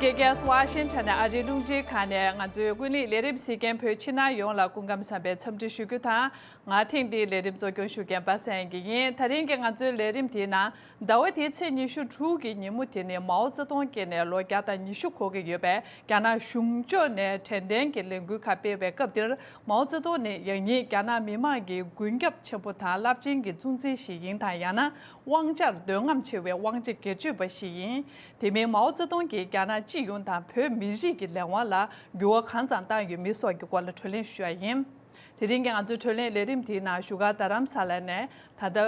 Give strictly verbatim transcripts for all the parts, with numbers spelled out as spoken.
རྒྱལ་ཁབ་ཝ་ཤིང་ཊོན་ནས་ཨ་རིའི་རླུང་འཕྲིན་ཁང་ནས་ང་ཚོའི་ཀུན་གླེང་ལས་རིམ་གཟིགས་མཁན་བོད་ཕྱི་ནང་ཡོངས་ལ་སྐུ་ཁམས་བཟང་བའི་འཚམས་འདྲི་ཞུ་རྒྱུ་དང་། ང་ཐེངས་འདིའི་ལས་རིམ་གཙོ་སྐྱོང་ཞུ་མཁན་པ་སངས་དགེ་ཡིན། དེ་རིང་གི་ང་ཚོའི་ལས་རིམ་དེའི་ནང་ཟླ་བ་དེའི་ཚེས་ཉི་ཤུ་དྲུག་གི་ཉིན་མོ་དེ་ནི་མའོ་ཙེ་ཏུང་སྐྱེས་ནས་ལོ་བརྒྱ་དང་ཉི་ཤུ་འཁོར་གྱི་ཡོད་པས། རྒྱ་ནག་གཞུང་ཕྱོགས་ནས་དྲན་རྟེན་གྱི་ལས་འགུལ་ཁག་སྤེལ་བའི་སྐབས་འདིར། མའོ་ཙེ་ཏུང་ནི་ཡང་སྙིང་རྒྱ་ནག་མི་དམངས་ཀྱི་མགོན་སྐྱབས་ཆེན་པོ་དང་རླབས་ཆེན་གྱི་གཙོ་འཛིན་ཞིག་ཡིན་དང་། ཡང་ན་དབང་ཆར་འདོད་རྔམ་ཆེ་བའི་དབང་ཆ་སྒེར་གཅོད་པ་ཞིག་ཡིན། དེ་མིན་མའོ་ཙེ་ཏུང་གིས་རྒྱ་ནག་སྤྱི་ཡོངས་དང་བོད་མི་རིགས་ཀྱི་ལས་དབང་ལ་འགྱུར་བ་གང་ཙམ་བཏང་ཡོད་མེད་སོགས་ཀྱི་སྐོར་ལ་བགྲོ་གླེང་ཞུ་བ་ཡིན། དེ་རིང་གི་ང་ཚོའི་བགྲོ་གླེང་ལས་རིམ་དེའི་ནང་བཞུགས་སྒར་རྡ་རམ་ས་ལ་ནས་ད་ལྟ་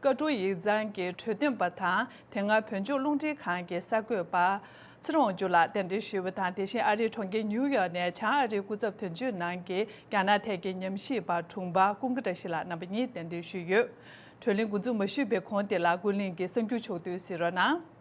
བཀའ་དྲུང་ཡིག་ཚང་གི་གྲོས་སྟོན་པ་དང་། དེ་སྔ་བོད་ལྗོངས་རླུང་འཕྲིན་ཁང་གི་གསར་འགོད་པ་ཚེ་རིང་དབང་ཕྱུག་ལགས་གདན་འདྲེན་ཞུས་པ་དང་། དེ་བཞིན་ཨ་རིའི་གྲོང་ཁྱེར་ཉིའུ་ཡོག་ནས་བྱང་ཨ་རིའི་སྐུ་ཚབ་དོན་གཅོད་ནང་གི་རྒྱ་ནག་ཐད་ཀྱི་ཉམས་ཞིབ་པ་དྲུང་འཕར་ཀུན་དགའ་བཀྲ་ཤིས་ལགས་རྣམ་པ་གཉིས་གདན་འདྲེན་ཞུས་ཡོད། བགྲོ་གླེང་འགོ་འཛུགས་མ་ཞུས་པའི་གོང་དེ་ལ་ཀུན་གླེང་གི་གསར་འགྱུར་ཕྱོགས་བསྡུས་གཟིགས་རོགས་གནང་།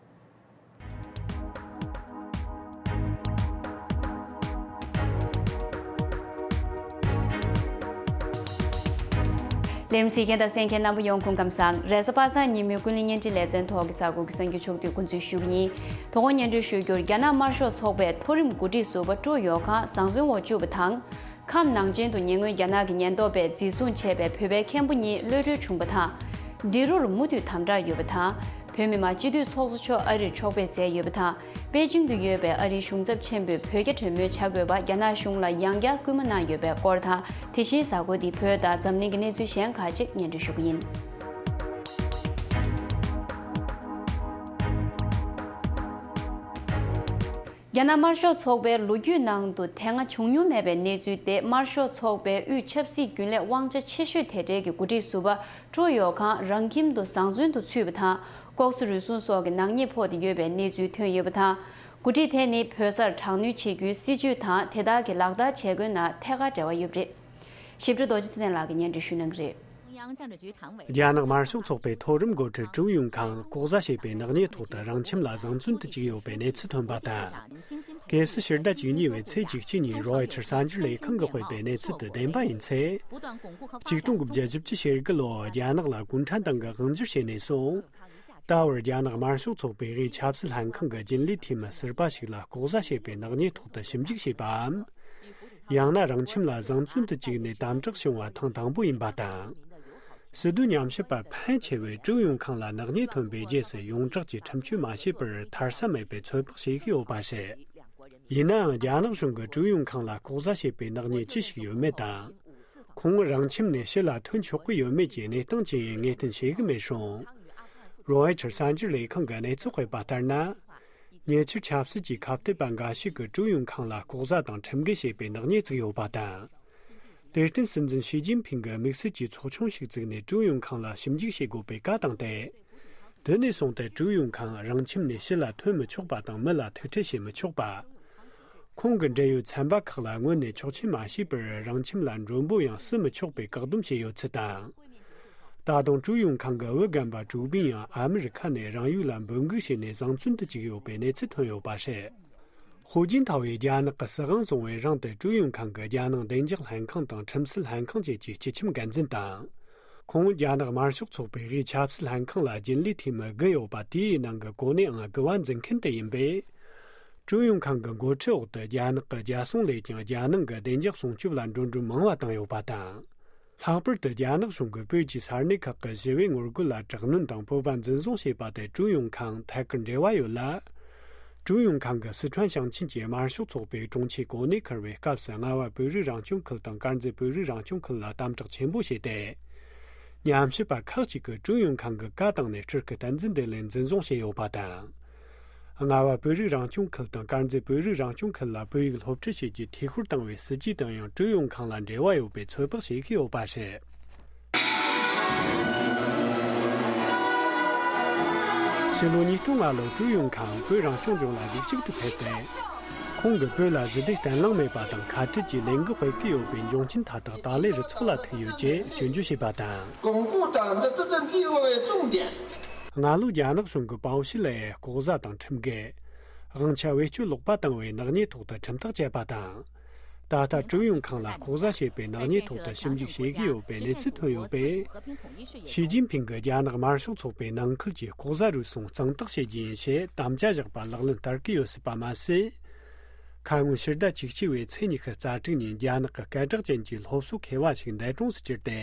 ལས་རིམ་གཟིགས་མཁན་དང་གསན་མཁན་རྣམ་པ་ཡོངས་སྐུ་ཁམས་བཟང་། རེས་གཟའ་པ་སངས་ཉིན་མོའི་ཀུན་གླེང་བརྙན་འཕྲིན་ལེ་ཚན་ཐོག་གི་གསར་འགོད་ཀྱི་གསར་འགྱུར་ཕྱོགས་བསྡུས་འགོ་འཛུགས་ཞུ་གི་ཡིན། དོ་དགོང་སྙན་སྒྲོན་ཞུ་རྒྱུར། རྒྱ་ནག་དམར་ཤོག་ཚོགས་པའི་མཐོ་རིམ་འགོ་ཁྲིད་ཟུར་པ་ཀྲུའུ་ཡོ་ཁང་བཟང་བཙོན་འོག་བཅུག་པ་དང་། ཁམས་ནང་བྱན་དུ་ཉེ་སྔོན་རྒྱ་ནག་གི་ཉེན་རྟོག་པས་འཛིན་བཟུང་བྱས་པའི་བོད་པའི་མཁན་པོ་གཉིས་གློད་གྲོལ་བྱུང་བ་དང་། འབྲི་རུར་མུ་མཐུད་དམ་དྲག་ཡོད་པ་དང་། བོད་མི་མང་སྤྱི་འཐུས་ཚོགས་གཙོ་མཆོག་ཨ་རིར་ཕྱོགས་ཕེབས་མཛད་ཡོད་པ་དང་། པེ་ཅིང་དུ་ཡོད་པའི་ཨ་རིའི་གཞུང་ཚབ་ཆེན་པོས་བོད་རྒྱ་གྲོས་མོལ་བྱ་དགོས་པ་རྒྱ་ནག་གཞུང་ལ་ཡང་བསྐྱར་སྐུལ་མ་གནང་ཡོད་པའི་སྐོར་དང་། དེ་བཞིན་གཟའ་འཁོར་འདིའི་བོད་དང་འཛམ་གླིང་གི་གནས་ཚུལ་གཞན་ཁག་ཅིག་སྙན་སྒྲོན་ཞུ་གི་ཡིན། རྒྱ་ནག་དམར་ཤོག་ཚོགས་པའི་ལོ་རྒྱུས་ནང་དུ་དེ་སྔ་བྱུང་མྱོང་མེད་པའི་གནས་ཚུལ་ཏེ། དམར་ཤོག་ཚོགས་པའི་དབུས་ཆབ་སྲིད་རྒྱུན་ལས་དབང་ཆ་ཆེ་ཤོས་དེ་གྲས་ཀྱི་འགོ་ཁྲིད་ཟུར་པ་ཀྲུའུ་ཡོ་ཁང་རང་ཁྱིམ་དུ་བཟང་བཙོན་དུ་ཚུད་པ་དང་། ལྐོག་ཟ་རུལ་སུངས་སོགས་ཀྱི་ནག་ཉེས་ཕོག་སྟེ་ཡོད་པའི་གནས་ཚུལ་ཐོན་ཡོད་པ་དང་། འགོ་ཁྲིད་དེ་ནི་བོད་སར་དྲག་གནོན་བྱེད་རྒྱུའི་སྲིད་བྱུས་དང་དེ་དག་གི་ལག་བསྟར་བྱེད་སྒོའི་ནང་ཐད་ཀར་འབྲེལ་བ་ཡོད་པ་རེད། ཞིབ་ཕྲ་རྡོ་རྗེ་ཚེ་བརྟན་ལགས་ཀྱིས་སྙན་སྒྲོན་ཞུ་གནང་གི་རེད། རྒྱ་ནག་དམར་ཤོག་ཚོགས་པའི་མཐོ་རིམ་འགོ་ཁྲིད་ཀྲུའུ་ཡུང་ཁང་ལྐོག་ཟ་བྱས་པའི་ནག་ཉེས་ཐོག་ཏུ་རང་ཁྱིམ་ལ་བཟང་བཙོན་དུ་བཅུག་ཡོད་པའི་གནས་ཚུལ་ཐོན་པ་དང་། གལ་སྲིད་ཕྱི་ཟླ་བཅུ་གཉིས་པའི་ཚེས་བཅུ་གཅིག་ཉིན་རོའི་ཊར་གསར་འགྱུར་ལས་ཁང་གིས་སྤེལ་བའི་གནས་ཚུལ་དེ་བདེན་པ་ཡིན་ཚེ། ཆིག་སྟོང་དགུ་བརྒྱ་བཞི་བཅུ་ཞེ་དགུ་ལོར་རྒྱ་ནག་ལ་གུང་ཁྲན་ཏང་གིས་དབང་སྒྱུར་བྱས་ནས་བཟུང་། ད་བར་རྒྱ་ནག་དམར་ཤོག་ཚོགས་པའི་དབུས་ཆབ་སྲིད་ལྷན་ཁང་གི་རྒྱུན་ལས་འཐུས་མི་ཟུར་པ་ཞིག་ལ་ལྐོག་ཟ་བྱས་པའི་ནག་ཉེས་ཐོག་ཏུ་ཞིབ་འཇུག་བྱས་པའམ། ཡང་ན་རང་ཁྱིམ་ལ་བཟང་བཙོན་དུ་བཅུག་ནས་དམ་དྲག་བྱུང་བ་ཐེངས་དང་པོ་ཡིན་པ་དང་། སྲིད་དོན་ཉམས་ཞིབ་པ་ཕན་ཆེ་བས་ཀྲུའུ་ཡུང་ཁང་ལ་ནག་ཉེས་ཐོན་པའི་རྗེས་སུ་ཡོངས་གྲགས་ཀྱི་ཁྲིམས་གཅོད་མ་བྱས་པར་ཐར་ས་མེད་པའི་ཚོད་དཔག་བྱེད་ཀྱི་ཡོད་པ་རེད། ཡིན་ནའང་རྒྱ་ནག་གཞུང་གིས་ཀྲུའུ་ཡུང་ཁང་ལ་ལྐོག་ཟ་བྱས་པའི་ནག་ཉེས་ཅི་ཞིག་ཡོད་མེད་དང་། ཁོང་རང་ཁྱིམ་ནས་ཕྱི་ལ་ཐོན་ཆོག་གི་ཡོད་མེད་ཀྱི་གནས་སྟངས་ཅི་ཡིན་ངེས་གཏན་ཤེས་ཀྱི་མེད་རུང་། རོའི་ཊར་གསར་འགྱུར་ལས་ཁང་གི་གནས་ཚུལ་སྤེལ་བ་ལྟར་ན། ཉེ་ཆར་ཆབ་སྲིད་ཀྱི་ཁ་གཏད་པ་འགའ་ཞིག་གིས་ཀྲུའུ་ཡུང་ཁང་ལ་ལྐོག་ཟ་དང་ཁྲིམས་འགལ་བྱས་པའི་ནག་ཉེས་བཙུགས་ཡོད་པ་དང་། དེར་བརྟེན་སྲིད་འཛིན་ཞི་ཅིན་ཕིང་གིས་དམིགས་བསལ་གྱི་ཚོགས་ཆུང་ཞིག་བཙུགས་ནས་ཀྲུའུ་ཡུང་ཁང་ལ་ཞིབ་འཇུག་བྱེད་དགོས་པའི་བཀའ་བཏང་སྟེ། དེ་ནས་བཟུང་སྟེ་ཀྲུའུ་ཡུང་ཁང་རང་ཁྱིམ་ནས་ཕྱི་ལ་ཐོན་མི་ཆོག་པ་དང་མི་ལ་ཐུག་འཕྲད་བྱེད་མི་ཆོག་པ། ཁོང་གི་འབྲེལ་ཡོད་ཚན་པ་ཁག་ལ་སྔོན་ནས་ཆོག་མཆན་མ་ཞུས་པར་རང་ཁྱིམ་ལ་མགྲོན་པོ་ཡང་བསུ་མི་ཆོག་པའི་བཀག་སྡོམ་བྱས་ཡོད་ཚུལ་དང་། ད་དུང་ཀྲུའུ་ཡུང་ཁང་གི་བུ་རྒན་པ་ཀྲུའུ་པིན་ཡང་ཨ་མི་རི་ཁ་ནས་རང་ཡུལ་ལ་འབོད་འགུག་བྱས་ནས་བཟང་བཙོན་དུ་བཅུག་ཡོད་པའི་གནས་ཚུལ་ཐོན་ཡོད་པ་རེད། ཧུའུ་ཅིན་ཐའོ་ཡིས་རྒྱ་ནག་གི་སྲིད་དབང་བཟུང་བའི་རིང་དུ་ཀྲུའུ་ཡུང་ཁང་གིས་རྒྱལ་ནང་བདེ་འཇགས་ལྷན་ཁང་དང་ཁྲིམས་སྲིད་ལྷན་ཁང་བཅས་ཀྱི་སྤྱི་ཁྱབ་འགན་འཛིན་དང་། ཁོང་རྒྱ་ནག་དམར་ཤོག་ཚོགས་པའི་དབུས་ཆབ་སྲིད་ལྷན་ཁང་ལ་རྒྱུན་ལས་འཐུས་མི་དགུ་ཡོད་པ་དེའི་ནང་གི་གོ་གནས་ཨང་དགུ་བ་འཛིན་མཁན་དེ་ཡིན་པས། ཀྲུའུ་ཡུང་ཁང་གི་འགོ་ཁྲིད་འོག་ཏུ་རྒྱ་ནག་གི་རྒྱལ་སྲུང་ལས་ཀྱང་རྒྱལ་ནང་གི་བདེ་འཇགས་སྲུང་སྐྱོབ་ལ་འགྲོ་གྲོན་མང་བ་བཏང་ཡོད་པ་དང་། ལྷག་པར་དུ་རྒྱ་ནག་གཞུང་གིས་བོད་ཀྱི་ས་གནས་ཁག་གི་ཞི་བའི་ངོ་རྒོལ་ལ་དྲག་གནོན་དང་བོད་པ་འཛིན་བཟུང་བྱས་པ་དེ་ཀྲུའུ་ཡུང་ཁང་ཐད་ཀར་འབྲེལ་བ་ཡོད་ལ། ཀྲུའུ་ཡུང་ཁང་གིས་སི་ཁྲོན་ཞིང་ཆེན་གྱི་དམར་ཤོག་ཚོགས་པའི་དྲུང་ཆེ་གོ་གནས་འཁུར་བའི་སྐབས་སུ་རྔ་བ་བོད་རིགས་རང་སྐྱོང་ཁུལ་དང་དཀར་མཛེས་བོད་རིགས་རང་སྐྱོང་ཁུལ་ལ་དམ་དྲག་ཆེན་པོ་བྱས་ཏེ། ཉམས་ཞིབ་པ་ཁག་ཅིག་གིས་ཀྲུའུ་ཡུང་ཁང་གི་བཀའ་བཏང་ནས་སྤྲུལ་སྐུ་བསྟན་འཛིན་བདེ་ལེགས་འཛིན་བཟུང་བྱས་ཡོད་པ་དང་། རྔ་བ་བོད་རིགས་རང་སྐྱོང་ཁུལ་དང་དཀར་མཛེས་བོད་རིགས་རང་སྐྱོང་ཁུལ་ལ་བོད་ཡིག་སློབ་ཁྲིད་བྱེད་རྒྱུའི་འཐུས་ཤོར་བཏང་བའི་སྲིད་ཇུས་དང་ཡང་ཀྲུའུ་ཡུང་ཁང་ལ་འབྲེལ་བ་ཡོད་པའི་ཚོད་དཔག་བྱེད་ཀྱི་ཡོད་པ་རེད། ཕྱི་ལོ་ཉིས་སྟོང་ལྔ་ལོར་ཀྲུའུ་ཡུང་ཁང་བོད་རང་སྐྱོང་ལྗོངས་ལ་གཟིགས་ཞིབ་ཏུ་ཕེབས་ཏེ། ཁོང་གིས་བོད་ལ་ཞི་བདེ་བརྟན་ལྷིང་མེད་པ་དང་ཁ་བྲལ་གྱི་ལས་འགུལ་སྤེལ་གྱི་ཡོད་པའི་འབྱུང་རྐྱེན་མཐའ་དག་ཏཱ་ལའི་རུ་ཚོགས་ལ་ཐུག་ཡོད་ཅེས་སྐྱོན་བརྗོད་བྱས་པ་དང་། 巩固党的执政地位为重点。 སྔ་ལོ་རྒྱ་ནག་གཞུང་གིས་པའོ་ཤི་ལའེ་ལྐོག་ཟ་དང་ཁྲིམས་འགལ། དབང་ཆ་བེད་སྤྱོད་ལོག་པ་བཏང་བའི་ནག་ཉེས་ཐོག་ཏུ་ཁྲིམས་ཐག་བཅད་པ་དང་། ད་ལྟ་ཀྲུའུ་ཡོན་ཁང་ལ་ལྐོག་ཟ་བྱས་པའི་ནག་ཉེས་ཐོག་ཏུ་ཞིབ་འཇུག་བྱེད་ཀྱི་ཡོད་པའི་གནས་ཚུལ་ཐོན་ཡོད་པས། ཞི་ཅིན་ཕིང་གིས་རྒྱ་ནག་དམར་ཤོག་ཚོགས་པའི་ནང་ཁུལ་གྱི་ལྐོག་ཟ་རུལ་སུངས་གཙང་དག་བྱེད་རྒྱུ་ཡིན་ཞེས་དམ་བཅའ་བཞག་པ་ལག་ལེན་བསྟར་གྱི་ཡོད་སྲིད་པ་མ་ཟད། ཁ་སྔོན་ཕྱི་ཟླ་བཅུ་གཅིག་པའི་ཚེས་ཉི་ཤུ་རྩ་དྲུག་ཉིན་རྒྱ་ནག་གི་སྐད་གྲགས་ཅན་གྱི་སློབ་གསོ་མཁས་པ་ཞིག་འདས་གྲོངས་སུ་གྱུར་ཏེ།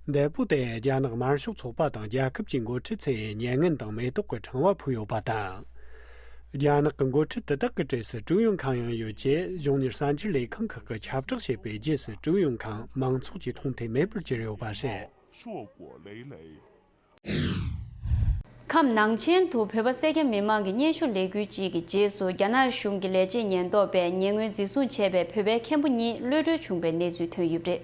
འདས་པོ་དེ་རྒྱ་ནག་དམར་ཤོག་ཚོགས་པ་དང་རྒྱལ་ཁབ་ཀྱི་འགོ་ཁྲིད་ཚོས་མྱ་ངན་དང་མེ་ཏོག་གི་ཕྲེང་བ་ཕུལ་ཡོད་པ་དང་། རྒྱ་ནག་གི་འགོ་ཁྲིད་དེ་དག་གི་གྲས་སུ་ཀྲུའུ་ཡོན་ཁང་ཡང་ཡོད་ཅེས་གཞུང་གཉེར་གསར་འགྱུར་ལས་ཁང་ཁག་གིས་ཁྱབ་བསྒྲགས་བྱས་པའི་རྗེས་སུ་ཀྲུའུ་ཡོན་ཁང་མང་ཚོགས་ཀྱིས་མཐོང་ཐོས་མེད་པར་གྱུར་ཡོད་པ་རེད། ཁམས་ནང་ཆེན་དུ་བོད་པ་སེར་སྐྱ་མི་མང་གི་སྙན་ཞུ་ལས་འགུལ་གཅིག་གི་རྗེས་སུ་རྒྱ་ནག་གཞུང་གི་ལས་བྱེད་ཉེན་རྟོག་པས་ཉེ་སྔོན་འཛིན་བཟུང་བྱས་པའི་བོད་པའི་མཁན་པོ་གཉིས་གློད་གྲོལ་བྱུང་བའི་གནས་ཚུལ་ཐོན་ཡོད་པ་རེད།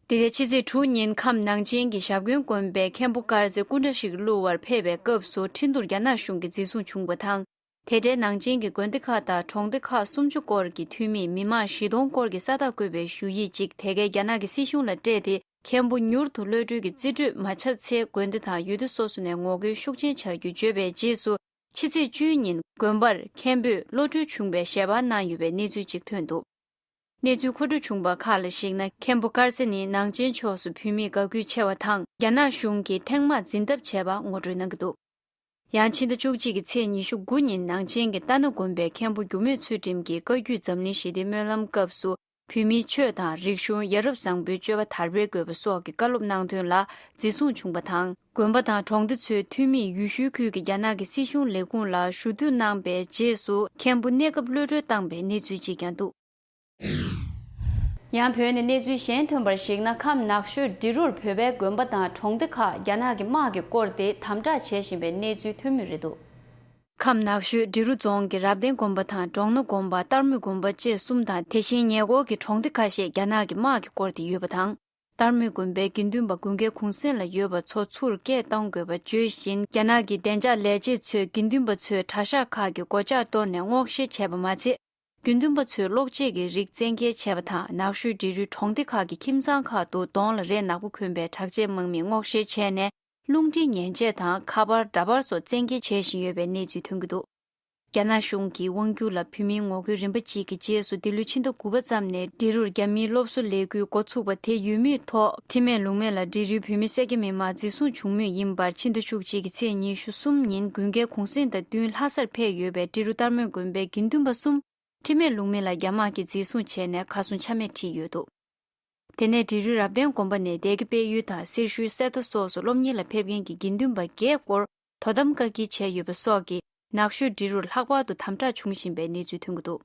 འདི་ཟླའི་ཕྱི་ཚེས་དྲུག་ཉིན་ཁམས་ནང་ཆེན་གྱི་ཞབས་དཀོན་དགོན་པའི་མཁན་པོ་དཀར་རྩེ་སྐུ་འདྲ་ཞིག་བླུགས་པར་ཕེབས་པའི་སྐབས་སུ་ཁྲིན་ཏུར་རྒྱ་ནག་གཞུང་གིས་འཛིན་བཟུང་བྱུང་བ་དང་། དེ་འབྲེལ་ནང་ཆེན་གྱི་དགོན་སྡེ་ཁག་དང་གྲོང་སྡེ་ཁག་སུམ་ཅུ་སྐོར་གྱི་འཐུས་མིས་མི་མང་བཞི་སྟོང་སྐོར་གྱི་ས་རྟགས་བཀོད་པའི་ཞུ་ཡིག་ཅིག་དེ་གའི་རྒྱ་ནག་གི་སྲིད་གཞུང་ལ་སྤྲད་དེ། མཁན་པོ་མྱུར་དུ་གློད་གྲོལ་གྱི་རྩིས་སྤྲོད་མ་བྱས་ཚེ་དགོན་སྡེ་དང་ཡུལ་སྡེ་སོ་སོ་ནས་ངོ་རྒོལ་ཤུགས་ཆེན་བྱ་རྒྱུ་བརྗོད་པའི་རྗེས་སུ། ཕྱི་ཚེས་བཅུ་ཉིན་དགོན་པར་མཁན་པོས་གློད་གྲོལ་བྱུང་བའི་ཞལ་པར་གནང་ཡོད་པའི་གནས་ཚུལ་ཅིག་ཐོན་འདུག་གནས་ཚུལ་མཁོ་སྤྲོད་བྱུང་བ་ཁག་ལ་གཞིགས་ན། མཁན་པོ་དཀར་རྩེ་ནི་ནང་ཆེན་ཕྱོགས་སུ་བོད་མིའི་དགའ་སྐྱིད་ཆེ་བ་དང་། རྒྱ་ནག་གཞུང་གིས་ཐེངས་མང་འཛིན་ཐབས་བྱས་པ་ངོ་སྤྲོད་གནང་གི་འདུག་ཡང་ཕྱི་ཟླ་བཅུ་གཅིག་གི་ཚེས་ཉི་ཤུ་དགུ་ཉིན་ནང་ཆེན་གྱི་རྟ་ན་དགོན་པའི་མཁན་པོ་འགྱུར་མེད་ཚུལ་ཁྲིམས་ཀྱིས་བཀའ་བརྒྱུད་འཛམ་གླིང་ཞི་བདེའི་སྨོན་ལམ་སྐབས་སུ། བོད་མིའི་ཆོས་དང་རིག་གཞུང་ཡ་རབས་བཟང་པོའི་སྤྱོད་པ་དར་སྤེལ་དགོས་པ་སོགས་ཀྱི་བཀའ་སློབ་གནང་དོན་ལ་འཛིན་བཟུང་བྱུང་བ་དང་། དགོན་པ་དང་གྲོང་སྡེ་ཚོའི་འཐུས་མིས་ཡུལ་ཤུལ་ཁུལ་གྱི་རྒྱ་ནག་གི་སྲིད་གཞུང་ལས་ཁུངས་ལ་ཞུ་གཏུག་གནང་པའི་རྗེས་སུ། མཁན་པོ་གནས་སྐབས་གློད་གྲོལ་བཏང་པའི་གནས་ཚུལ་ཅིག་ཀྱང་འདུག་ཡང་བོད་ནས་གནས་ཚུལ་གཞན་ཐོན་པར་གཞིགས་ན། ཁམས་ནགས་ཤོད་འབྲི་རུར་བོད་པའི་དགོན་པ་དང་གྲོང་སྡེ་ཁག་རྒྱ་ནག་གིས་དམག་གིས་བསྐོར་ཏེ་དམ་དྲག་བྱེད་བཞིན་པའི་གནས་ཚུལ་ཐོན་མུས་རེད་འདུག་ཁམས་ནགས་ཤོད་འབྲི་རུ་རྫོང་གི་རབ་བརྟན་དགོན་པ་དང་འབྲོང་སྣ་དགོན་པ། སྟག་རྨུག་དགོན་པ་བཅས་གསུམ་དང་། དེ་བཞིན་ཉེ་འཁོར་གྱི་གྲོང་སྡེ་ཁ་ཤས་རྒྱ་ནག་གི་དམག་གིས་བསྐོར་ཏེ་ཡོད་པ་དང་། སྟག་རྨུག་དགོན་པའི་དགེ་འདུན་པ་དགུན་ཁའི་གུང་གསེང་ལ་ཡོད་པ་ཚོ་ཚུར་སྐད་གཏོང་དགོས་པ་བརྗོད་བཞིན། རྒྱ་ནག་གི་བདེ་འཇགས་ལས་བྱེད་ཚོས་དགེ་འདུན་པ་ཚོའི་གྲྭ་ཤག་ཁག་གི་སྒོ་ལྕགས་གཏོར་ནས་སྔོག་བཤེར་བྱས་པ་མ་ཚད། དགེ་འདུན་པ་ཚོས་གློག་ཆས་ཀྱི་རིགས་བཙན་འགེལ་བྱས་པ་དང་། ནགས་ཤོད་འབྲི་རུའི་གྲོང་སྡེ་ཁག་གི་ཁྱིམ་ཚང་ཁག་ཏུ་གདོང་ལ་རས་ནག་པོ་གྱོན་པའི་དྲག་ཆས་དམག་མིས་སྔོག་བཤེར་བྱས་ནས། རླུང་འཕྲིན་མཉེན་ཆས་དང་ཁ་པར། འདྲ་པར་སོགས་བཙན་འགེལ་བྱེད་བཞིན་ཡོད་པའི་གནས་ཚུལ་ཐོན་གྱི་འདུག་རྒྱ་ནག་གཞུང་གིས་དབང་སྒྱུར་ལ་བོད་མིའི་ངོ་རྒོལ་རིམ་པ་གཅིག་གི་རྗེས་སུ། འདི་ལོའི་ཕྱི་ཟླ་དགུ་པ་ཙམ་ནས་འབྲི་རུར་རྒྱ་མིའི་སློབ་གསོ་ལས་འགུལ་འགོ་ཚུགས་པ་དེ་ཡོད་མུས་ཐོག་ཁྲིམས་མེད་ལུགས་མེད་ལ་འབྲི་རུའི་བོད་མི་སེར་སྐྱ་མི་མང་འཛིན་བཟུང་བྱུང་མུས་ཡིན་པར། ཕྱི་ཟླ་བཅུ་གཅིག་གི་ཚེས་ཉི་ཤུ་གསུམ་ཉིན་དགུན་ཁའི་གུང་གསེང་དང་བསྟུན་ལྷ་སར་ཕེབས་ཡོད་པའི་འབྲི་རུ་སྟག་རྨུག་དགོན་པའི་དགེ་འདུན་པ་གསུམ། ཁྲིམས་མེད་ལུགས་མེད་ལ་རྒྱ་དམག་གིས་འཛིན་བཟུང་བྱས་ནས་གར་སོང་ཆ་མེད་ཁྲིད་ཡོད་འདུག་དེ་ནས་འབྲི་རུའི་རབ་བརྟན་དགོན་པ་ནས་སྡེ་དགེ་དཔལ་ཡུལ་དང་སེར་ཤུལ་གསེར་རྟ་སོགས་སུ་སློབ་གཉེར་ལ་ཕེབས་མཁན་གྱི་དགེ་འདུན་པ་བརྒྱད་སྐོར་དོ་དམ་བཀག་སྐྱིལ་བྱས་ཡོད་པ་སོགས་ཀྱིས། ནགས་ཤོད་འབྲི་རུར་ལྷག་པར་དུ་དམ་དྲག་བྱུང་བཞིན་པའི་གནས་ཚུལ་ཐོན་གྱི་འདུག་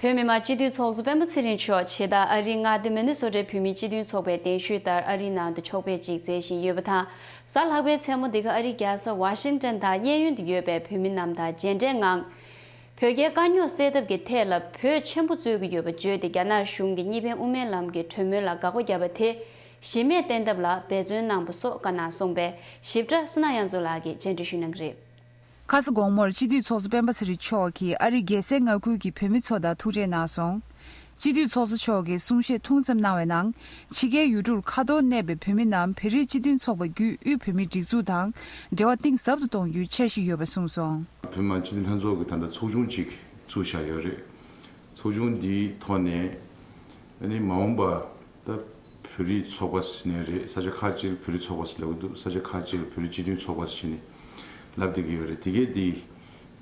བོད་མི་མང་སྤྱི་འཐུས་ཚོགས་གཙོ་སྤེན་པ་ཚེ་རིང་མཆོག་ཇི་ལྟར་ཨ་རིའི་མངའ་སྡེ་མི་ནི་སོ་ཊའི་བོད་མིའི་སྤྱི་མཐུན་ཚོགས་པའི་གདན་ཞུས་ལྟར་ཨ་རིའི་ནང་དུ་ཕྱོགས་ཕེབས་ཅིག་མཛད་བཞིན་ཡོད་པ་དང་། གཟའ་ལྷག་པའི་མཚན་མོ་འདི་ག་ཨ་རིའི་རྒྱལ་ས་ཝ་ཤིང་ཊོན་དང་གཡས་གཡོན་དུ་ཡོད་པའི་བོད་མི་རྣམས་དང་མཇལ་འཕྲད་ངང་། བོད་རྒྱའི་དཀའ་རྙོག་སེལ་ཐབས་ཀྱི་ཐད་ལ་བོད་ཆེན་པོ་རྩོད་ཀྱི་ཡོད་པ་བརྗོད་དེ། རྒྱ་ནག་གཞུང་གིས་གཉིས་ཕན་དབུ་མའི་ལམ་གྱི་གྲོས་མོལ་ལ་དགག་པ་བརྒྱབ་པ་དེ་གཞི་མེད་བསྟན་ཐབས་ལ་འབད་བརྩོན་གནང་བ་སོགས་བཀའ་གནང་སོང་པས། ཞིབ་ཕྲ་བསོད་ནམས་དབྱངས་མཚོ་ལགས་ཀྱིས་བཅར་འདྲི་ཞུ་གནང་གི་རེད། ཁ་ས་དགོང་མོར་སྤྱི་འཐུས་ཚོགས་གཙོ་སྤེན་པ་ཚེ་རིང་མཆོག་གིས་ཨ་རིའི་རྒྱལ་སའི་མངའ་ཁུལ་གྱི་བོད་མི་ཚོ་དང་ཐུག་འཕྲད་གནང་སོང་། སྤྱི་འཐུས་ཚོགས་གཙོ་མཆོག་གིས་གསུང་བཤད་ཐུང་ཙམ་གནང་བའི་ནང་། ཕྱི་རྒྱལ་ཡུལ་གྲུར་ཁ་ཐོར་གནས་པའི་བོད་མི་རྣམས་བོད་རིགས་སྤྱི་མཐུན་ཚོགས་པ་བརྒྱུད་དབུས་བོད་མིའི་སྒྲིག་འཛུགས་དང་འབྲེལ་བ་གཏིང་ཟབ་ཏུ་གཏོང་རྒྱུའི་འཆར་གཞི་ཡོད་པ་གསུངས་སོང་། བོད་མི་མང་སྤྱི་འཐུས་ལྷན་ཚོགས་ཀྱིས་ད་ལྟ་ཚོགས་ཆུང་གཅིག་བཙུགས་བཞག་ཡོད་རེད། ཚོགས་ཆུང་འདིའི་ཐོག་ནས་ཨ་ནི་མ་འོངས་པ་ད་བོད་རིགས་ཚོགས་པ་ཟེར་ནའི་རེད། ས་ཆ་ཁག་ཅིག་ལ་བོད་རིགས་ཚོགས་པ་ཟེར་ལབ་ཀྱི་འདུག་ས་ཆ་ཁག་ཅིག་ལ་བོད་རིགས་སྤྱི་མཐུན་ཚོགས་པ་ཟེར་ནས་ལབ་བསྡད་ཀྱི་ཡོད་རེད། དེ་གས་འདི་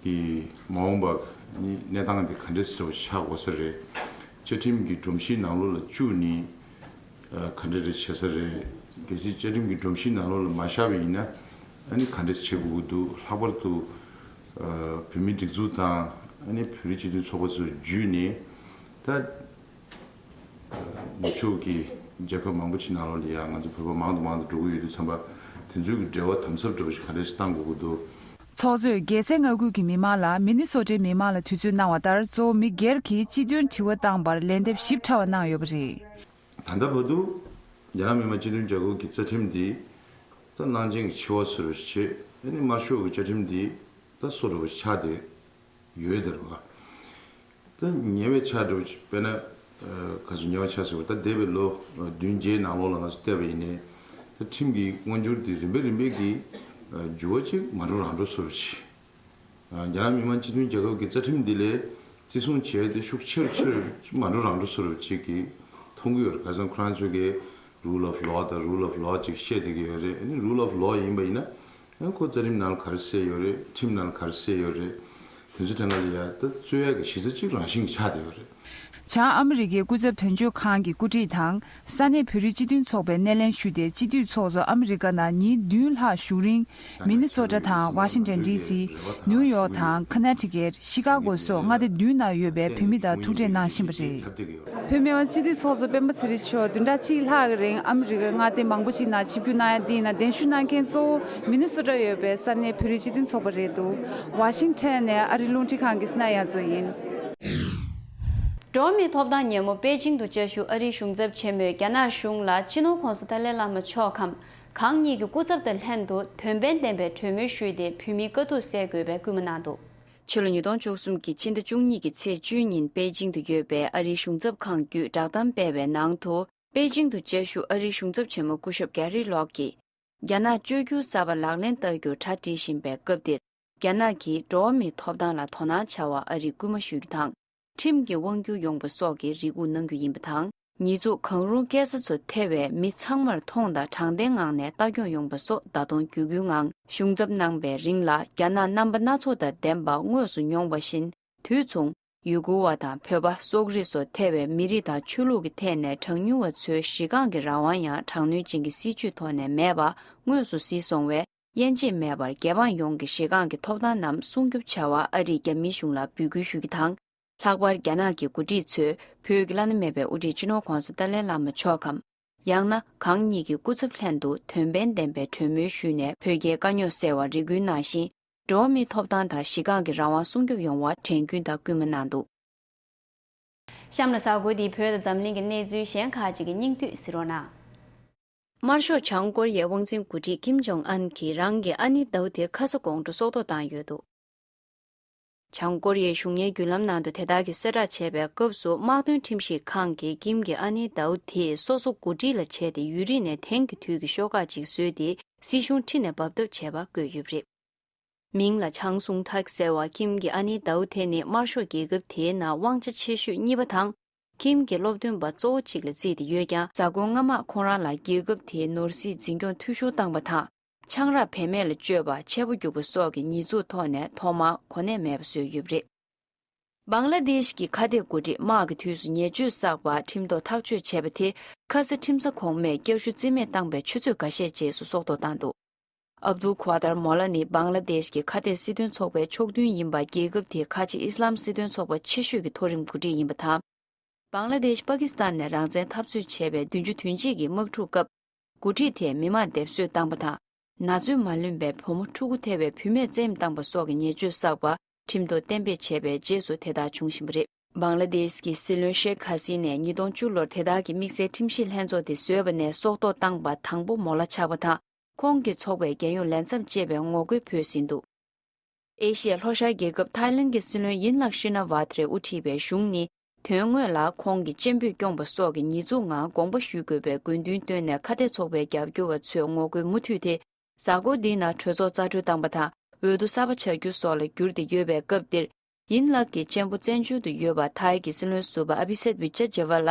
གི་མ་འོངས་པ་ནི་གནས་སྟངས་འདི་ག་འདྲས་འདྲ་བོ་ཆགས་དགོས་ས་རེད། བཅའ་ཁྲིམས་ཀྱི་སྒྲོམ་གཞིའི་ནང་ལོགས་ལ་བཅུག་ནས་ཨ་ག་འདྲས་རེ་བྱེད་ས་རེད། གལ་སྲིད་བཅའ་ཁྲིམས་ཀྱི་སྒྲོམ་གཞིའི་ནང་ལོགས་ལ་མ་བཞག་པ་ཡིན་ན་ཨ་ནི་ག་འདྲས་བྱེད་དགོས་ཀྱི་འདུག་ལྷག་པར་དུ་ཨ་བོད་མིའི་སྒྲིག་འཛུགས་དང་ཨ་ནི་བོད་རིགས་སྤྱི་མཐུན་ཚོགས་པ་ཚོ་བརྒྱུད་ནས་ད། ནུབ་ཕྱོགས་ཀྱི་རྒྱལ་ཁབ་མང་པོ་ཅིག་ནང་ལོགས་ལ་ཡང་ང་ཚོ་བོད་པ་མང་དུ་མང་དུ་འགྲོ་གི་ཡོད་དུས་ཙམ་པ། དེ་ཚོའི་གི་འབྲེལ་བ་དམ་ཟབ་འདྲ་བོ་ཞིག་ག་འདྲ་ཞིག་གཏང་དགོས་ཀྱི་འདུག་ཚོགས་གཙོས་རྒྱལ་སའི་མངའ་ཁུལ་གྱི་མི་མང་ལ་མི་ནི་སོ་ཊའི་མི་མང་ལ་དུས་ཚོད་གནང་བ་ལྟར། གཙོ་བོ་མི་སྒེར་གྱིས་སྤྱི་མཐུན་དྲི་བ་བཏང་པར་ལན་འདེབས་ཞིབ་ཕྲ་བ་གནང་ཡོད་པ་རེད། ད་ལྟ་བར་དུ་རྒྱ་ནག་མི་དམངས་སྤྱི་མཐུན་རྒྱལ་ཁབ་ཀྱི་རྩ་ཁྲིམས་འདི་ད་གནང་སྦྱིན་གྱི་འཆི་བ་བཟོ་འདྲ་བོ་ཞིག་བྱས། ཨ་ནི་དམར་ཤོག་གི་བཅའ་ཁྲིམས་འདི་ད་བཟོ་འདྲ་བོ་ཞིག་ཆགས་བསྡད་ཡོད་དེ་རེད་བ། ད་ཉེ་བའི་ཆར་འདྲ་བོ་ཅིག་དཔེར་ན། ཨ་ག་ཚོད་ཉེ་བའི་ཆར་ཟེར་བ་ད་འདས་པའི་ལོ་བདུན་བརྒྱད་ནང་ལོགས་ལ་ང་ཚོ་བལྟས་པ་ཡིན་ནའི། ད་ཁྲིམས་ཀྱི་སྔོ་འགྱུར་དེ་རིམ་པས་རིམ་པས་ཀྱིས་ཨ་འགྱུར་བ་ཅིག་མ་འགྲོ་རང་འགྲོ་བཟོ་འདྲ་ཅིག་ཨ་རྒྱ་ནག་མི་དམངས་སྤྱི་མཐུན་རྒྱལ་ཁབ་ཀྱི་རྩ་ཁྲིམས་འདི་ལས་ བརྩི་སྲུང་བྱས་ཏེ་ཤུགས་ཆེ་རུ་ཆེ་རུ་མ་འགྲོ་རང་འགྲོ་བཟོ་འདྲ་ཅིག་གིས་མཐོང་གི་ཡོད་རེད། ཁ་སང་ཁོ་རང་ཚོ་གིས་rule of law དང་rule of law ཅིག་བཤད་བསྡད་ཀྱི་ཡོད་རེད། ཨ་ནི་rule of law ཡིན་པ་ཡིན་ན་ཁོ་རྩ་ཁྲིམས་ནང་ལ་ག་རེ་གསལ་ཡོད་རེད། ཁྲིམས་ནང་ལ་ག་རེ་གསལ་ཡོད་རེད། དེ་ཚོའི་གྲས་ནང་ལ་ཡ་ད་རྩོད་ཡག་གི་གཞི་རྩ་གཅིག་རང་བཞིན་གྱི་ཆགས་བསྡད་ཡོད་རེད། བྱང་ཨ་མི་རི་ཀའི་སྐུ་ཚབ་དོན་གཅོད་ཁང་གི་འགོ་ཁྲིད་དང་ས་གནས་བོད་རིགས་སྤྱི་མཐུན་ཚོགས་པའི་སྣེ་ལེན་ཞུས་ཏེ། སྤྱི་འཐུས་ཚོགས་གཙོ་ཨ་མི་རི་ཀ་ནང་ཉིན་བདུན་ལྷག་བཞུགས་རིང་། མི་ནི་སོ་ཊ་དང་ཝ་ཤིང་ཊོན་ཌི་སི། ནིའུ་ཡོག་དང་ཁ་ན་ཊི་ཀེཊ། ཤི་ཀ་གོ་སོགས་མངའ་སྡེ་བདུན་ནང་ཡོད་པའི་བོད་མི་དང་ཐུག་འཕྲད་གནང་བཞིན་པ་རེད། བོད་མི་མང་སྤྱི་འཐུས་ཚོགས་གཙོ་སྤེན་པ་ཚེ་རིང་མཆོག་བདུན་ཕྲག་གཅིག་ལྷག་གི་རིང་ཨ་མི་རི་ཀའི་མངའ་སྡེ་མང་པོ་ཞིག་ནང་ཆིབས་བསྒྱུར་གནང་ཡ་འདི་ཡིན་ན། གདན་ཞུ་གནང་མཁན་གཙོ་བོ་མི་ནི་སོ་ཊ་ཡོད་པའི་ས་གནས་བོད་རིགས་སྤྱི་མཐུན་ཚོགས་པ་རེད་འདུག་ཝ་ཤིང་ཊོན་ནས་ཨ་རིའི་རླུང་འཕྲིན་ཁང་གི་སི་ན་ཡ་མཚོ་ཡིན། འགྲོ་བ་མིའི་ཐོབ་ཐང་ཉིན་མོ་པེ་ཅིང་དུ་བཅའ་བཞུགས་ཨ་རིའི་གཞུང་ཚབ་ཆེན་མོས་རྒྱ་ནག་གཞུང་ལ་སྤྱི་ནོར་༧གོང་ས་ཏཱ་ལའི་བླ་མ་མཆོག་གམ་གང་ཉིད་ཀྱི་སྐུ་ཚབ་དང་ལྷན་དུ་དོན་ཕན་ལྡན་པའི་གྲོས་མོལ་ཞུས་ཏེ་བོད་མིའི་དཀའ་སྡུག་སེལ་དགོས་པའི་སྐུལ་མ་གནང་འདུག་ཕྱི་ལོ་ཉིས་སྟོང་བཅུ་གསུམ་གྱི་ཕྱི་ཟླ་བཅུ་གཉིས་ཀྱི་ཚེས་བཅུ་ཉིན་པེ་ཅིང་དུ་ཡོད་པའི་ཨ་རིའི་གཞུང་ཚབ་ཁང་བརྒྱུད་བསྒྲགས་གཏམ་སྤེལ་བའི་ནང་དུ། པེ་ཅིང་དུ་བཅའ་བཞུགས་ཨ་རིའི་གཞུང་ཚབ་ཆེན་མོ་སྐུ་ཞབས་གྷེ་རི་ལོག་གིས། རྒྱ་ནག་བཅོས་བསྒྱུར་གསར་པ་ལག་ལེན་བསྟར་རྒྱུར་གྲ་སྒྲིག་བཞིན་པའི་སྐབས་འདིར། རྒྱ་ནག་གིས་འགྲོ་བ་མིའི་ཐོབ་ཐང་ལ་དོ་སྣང་བྱ་བར་ཨ་རིས་སྐུལ་མ་ཞུ་རྒྱུ་དང་། ཁྲིམས་ཀྱི་དབང་སྒྱུར་ཡོང་བ་སོགས་ཀྱི་རེ་སྒུག་གནང་རྒྱུ་ཡིན་པ་དང་། ཉེས་འཛུགས་གང་རུང་བཀལ་ས་ཚོ་ཐེ་བའི་མི་ཚང་མར་མཐོང་དང་དྲང་བདེན་ངང་ནས་ལྟ་སྐྱོང་ཡོང་བ་སོགས་བརྡ་གཏོང་བརྒྱུད་སྐུལ་ངང་གཞུང་ཚབ་གནང་པའི་རིང་ལ། རྒྱ་ནག་རྣམ་པ་སྣ་ཚོགས་དང་ལྡན་པ་དངོས་སུ་མྱོང་བ་བཞིན། དུས་མཚུངས། ཡུ་གུར་བ་དང་བོད་པ། སོག་རིགས་སོགས་ཐེ་བའི་མི་རིགས་དང་ཆོས་ལུགས་ཀྱི་ཐད་ནས་གྲངས་ཉུང་བ་ཚོའི་གཞི་རྐང་གི་རང་དབང་ཡང་དྲག་གནོན་ཅན་གྱི་སྲིད་བྱུས་ཐོག་ནས་མེད་པ་དངོས་སུ་གཟིགས་སོང་བས། དབྱེ་འབྱེད་མེད་པར་རྒྱལ་འབངས་ཡོངས་ཀྱི་གཞི་རྐང་གི་ཐོབ་ཐང་རྣམས་སྲུང་སྐྱོབ་བྱ་བར་ཨ་རིས་རྒྱ་མིའི་གཞུང་ལ་འབོད་སྐུལ་ཞུ་རྒྱུ་དང་། ལྷག་པར་རྒྱ་ནག་གི་འགོ་ཁྲིད་ཚོས་བོད་ཀྱི་བླ་ན་མེད་པའི་དབུ་ཁྲིད་སྤྱི་ནོར་༧གོང་ས་ཏཱ་ལའི་བླ་མ་མཆོག་གམ། ཡང་ན་གང་ཉིད་ཀྱི་སྐུ་ཚབ་ལྷན་དུ་དོན་ཕན་ལྡན་པའི་གྲོས་མོལ་ཞུས་ནས་བོད་རྒྱའི་དཀའ་རྙོག་སེལ་བར་རེ་སྐུལ་གནང་ཞིང་། འགྲོ་བ་མིའི་ཐོབ་ཐང་དང་གཞི་རྐང་གི་རང་དབང་སྲུང་སྐྱོབ་ཡོང་བར་དྲན་སྐུལ་དང་སྐུལ་མ་གནང་འདུག་གཤམ་ལ་གཟའ་འཁོར་འདིའི་བོད་དང་འཛམ་གླིང་གི་གནས་ཚུལ་གཞན་ཁག་ཅིག་གི་སྙིང་བསྡུས་གཟིགས་རོགས་གནང་། དམར་ཤོག་བྱང་ཀོ་རི་ཡའི་དབང་འཛིན་འགོ་ཁྲིད་ཀིམ་ཇོང་ཨན་གྱིས་རང་གི་ཨ་ནེ་ཟླ་བོ་དེ་ཁ་ས་དགོང་དྲོ་སྲོག་ཐོག་བཏང་ཡོད་འདུག་བྱང་ཀོ་རི་ཡའི་གཞུང་གཉེར་བརྒྱུད་ལམ་ནང་དུ་དེ་དག་གི་གསལ་བསྒྲགས་བྱས་པའི་སྐབས་སུ། དམག་དོན་ཁྲིམས་ཞིབ་ཁང་གིས་ཀིམ་གྱི་ཨ་ནེ་ཟླ་བོ་དེས་སོ་སོ་འགོ་ཁྲིད་ལ་བྱས་ཏེ་ཡུན་རིང་ནས་དེང་གི་དུས་ཀྱི་ཤོག་ཁག་ཅིག་བཟོས་ཏེ་སྲིད་གཞུང་ཁྲི་ནས་འབབ་ཐབས་བྱས་པ་བཀོད་ཡོད་པ་རེད། མིང་ལ་ཆང་སུང་ཐག་ཟེར་བ་ཀིམ་གྱི་ཨ་ནེ་ཟླ་བོ་དེ་ནི་དམར་ཤོག་རྒྱལ་ཁབ་དེའི་ནང་དབང་ཆ་ཆེ་ཤོས་གཉིས་པ་དང་། ཀིམ་གྱི་སློབ་སྟོན་པ་གཙོ་བོ་གཅིག་ལ་བརྩིས་ཏེ་ཡོད་ཀྱང་། གཟའ་འཁོར་སྔ་མ་ཁོང་རང་ལ་རྒྱལ་ཁབ་དེའི་ནོར་སྲིད་འཛིན་སྐྱོང་འཐུས་ཤོར་བཏང་པ་དང་། ཆང་རག་བེད་མེད་ལ་སྤྱོད་པ། ཆས་པ་རྒྱུག་པ་སོགས་ཀྱི་ཉེས་འཛུགས་ཐོག་ནས་ཐོག་མར་གོ་གནས་མེད་པ་བཟོས་ཡོད་པ་རེད། བང་ལ་དེཤ་གི་ཁ་གཏད་འགོ་ཁྲིད་དམག་གི་དུས་སུ་ཉེས་སྤྱོད་བསགས་པར་ཁྲིམས་ཐོག་ཐག་གཅོད་བྱས་པ་དེ། ཁ་ས་ཁྲིམས་ས་གོང་མས་བསྐྱར་ཞུ་རྩིས་མེད་བཏང་པའི་ཆུ་ཚོད་འགའ་ཤས་རྗེས་སུ་སྲོག་ཐོག་བཏང་འདུག་ཨབ་དུལ་ཁུ་ཝ་ཏར་མོ་ལ་ནི་བང་ལ་དེཤ་གི་ཁ་གཏད་སྲིད་དོན་ཚོགས་པའི་ཕྱོགས་མཐུན་ཡིན་པ། རྒྱལ་ཁབ་དེའི་ཁ་ཆེ་ཨི་སི་ལམ་སྲིད་དོན་ཚོགས་པ་ཆེ་ཤོས་ཀྱི་མཐོ་རིམ་འགོ་ཁྲིད་ཡིན་པ་དང་། བང་ལ་དེཤ་པ་ཀི་སི་ཐན་ནས་རང་བཙན་འཐབ་རྩོད་བྱས་པའི་བདུན་ཅུ་དོན་གཅིག་གི་དམག་འཁྲུག་སྐབས། འགོ་ཁྲིད་དེས་མི་མང་སྡེབ་གསོད་བཏང་པ་དང་། ན་ཚོད་མ་ལོན་པའི་བུ་མོ་ཕྲུ་གུ་ཐེ་བའི་བུད་མེད་བཙེམ་བཏང་པ་སོགས་ཀྱི་ཉེས་སྤྱོད་བསགས་པ། ཁྲིམས་ཐོག་གཏན་འབེབས་བྱས་པའི་རྗེས་སུ་དེ་ལྟར་བྱུང་བཞིན་པ་རེད། བང་ལ་དེཤ་གི་སྲིད་བློན་ཤེག་ཧ་སི་ནས་ཉིས་སྟོང་བཅུ་ལོར་དེ་དག་གི་དམིགས་བསལ་ཁྲིམས་ཞིབ་ལྷན་ཚོགས་དེ་བཟོས་པ་ནས་སྲོག་ཐོག་བཏང་པ་དང་པོ་མོ་ལ་ཆགས་པ་དང་། ཁོང་གི་ཚོགས་པས་རྒྱལ་ཡོངས་ལས་མཚམས་བཅད་པའི་ངོ་རྒོལ་ཕུད་ཟིན་འདུག་ཨེ་ཤི་ཡའི་ལྷོ་ཤར་རྒྱལ་ཁབ་ཐའི་ལན་གྱི་སྲིད་བློན་ཡིན་ལག་ཤི་ན་ཝ་ཐེ་རེ་དབུ་ཁྲིད་པའི་གཞུང་ནི། དོན་དངོས་ལ་ཁོང་གིས་གཅེན་པོས་བསྐྱོངས་པ་སོགས་ཀྱི་ཉེས་འཛུགས་ངང་དགོངས་པ་ཞུ་དགོས་པའི་དགོས་འདུན་བཏོན་ནས། ཁ་གཏད་ཚོགས་པའི་རྒྱབ་སྐྱོར་བ་ཚོས་ངོ་རྒོལ་མུ་མཐུད་དེ། གཟའ་འཁོར་འདིའི་ནང་གྲོས་ཚོགས་རྩ་གྲོལ་བཏང་པ་དང་། འོས་བསྡུ་གསར་པ་བྱ་རྒྱུ་སོགས་ལ་འགྱུར་ཏེ་ཡོད་པའི་སྐབས་འདིར། ཡིན་ལག་གི་གཅེན་པོ་བཙན་བྱོལ་དུ་ཡོད་པ། ཐའི་གི་སྲིད་བློན་ཟུར་པ་ཨ་བྷི་སད་བི་ཅ་ཇེ་ཝ་ལ།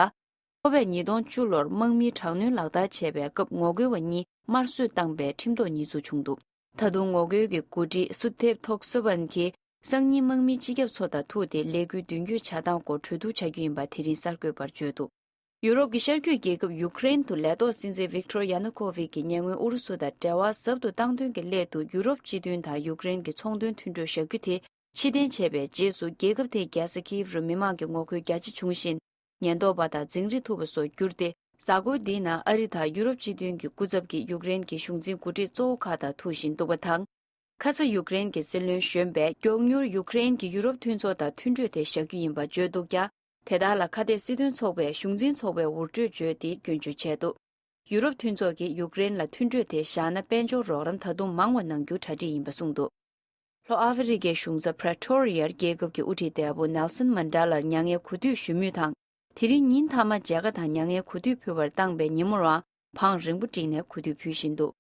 ཁོ་པས་ཉིས་སྟོང་བཅུ་ལོར་དམག་མིའི་དྲག་གནོན་ལག་བསྟར་བྱས་པའི་སྐབས། ངོ་རྒོལ་བ་གཉིས་དམར་གསོད་བཏང་པའི་ཁྲིམས་ཐོག་ཉེས་འཛུགས་བྱུང་འདུག་ད་དུང་ངོ་རྒོལ་གྱི་འགོ་ཁྲིད་སུ་ཐེབ་ཐོག་སུ་ཝན་གྱིས། སང་ཉིན་དམག་མིའི་སྤྱི་ཁྱབ་ཚོ་དང་ཐུག་སྟེ། ལས་འགུལ་མདུན་སྐྱོད་བྱ་སྟངས་སྐོར་གྲོས་བསྡུར་བྱ་རྒྱུ་ཡིན་པ་དེ་རིང་གསར་འགོད་པར་བརྗོད་འདུག་ཡུ་རོབ་ཀྱི་ཤར་རྒྱུད་རྒྱལ་ཁབ་ཡུ་ཀེ་རེན་དུ་ལས་ཐོག་སྲིད་འཛིན་ཝིག་ཏོར་ཡ་ནུ་ཁོ་ཝིག་གི་ཉེ་སྔོན་ཨུ་རུ་སུ་དང་འབྲེལ་བ་ཟབ་ཏུ་བཏང་དོན་གྱི་སླད་དུ། ཡུ་རོབ་སྤྱི་མཐུན་དང་ཡུ་ཀེ་རེན་གྱི་ཚོང་དོན་མཐུན་གྲོས་བཞག་རྒྱུ་དེ་ཕྱིར་འཐེན་བྱས་པའི་རྗེས་སུ། རྒྱལ་ཁབ་དེའི་རྒྱལ་ས་ཀིའིབ་རུ་མི་མང་གི་ངོ་རྒོལ་རྒྱ་ཆེ་བྱུང་ཞིང་། ཉེན་རྟོག་པ་དང་འཛིང་རེས་ཐུབ་པ་སོགས་གྱུར་ཏེ། གཟའ་འཁོར་འདིའི་ནང་ཨ་རི་དང་ཡུ་རོབ་སྤྱི་མཐུན་གྱི་སྐུ་ཚབ་ཀྱིས་ཡུཀ་རེན་གྱི་གཞུང་འཛིན་འགོ་ཁྲིད་གཙོ་བོ་ཁག་དང་ཐུག་བཞིན་འདུག་པ་དང་། ཁ་ས་ཡུཀ་རེན་གྱི་སྲིད་བློན་གཞོན་པས་མགྱོགས་མྱུར་ཡུཀ་རེན་གྱིས་ཡུ་རོབ་མཐུན་ཚོགས་དང་མཐུན་གྲོས་དེ་བཞག་རྒྱུ་ཡིན་པ་བརྗོད་འདུག་ཀྱང་། དེ་དག་ལ་ཁ་གཏད་སྲིད་དོན་ཚོགས་པའི་གཞུང་འཛིན་ཚོགས་པས་འུར་སྒྲོག་བརྗོད་དེ་སྐྱོན་བརྗོད་བྱས་འདུག་ཡུ་རོབ་མཐུན་ཚོགས་ཀྱིས་ཡུཀ་རེན་ལ་མཐུན་གྲོས་དེ་བཞག་ན། དཔལ་འབྱོར་རོགས་རམ་ད་དུང་མང་བ་གནང་རྒྱུ་གྲ་སྒྲིག་ཡིན་པ་གསུངས་འདུག་ལྷོ་ཨ་ཧྥེ་རི་ཁའི་གཞུང་ས་པྲེ་ཊོ་རི་ཡར་རྒྱལ་ཁབ་ཀྱི་དབུ་ཁྲིད་འདས་པོ་ནེལ་སོན་མན་ཌེ་ལར་མྱ་ངན་གུས་འདུད་ཞུ་མུས་དང་། དེ་རིང་ཉིན་མཐའ་མ་མཇལ་ཁ་དང་མྱ་ངན་གུས་འདུད་ཕུལ་བར་བཏང་པའི་ཉིན་མོར་བང་རིང་པོ་བསྒྲིགས་ནས་གུས་འདུད་ཕུལ་བཞིན་འདུག་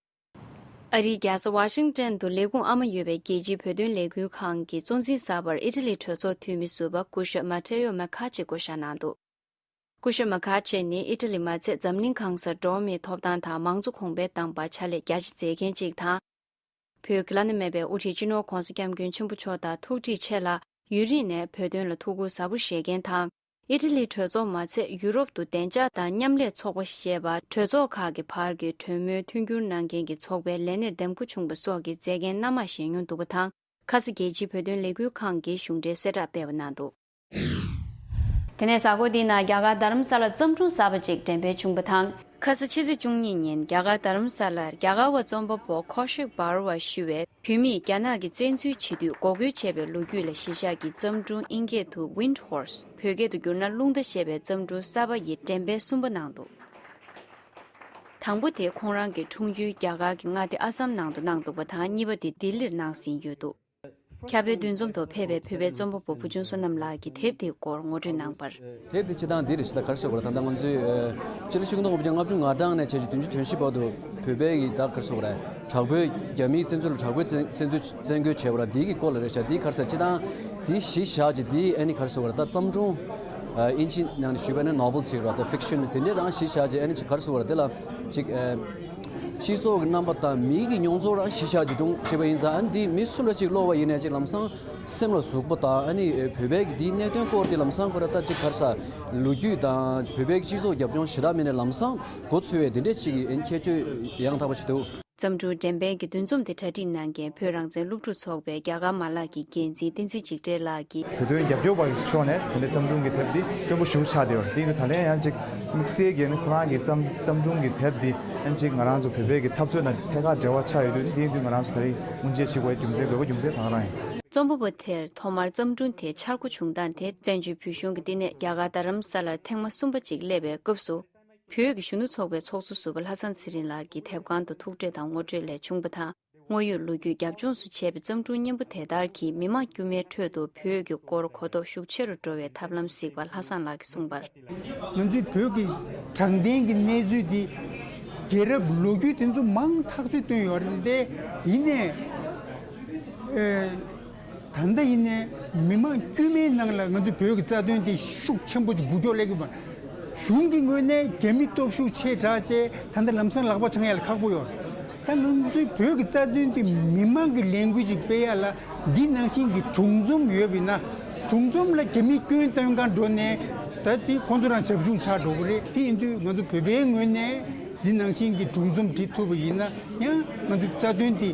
ཨ་རིའི་རྒྱལ་ས་ཝ་ཤིང་ཏན་དུ་ལས་ཁུངས་ཨ་མ་ཡོད་པའི་རྒྱལ་སྤྱིའི་བོད་དོན་ལས་འགུལ་ཁང་གི་གཙོ་འཛིན་གསར་པར་ཨི་ཊ་ལིའི་གྲོས་ཚོགས་འཐུས་མི་ཟུར་པ་སྐུ་ཞབས་མ་ཐེ་ཡོ་མ་ཁ་ཆེ་བསྐོ་བཞག་གནང་འདུག་སྐུ་ཞབས་མ་ཁ་ཆེ་ནི་ཨི་ཊ་ལི་མ་ཚད་འཛམ་གླིང་གང་སར་འགྲོ་བ་མིའི་ཐོབ་ཐང་དང་མང་གཙོ་གོང་འཕེལ་བཏང་བར་ཕྱག་ལས་རྒྱ་ཆེ་མཛད་མཁན་ཅིག་དང་། བོད་ཀྱི་བླ་ན་མེད་པའི་དབུ་ཁྲིད་སྤྱི་ནོར་༧གོང་ས་༧སྐྱབས་མགོན་ཆེན་པོ་མཆོག་དང་ཐུགས་འདྲིས་ཆེ་ལ། ཡུན་རིང་ནས་བོད་དོན་ལ་ཐུགས་ཁུར་ཟབ་པོ་བཞེས་མཁན་དང་། ཨི་ཊ་ལིའི་གྲོས་ཚོགས་མ་ཚད་ཡུ་རོབ་ཏུ་བདེ་འཇགས་དང་མཉམ་ལས་ཚོགས་པ་ཞེས་པ་གྲོས་ཚོགས་ཁག་གི་བར་གྱི་གྲོས་མོལ་མཐུན་འགྱུར་གནང་མཁན་གྱི་ཚོགས་པའི་ལས་སྣེར་འདེམས་བསྐོ་བྱུང་བ་སོགས་ཀྱི་མཛད་འགན་སྣ་མང་བཞེས་མྱོང་འདུག་པ་དང་། ཁ་ས་རྒྱལ་སྤྱིའི་བོད་དོན་ལས་འགུལ་ཁང་གིས་གཞུང་འབྲེལ་གསལ་བསྒྲགས་སྤེལ་བ་གནང་འདུག་དེ་ནས་གཟའ་འཁོར་འདིའི་ནང་རྒྱ་གར་རྡ་རམ་ས་ལར་བརྩམས་སྒྲུང་གསར་པ་ཅིག་འགྲེམས་སྤེལ་བྱུང་བ་དང་། ཁ་ས་ཕྱི་ཚེས་བཅུ་གཉིས་ཉིན་རྒྱ་གར་རྡ་རམ་ས་ལར་རྒྱ་གར་བ་རྩོམ་པ་པོ་ཁོ་ཤིག་བྷ་རུ་ཝ་ཞུ་བས་བོད་མིས་རྒྱ་ནག་གི་བཙན་འཛུལ་བྱེད་དུས་འགོག་རྒོལ་བྱས་པའི་ལོ་རྒྱུས་ལ་གཞི་བཞག་གི་བརྩམས་སྒྲུང་ཨིན་སྐད་དུ་Wind Horse། བོད་སྐད་དུ་བསྒྱུར་ན་རླུང་རྟ་ཞེས་པའི་བརྩམས་སྒྲུང་གསར་པ་ཡི་འགྲེམས་སྤེལ་གསུམ་པ་གནང་འདུག་དང་པོ་དེ་ཁོང་རང་གི་འཁྲུངས་ཡུལ་རྒྱ་གར་གྱི་མངའ་སྡེ་ཨ་སམ་ནང་དུ་གནང་འདུག་པ་དང་། གཉིས་པ་དེ་ལྡི་ལིར་གནང་ཟིན་ཡོད་འདུག་ཁྱབ་སྤེལ་འདུ་འཛོམས་ཐོག་ཕེབས་པའི་བོད་པའི་རྩོམ་པ་པོ་བུ་ཆུང་བསོད་ནམས་ལགས་ཀྱིས་དེབ་དེའི་སྐོར་ངོ་སྤྲོད་གནང་བར། དེབ་དེ་སྤྱིར་བཏང་འདི་རེད། སྤྱིར་བཏང་ག་རེ་ཟེར་དགོས་རེད། ད་ལྟ་ང་ཚོས་ཨ་སྤྱི་ལོ་ཆིག་སྟོང་དགུ་བརྒྱ་ལྔ་བཅུ་ང་གྲངས་ནས་བྱས་ཏེ་བདུན་ཅུ་དོན་བཞི་བར་དུ་བོད་པའི་གི་ད་ག་རེ་ཟེར་དགོས་རེད། དྲག་པོའི་རྒྱ་མིའི་བཙན་འཛུལ་ལ་དྲག་པོའི་བཙན་བཙན་འཛུལ་བཙན་རྒོལ་བྱས་པ་ར། འདི་གི་སྐོར་ལ་རེད་ཤག་འདི་ག་རེ་ཟེར། སྤྱིར་བཏང་འདི་གཞི་བཞག་ཅིག་འདི་ཨ་ནི་ག་རེ་ཟེར་དགོས་རེད། ད་བརྩམས་སྒྲུང་ཨ་ཨིན་ཇི་ནང་ནས་ཞུས་པ་ན་ནོ་ཝེལ་ཟེར་གི་རེད། ད་ཕིག་ཤན་དེ་འདྲས་རང་གཞི་བཞག་ཅིག་ཨ་ནི་ཅིག་ག་རེ་ཟེར་དགོས་རེད། དེ་ལ་ཅིག་ཨ། སྤྱི་ཚོགས་ཀྱི་རྣམ་པ་དང་མིའི་གི་མྱོང་ཚོར་རང་གཞི་བཞག་ཅིག་སྒྲུང་བྱས་པ་ཡིན་ཙང་། ཨ་ནི་འདི་མི་སུ་ལ་ཅིག་ཀློག་པ་ཡིན་ནའི་ཅིག་ལམ་སང་སེམས་ལ་ཟུག་པ་དང་། ཨ་ནི་བོད་པའི་གི་འདིའི་གནད་དོན་སྐོར་དེ་ལམ་སང་ཁོ་ར་ད་ཅིག་ག་རེ་ཟེར། ལོ་རྒྱུས་དང་བོད་པའི་གི་སྤྱི་ཚོགས་རྒྱབ་ལྗོངས་ཞེ་དྲག་མིན་ནའི་ལམ་སང་མགོ་ཚོས་པའི་འདི་འདྲས་ཅིག་གི་ཨ་ནི་ཁྱད་ཆོས་ཡང་དག་པ་ཞིག་འདུག་བརྩམས་སྒྲུང་འགྲེམས་སྤེལ་གྱི་འདུ་འཛོམས་དེ་གྲ་སྒྲིག་གནང་མཁན་བོད་རང་བཙན་སློབ་ཕྲུག་ཚོགས་པའི་རྒྱ་གར་མ་ལག་གི་འགན་འཛིན་བསྟན་འཛིན་འཇིགས་བྲལ་ལགས་ཀྱིས། བོད་དོན་རྒྱབ་སྐྱོར་བ་ཡི་ཕྱོགས་ནས་དེ་འདྲའི་བརྩམས་སྒྲུང་གི་དེབ་འདི་སྐྱོན་པོ་ཞེ་པོ་ཆགས་བསྡད་ཡོད་རེད། དེ་ཡིན་དུས་ད་ལན་ཡང་ཅིག་དམིགས་བསལ་གྱི་ནི་ཁོ་རང་གི་བརྩམས་བརྩམས་སྒྲུང་གི་དེབ་འདི་ཡང་ཅིག་ང་རང་ཚོ་བོད་པའི་གི་འཐབ་རྩོད་ནང་ཐད་ཀར་འབྲེལ་བ་ཆགས་ཡོད་དུས་ནི། དེ་ཡིན་དུས་ང་རང་ཚོ་ད་རེས་སྔོན་རྗེས་བྱེད་དགོས་རྒྱུ་མཚན་དགོས་པ་རྒྱུ་མཚན་དེ་ག་རང་ཡིན། རྩོམ་པ་པོ་དེར་ཐོག་མར་བརྩམས་སྒྲུང་དེ་འཆར་འགོད་བྱུང་སྟངས་དེ་བཙན་བྱོལ་བོད་གཞུང་གི་བསྟི་གནས་རྒྱ་གར་རྡ་རམ་ས་ལར་ཐེངས་མ་གསུམ་པ་ཅིག་སླེབས་པའི་སྐབས་སུ། བོད་ཀྱི་གཞོན་ནུ་ཚོགས་པའི་ཚོགས་གཙོ་ཟུར་པ་ལྷ་བཟང་ཚེ་རིང་ལགས་ཀྱི་དེབ་ཁང་དུ་ཐུག་འཕྲད་དང་ངོ་སྤྲོད་ལས་བྱུང་བ་དང་། དངོས་ཡོད་ལོ་རྒྱུས་རྒྱབ་ལྗོངས་སུ་བྱས་པའི་བརྩམས་སྒྲུང་སྙན་པོ་དེ་ལྟར་གྱིས་མི་མང་དཀྱུས་མའི་ཁྲོད་དུ་བོད་ཀྱི་སྐོར་གོ་རྟོགས་ཤུགས་ཆེ་རུ་འགྲོ་བའི་ཐབས་ལམ་གཟིགས་པ་ལྷ་བཟང་ལགས་ཀྱིས་གསུངས་པར། ང་ཚོའི་བོད་ཀྱི་དྲང་བདེན་གྱི་གནས་ཚུལ་འདི་རྒྱལ་རབས་ལོ་རྒྱུས་དེ་ཚོ་མང་ཐག་ཆོད་བཏོན་ཡོད་རེད་དེ། ཡིན་ནའི་ཨེ། ད་ལྟ་ཡིན་ནའི་མི་མང་དཀྱུས་མའི་ནང་ལ་ང་ཚོའི་བོད་ཀྱི་རྩ་དོན་དེ་ཤུགས་ཆེན་པོ་ཅིག་འགུལ་སྐྱོད་སླེབས་ཀྱི་མ། གཞུང་གི་ངོས་ནས་རྒྱ་མི་སྟོབས་ཤུགས་ཆེ་དྲགས་བྱས་ད་ལྟ་ལམ་སང་ལག་པ་འཆང་ཡ་ལ་ཁག་པོ་ཡོད། ད་ང་ཚོའི་བོད་ཀྱི་རྩ་དོན་དེ་མི་མང་གི་ལས་འགུལ་ཅིག་སྤེལ་ཡ་ལ་འདི་ནང་བཞིན་གྱི་གྲོས་འཛོམས་ཡོད་པ་ཡིན་ན། གྲོས་འཛོམས་ལ་རྒྱ་མིས་སྐྱོན་བཏོན་གང་འགྲོ་ནས་ད་དེ་ཁོང་ཚོ་རང་བྱབ་ཆུང་ཆགས་འགྲོ་གི་རེད། དེ་ཡིན་དུས་ང་ཚོ་བོད་པའི་ངོས་ནས་འདི་ནང་བཞིན་གྱི་གྲོས་འཛོམས་འགྲིག་ཐུབ་པ་ཡིན་ན་ཡང་ང་ཚོའི་རྩ་དོན་དེ་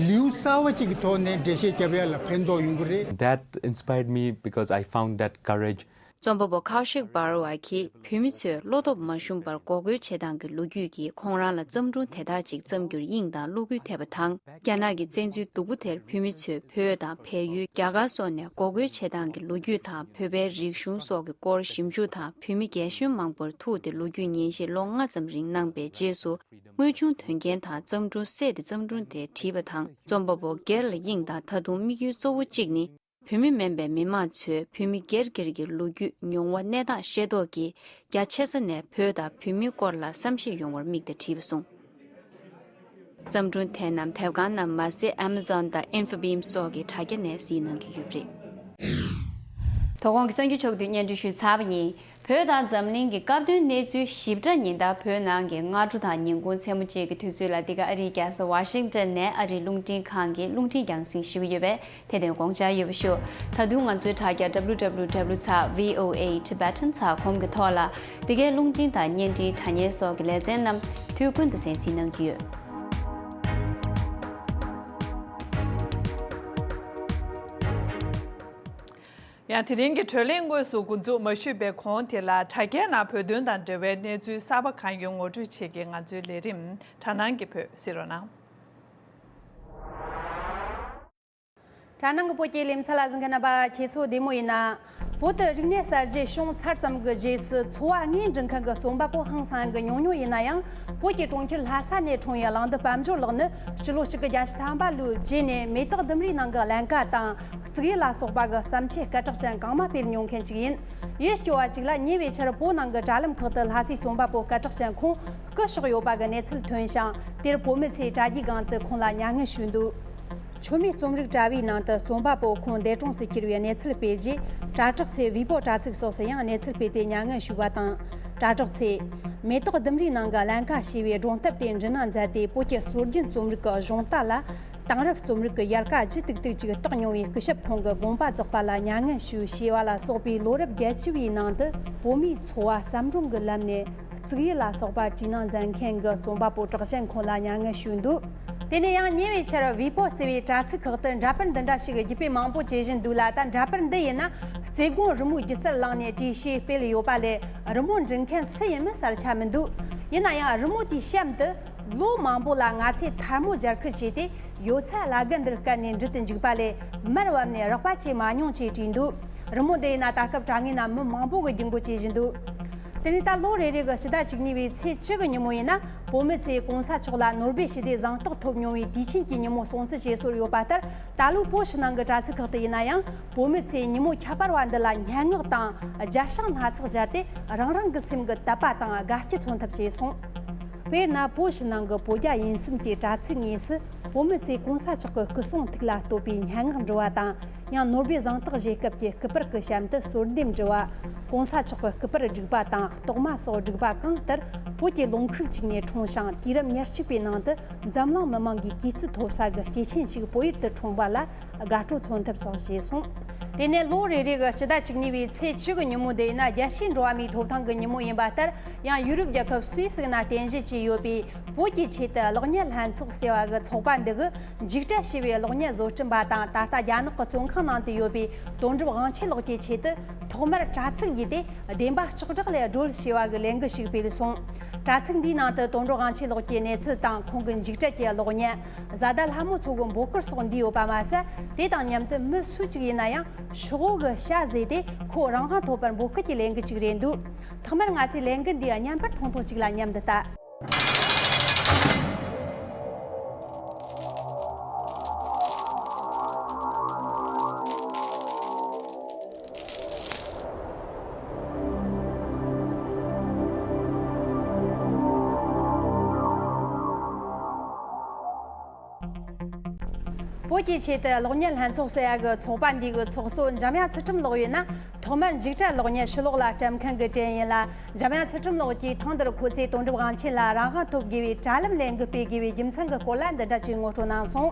ལེའུ་གསར་བ་ཅིག་གི་ཐོག་ནས་འགྲེལ་བཤད་བརྒྱབ་ཡ་ལ་ཕན་ཐོགས་ཡོང་གི་རེད། That inspired me because I found that courage རྩོམ་པ་པོ་ཁའོ་ཤིག་བྷ་ར་ཝ་གིས་བོད་མི་ཚོས་བློ་སྟོབས་མ་ཞུམ་པར་འགོག་རྒོལ་བྱེད་སྟངས་ཀྱི་ལོ་རྒྱུས་ཀྱིས་ཁོང་རང་ལ་བརྩམས་སྒྲུང་དེ་དག་ཅིག་བརྩམས་རྒྱུར་དབྱིངས་དང་བློ་འགུལ་ཐེབས་པ་དང་། རྒྱ་ནག་གི་བཙན་འཛུལ་སྡུག་པོ་དེར་བོད་མི་ཚོས་བོད་དང་བལ་ཡུལ། རྒྱ་གར་སོགས་ནས་འགོག་རྒོལ་བྱེད་སྟངས་ཀྱི་ལོ་རྒྱུས་དང་། བོད་པའི་རིག་གཞུང་སོགས་ཀྱི་སྐོར་ཞིབ་འཇུག་དང་། བོད་མི་རྒན་གཞོན་མང་པོར་ཐུག་སྟེ་ལོ་རྒྱུས་ཉན་ཞིབ་ལོ་ལྔ་ཙམ་རིང་གནང་པའི་རྗེས་སུ། དངོས་བྱུང་དོན་རྐྱེན་དང་བརྩམས་སྒྲུང་བསྲེས་ཏེ་བརྩམས་སྒྲུང་དེ་བྲིས་པ་དང་། རྩོམ་པ་པོ་སྒེར་ལ་དབྱིངས་དང་། ད་དུང་དམིགས་ཡུལ་གཙོ་བོ་གཅིག་ནི། བོད་མི་མིན་པའི་མི་མང་ཚོས་བོད་མི་སྒེར་སྒེར་གྱི་ལོ་རྒྱུས། མྱོང་བ། གནས་སྟངས་ཤེས་རྟོགས་ཀྱིས་རྒྱ་ཆེ་ས་ནས་བོད་དང་བོད་མིའི་སྐོར་ལ་བསམ་ཤེས་ཡོང་བར་དམིགས་ཏེ་བྲིས་པ་གསུངས། བརྩམས་སྒྲུང་དེ་རྣམས་དེབ་ཁང་རྣམས་མ་ཟད་Amazon་དང་InfoBeam་སོགས་ཀྱི་དྲ་རྒྱ་ནས་གཟིགས་གནང་རྒྱུ་ཡོད་པ་རེད། དོ་དགོང་གི་གསར་འགྱུར་ཕྱོགས་བསྡུས་སྙན་སྒྲོན་ཞུས་ཚར་བ་ཡིན། བོད་དང་འཛམ་གླིང་གི་སྐབས་དོན་གནས་ཚུལ་ཞིབ་ཕྲ་ཉིན་ལྟར་བོད་ནང་གི་སྔ་དྲོ་དང་ཉིན་གུང་མཚན་མོ་བཅས་ཀྱི་དུས་ཚོད་ལ་འདི་ག་ཨ་རིའི་རྒྱལ་ས་ཝ་ཤིང་ཏན་ནས་ཨ་རིའི་རླུང་འཕྲིན་ཁང་གི་རླུང་འཕྲིན་རྒྱང་སྲིང་ཞུ་གི་ཡོད་པས། དེ་དོན་དགོངས་འཇགས་ཡོད་པ་ཞུ། ད་དུང་ང་ཚོའི་དྲ་རྒྱ་W W W ཚ་V O A Tibetan ཚ་གོམ་གྱི་ཐོག་ལ་འདི་གའི་རླུང་འཕྲིན་དང་བརྙན་འཕྲིན་དྲ་བརྙན་སོགས་ཀྱི་ལེ་ཚན་རྣམས་དུས་ཀུན་ཏུ་གསན་གཟིགས་གནང་རྒྱུ་ཡོད། ཡང་དེ་རིང་གི་བགྲོ་གླེང་དངོས་སུ་འགོ་འཛུགས་མ་ཞུས་པའི་གོང་དེ་ལ་དྲ་རྒྱའི་ནང་བོད་དོན་དང་འབྲེལ་བའི་གནས་ཚུལ་གསར་པ་གང་ཡོད་ངོ་སྤྲོད་བྱེད་མཁན་ང་ཚོའི་ལས་རིམ་དྲ་སྣང་གི་བོད་གཟིགས་རོགས་གནང་། དྲ་སྣང་གི་བོད་ཀྱི་ལེ་ཚན་ལ་གཟིགས་མཁན་རྣམ་པ་ཁྱེད་ཚོ་བདེ་མོ་ཡིན་ན། བོད་དུ་རིག་གནས་གསར་བརྗེ་བྱུང་ཚར་ཙམ་གྱི་རྗེས་སུ་འཚོ་བ་དངོས་འབྲི་མཁན་གྱི་རྩོམ་པ་པོ་ཧང་སང་གི་ཉུང་ཉུང་ཡིན་ན་ཡང་། བོད་ཀྱི་གྲོང་ཁྱེར་ལྷ་ས་ནས་འཁྲུངས་པའི་གླང་མདུན་དཔལ་འབྱོར་ལགས་ནི་སྤྱི་ལོ་གཅིག་དགུ་བརྒྱད་ཅུ་ཐམ་པ་ལོའི་རྗེས་ནས་མེ་ཏོག་ལྡུམ་རའི་ནང་གི་ཀླན་ཀ་དང་གཙུག་གཡུ་ལ་སོགས་པ་གི་བརྩམས་ཆོས་སྐད་གྲགས་ཅན་གང་མང་སྤེལ་མྱོང་མཁན་ཞིག་ཡིན། ཡུལ་སྐྱོ་བ་ཅིག་ལ་ཉེ་བའི་ཆར་བོད་ནང་གི་དྲ་ལམ་ཁག་ཏུ་ལྷ་སའི་རྩོམ་པ་པོ་སྐད་གྲགས་ཅན་ཁོང་སྐུ་གཤེགས་ཡོད་པ་གི་གནས་ཚུལ་ཐོན་ཞིང་། དེར་བོད་མི་ཚོས་དྲ་རྒྱའི་སྒང་དུ་ཁོང་ལ་མྱ་ངན་ཞུས་འདུག་མཆོད་མེ་རྩོམ་རིག་དྲ་བའི་ནང་དུ་རྩོམ་པ་པོ་ཁོང་འདས་གྲོངས་སུ་གྱུར་བའི་གནས་ཚུལ་སྤེལ་རྗེས། དྲ་གྲོགས་ཚོས་ཝི་པོ་དྲ་ཚིགས་སོགས་སུ་ཡང་གནས་ཚུལ་སྤེལ་ཏེ་མྱ་ངན་ཞུས་པ་དང་། དྲ་གྲོགས་ཚོས། མེ་ཏོག་ལྡུམ་རའི་ནང་གི་ཀླན་ཀ་ཞེས་པའི་སྒྲུང་དེབ་དེ་འབྲི་གནང་མཛད་དེ། བོད་ཀྱི་སྲོལ་རྒྱུན་རྩོམ་རིག་གི་གཞུང་རྟ་ལ་དེང་རབས་རྩོམ་རིག་གི་ཡལ་ག་ལྗིད་ཏིག་ཏིག་ཅིག་བཏོགས་མྱོང་བའི་སྐུ་ཞབས་ཁོང་གི་དགོངས་པ་རྫོགས་པ་ལ་མྱ་ངན་ཞུ་ཞེས་པ་ལ་སོགས་པའི་ལོ་རབས་བརྒྱད་ཅུ་བའི་ནང་དུ་བོད་མིའི་འཚོ་བ་བརྩམས་སྒྲུང་གི་ལམ་ནས་གཙུག་གཡུ་ལ་སོགས་པ་བྲིས་གནང་མཛད་མཁན་གྱི་རྩོམ་པ་པོ་གྲགས་ཅན་ཁོང་ལ་མྱ་ངན་ཞུས་འདུག་དེ་ནས་ཡང་ཉེ་བའི་ཆར་ཝི་པོ་ཟེར་བའི་དྲ་ཚིགས་ཁག་ཏུ་འདྲ་པར་འདི་འདྲ་ཞིག་རྒྱུད་སྤེལ་མང་པོ་བྱེད་བཞིན་འདུག་ལ། ད་འདྲ་པར་འདི་ཡིན་ན་རྩེ་དགོན་རི་མོའི་སྒྱུ་རྩལ་བླངས་ནས་བྲིས་ཞེས་སྤེལ་ཡོད་པ་ལས། རི་མོ་འབྲི་མཁན་སུ་ཡིན་མིན་གསལ་ཆ་མི་འདུག་ཡིན་ན་ཡང་རི་མོ་དེའི་གཤམ་དུ། ལོ་མང་པོ་ལ་ང་ཚོས་ཐལ་མོ་སྦྱར་ཁུལ་བྱས་ཏེ། ཡོད་ཚད་བླ་རྒན་འདིར་བཀལ་ནས་འབྲི་དུ་འཇུག་པ་ལས། མར་བབས་ནས་རགས་པ་བྱས་མ་མྱོང་ཅེས་བྲིས་འདུག་རི་མོ་འདི་ཡིན་ན་ད་སྐབས་དྲ་ངོས་ན་མི་མང་པོ་གིས་རྒྱུན་འགོད་བྱེད་བཞིན་འདུག་དེ་ནས་ད་ལོ་རེ་རེ་གི་ཕྱི་ཟླ་བཅུ་གཉིས་པའི་ཚེས་བཅུ་གི་ཉིན་མོ་ཡིན་ན། བོད་མི་ཚོས་གོང་ས་མཆོག་ལ་ནོར་སྦེལ་ཞི་བདེའི་གཟེངས་རྟགས་ཐོབ་མྱོང་བའི་དུས་ཆེན་གྱི་ཉིན་མོ་སྲུང་བརྩི་བྱེད་སྲོལ་ཡོད་པ་ལྟར། ད་ལོའི་བོད་ཕྱི་ནང་གི་དྲ་ཚིགས་ཁག་ཏུ་ཡིན་ན་ཡང་། བོད་མི་ཚོས་ཉིན་མོ་ཁྱད་པར་བ་འདི་ལ་སྙན་ངག་དང་རྒྱར་ཤིང་སྣ་ཚོགས་སྦྱར་ཏེ། རང་རང་གི་སེམས་ཀྱི་དད་པ་དང་དགའ་སྐྱིད་མཚོན་ཐབས་བྱས་སོང་། དཔེར་ན། བོད་ཕྱི་ནང་གི་བོད་རྒྱ་དབྱིན་གསུམ་གྱི་དྲ་ཚིགས་དངོས་སུ་བོད་མི་ཚོས་གོང་ས་མཆོག་གི་སྐུ་གསུང་ཐུགས་ལ་བསྟོད་པའི་སྙན་ངག་འབྲི་བ་དང་། ཡང་ནོར་སྦེལ་གཟེངས་རྟགས་བཞེས་སྐབས་ཀྱི་སྐུ་པར་གྱི་གཤམ་དུ་གསོལ་འདེབས་འབྲི་བ། གོང་ས་མཆོག་གི་སྐུ་པར་བསྒྲིགས་པ་དང་རྟགས་མ་སོགས་བསྒྲིགས་པ་གང་ལྟར། བོད་ཀྱི་ལུང་ཁུག་ཅིག་ནས་འཁྲུངས་ཤིང་། དུས་རབས་ཉེར་གཅིག་པའི་ནང་དུ་འཛམ་གླིང་མི་མང་གི་གུས་བརྩི་ཐོབ་ས་གི་སྐྱེས་ཆེན་ཞིག་བོད་ཡུལ་དུ་འཁྲུངས་པ་ལ་དགའ་སྤྲོ་མཚོན་ཐབས་སོགས་བྱས་སོང་། དེ་ནས་ལོ་རེ་རེ་གི་ཕྱི་ཟླ་བཅུ་གཉིས་པའི་ཚེས་བཅུ་གི་ཉིན་མོ་འདི་ཡིན་ན། རྒྱལ་སྤྱིའི་འགྲོ་བ་མིའི་ཐོབ་ཐང་གི་ཉིན་མོ་ཡིན་པ་ལྟར། ཡང་ཡུ་རོབ་རྒྱལ་ཁབ་སུད་སི་ན་རྟེན་གཞི་བྱས་ཡོད་པའི་བོད་ཀྱི་ཆེད་དུ་གློག་བརྙན་ལྷན་ཚོགས་ཟེར་བ་གི་ཚོགས་པ་འདི་གིས། འཇིགས་བྲལ་ཞེས་པའི་གློག་བརྙན་བཟོ་སྐྲུན་པ་དང་། ད་ལྟ་རྒྱ་ནག་གི་བཙོན་ཁང་ནང་དུ་ཡོད་པའི་དོན་གྲུབ་དབང་ཆེན་ལགས་ཀྱི་ཆེད་དུ། ཐོག་མར་དྲ་ཚིགས་བརྒྱུད་དེ་བདེན་པ་ལྕགས་སྦྲགས་ལས་སྒྲོལ་ཞེས་པ་གི་ལས་འགུལ་ཞིག་སྤེལ་སོང་། དྲ་ཚིགས་འདིའི་ནང་དུ་དོན་གྲུབ་དབང་ཆེན་ལགས་ཀྱི་གནས་ཚུལ་དང་། ཁོང་གི་འཇིགས་བྲལ་གྱི་གློག་བརྙན། བཟའ་ཟླ་ལྷ་མོ་མཚོ་གི་འབོད་སྐུལ་སོགས་འདུས་ཡོད་པ་མ་ཟད། དེ་དང་མཉམ་དུ་མི་སུ་གཅིག་ཡིན་ན་ཡང་ཤོག་བུ་གི་ཤ་ཟོས་ཏེ་ཁོ་རང་དབང་ཐོབ་པར་འབོད་སྐུལ་གྱི་ལས་འགུལ་ཅིག་རེད་འདུག་ཐོག་མར་ང་ཚོས་ལས་འགུལ་འདིའི་བརྙན་པར་ཐུང་ཐུང་ཅིག་ལ་མཉམ་དུ་ལྟ། བོད་ཀྱི་ཆེད་དུ་གློག་བརྙན་ལྷན་ཚོགས་ཟེར་ཡ་གི་ཚོགས་པ་འདི་གི་ཚོགས་གཙོ་འཇམ་དབྱངས་ཚུལ་ཁྲིམས་ལགས་ཡིན་ན། ཐོག་མར་འཇིགས་བྲལ་གློག་བརྙན་ཕྱི་ལོགས་ལ་སྤྲད་མཁན་གྱི་དྲན་ཡིན་ལ། འཇམ་དབྱངས་ཚུལ་ཁྲིམས་ལགས་ཀྱིས་ཐེངས་འདིར་ཁོ་ཚོས་དོན་གྲུབ་དབང་ཆེན་ལ་རང་དབང་ཐོབ་དགོས་པའི་དྲ་ལམ་ལས་འགུལ་སྤེལ་དགོས་པའི་རྒྱུ་མཚན་གྱི་སྐོར་ལ་འདི་འདྲ་ཅིག་ངོ་སྤྲོད་གནང་སོང་།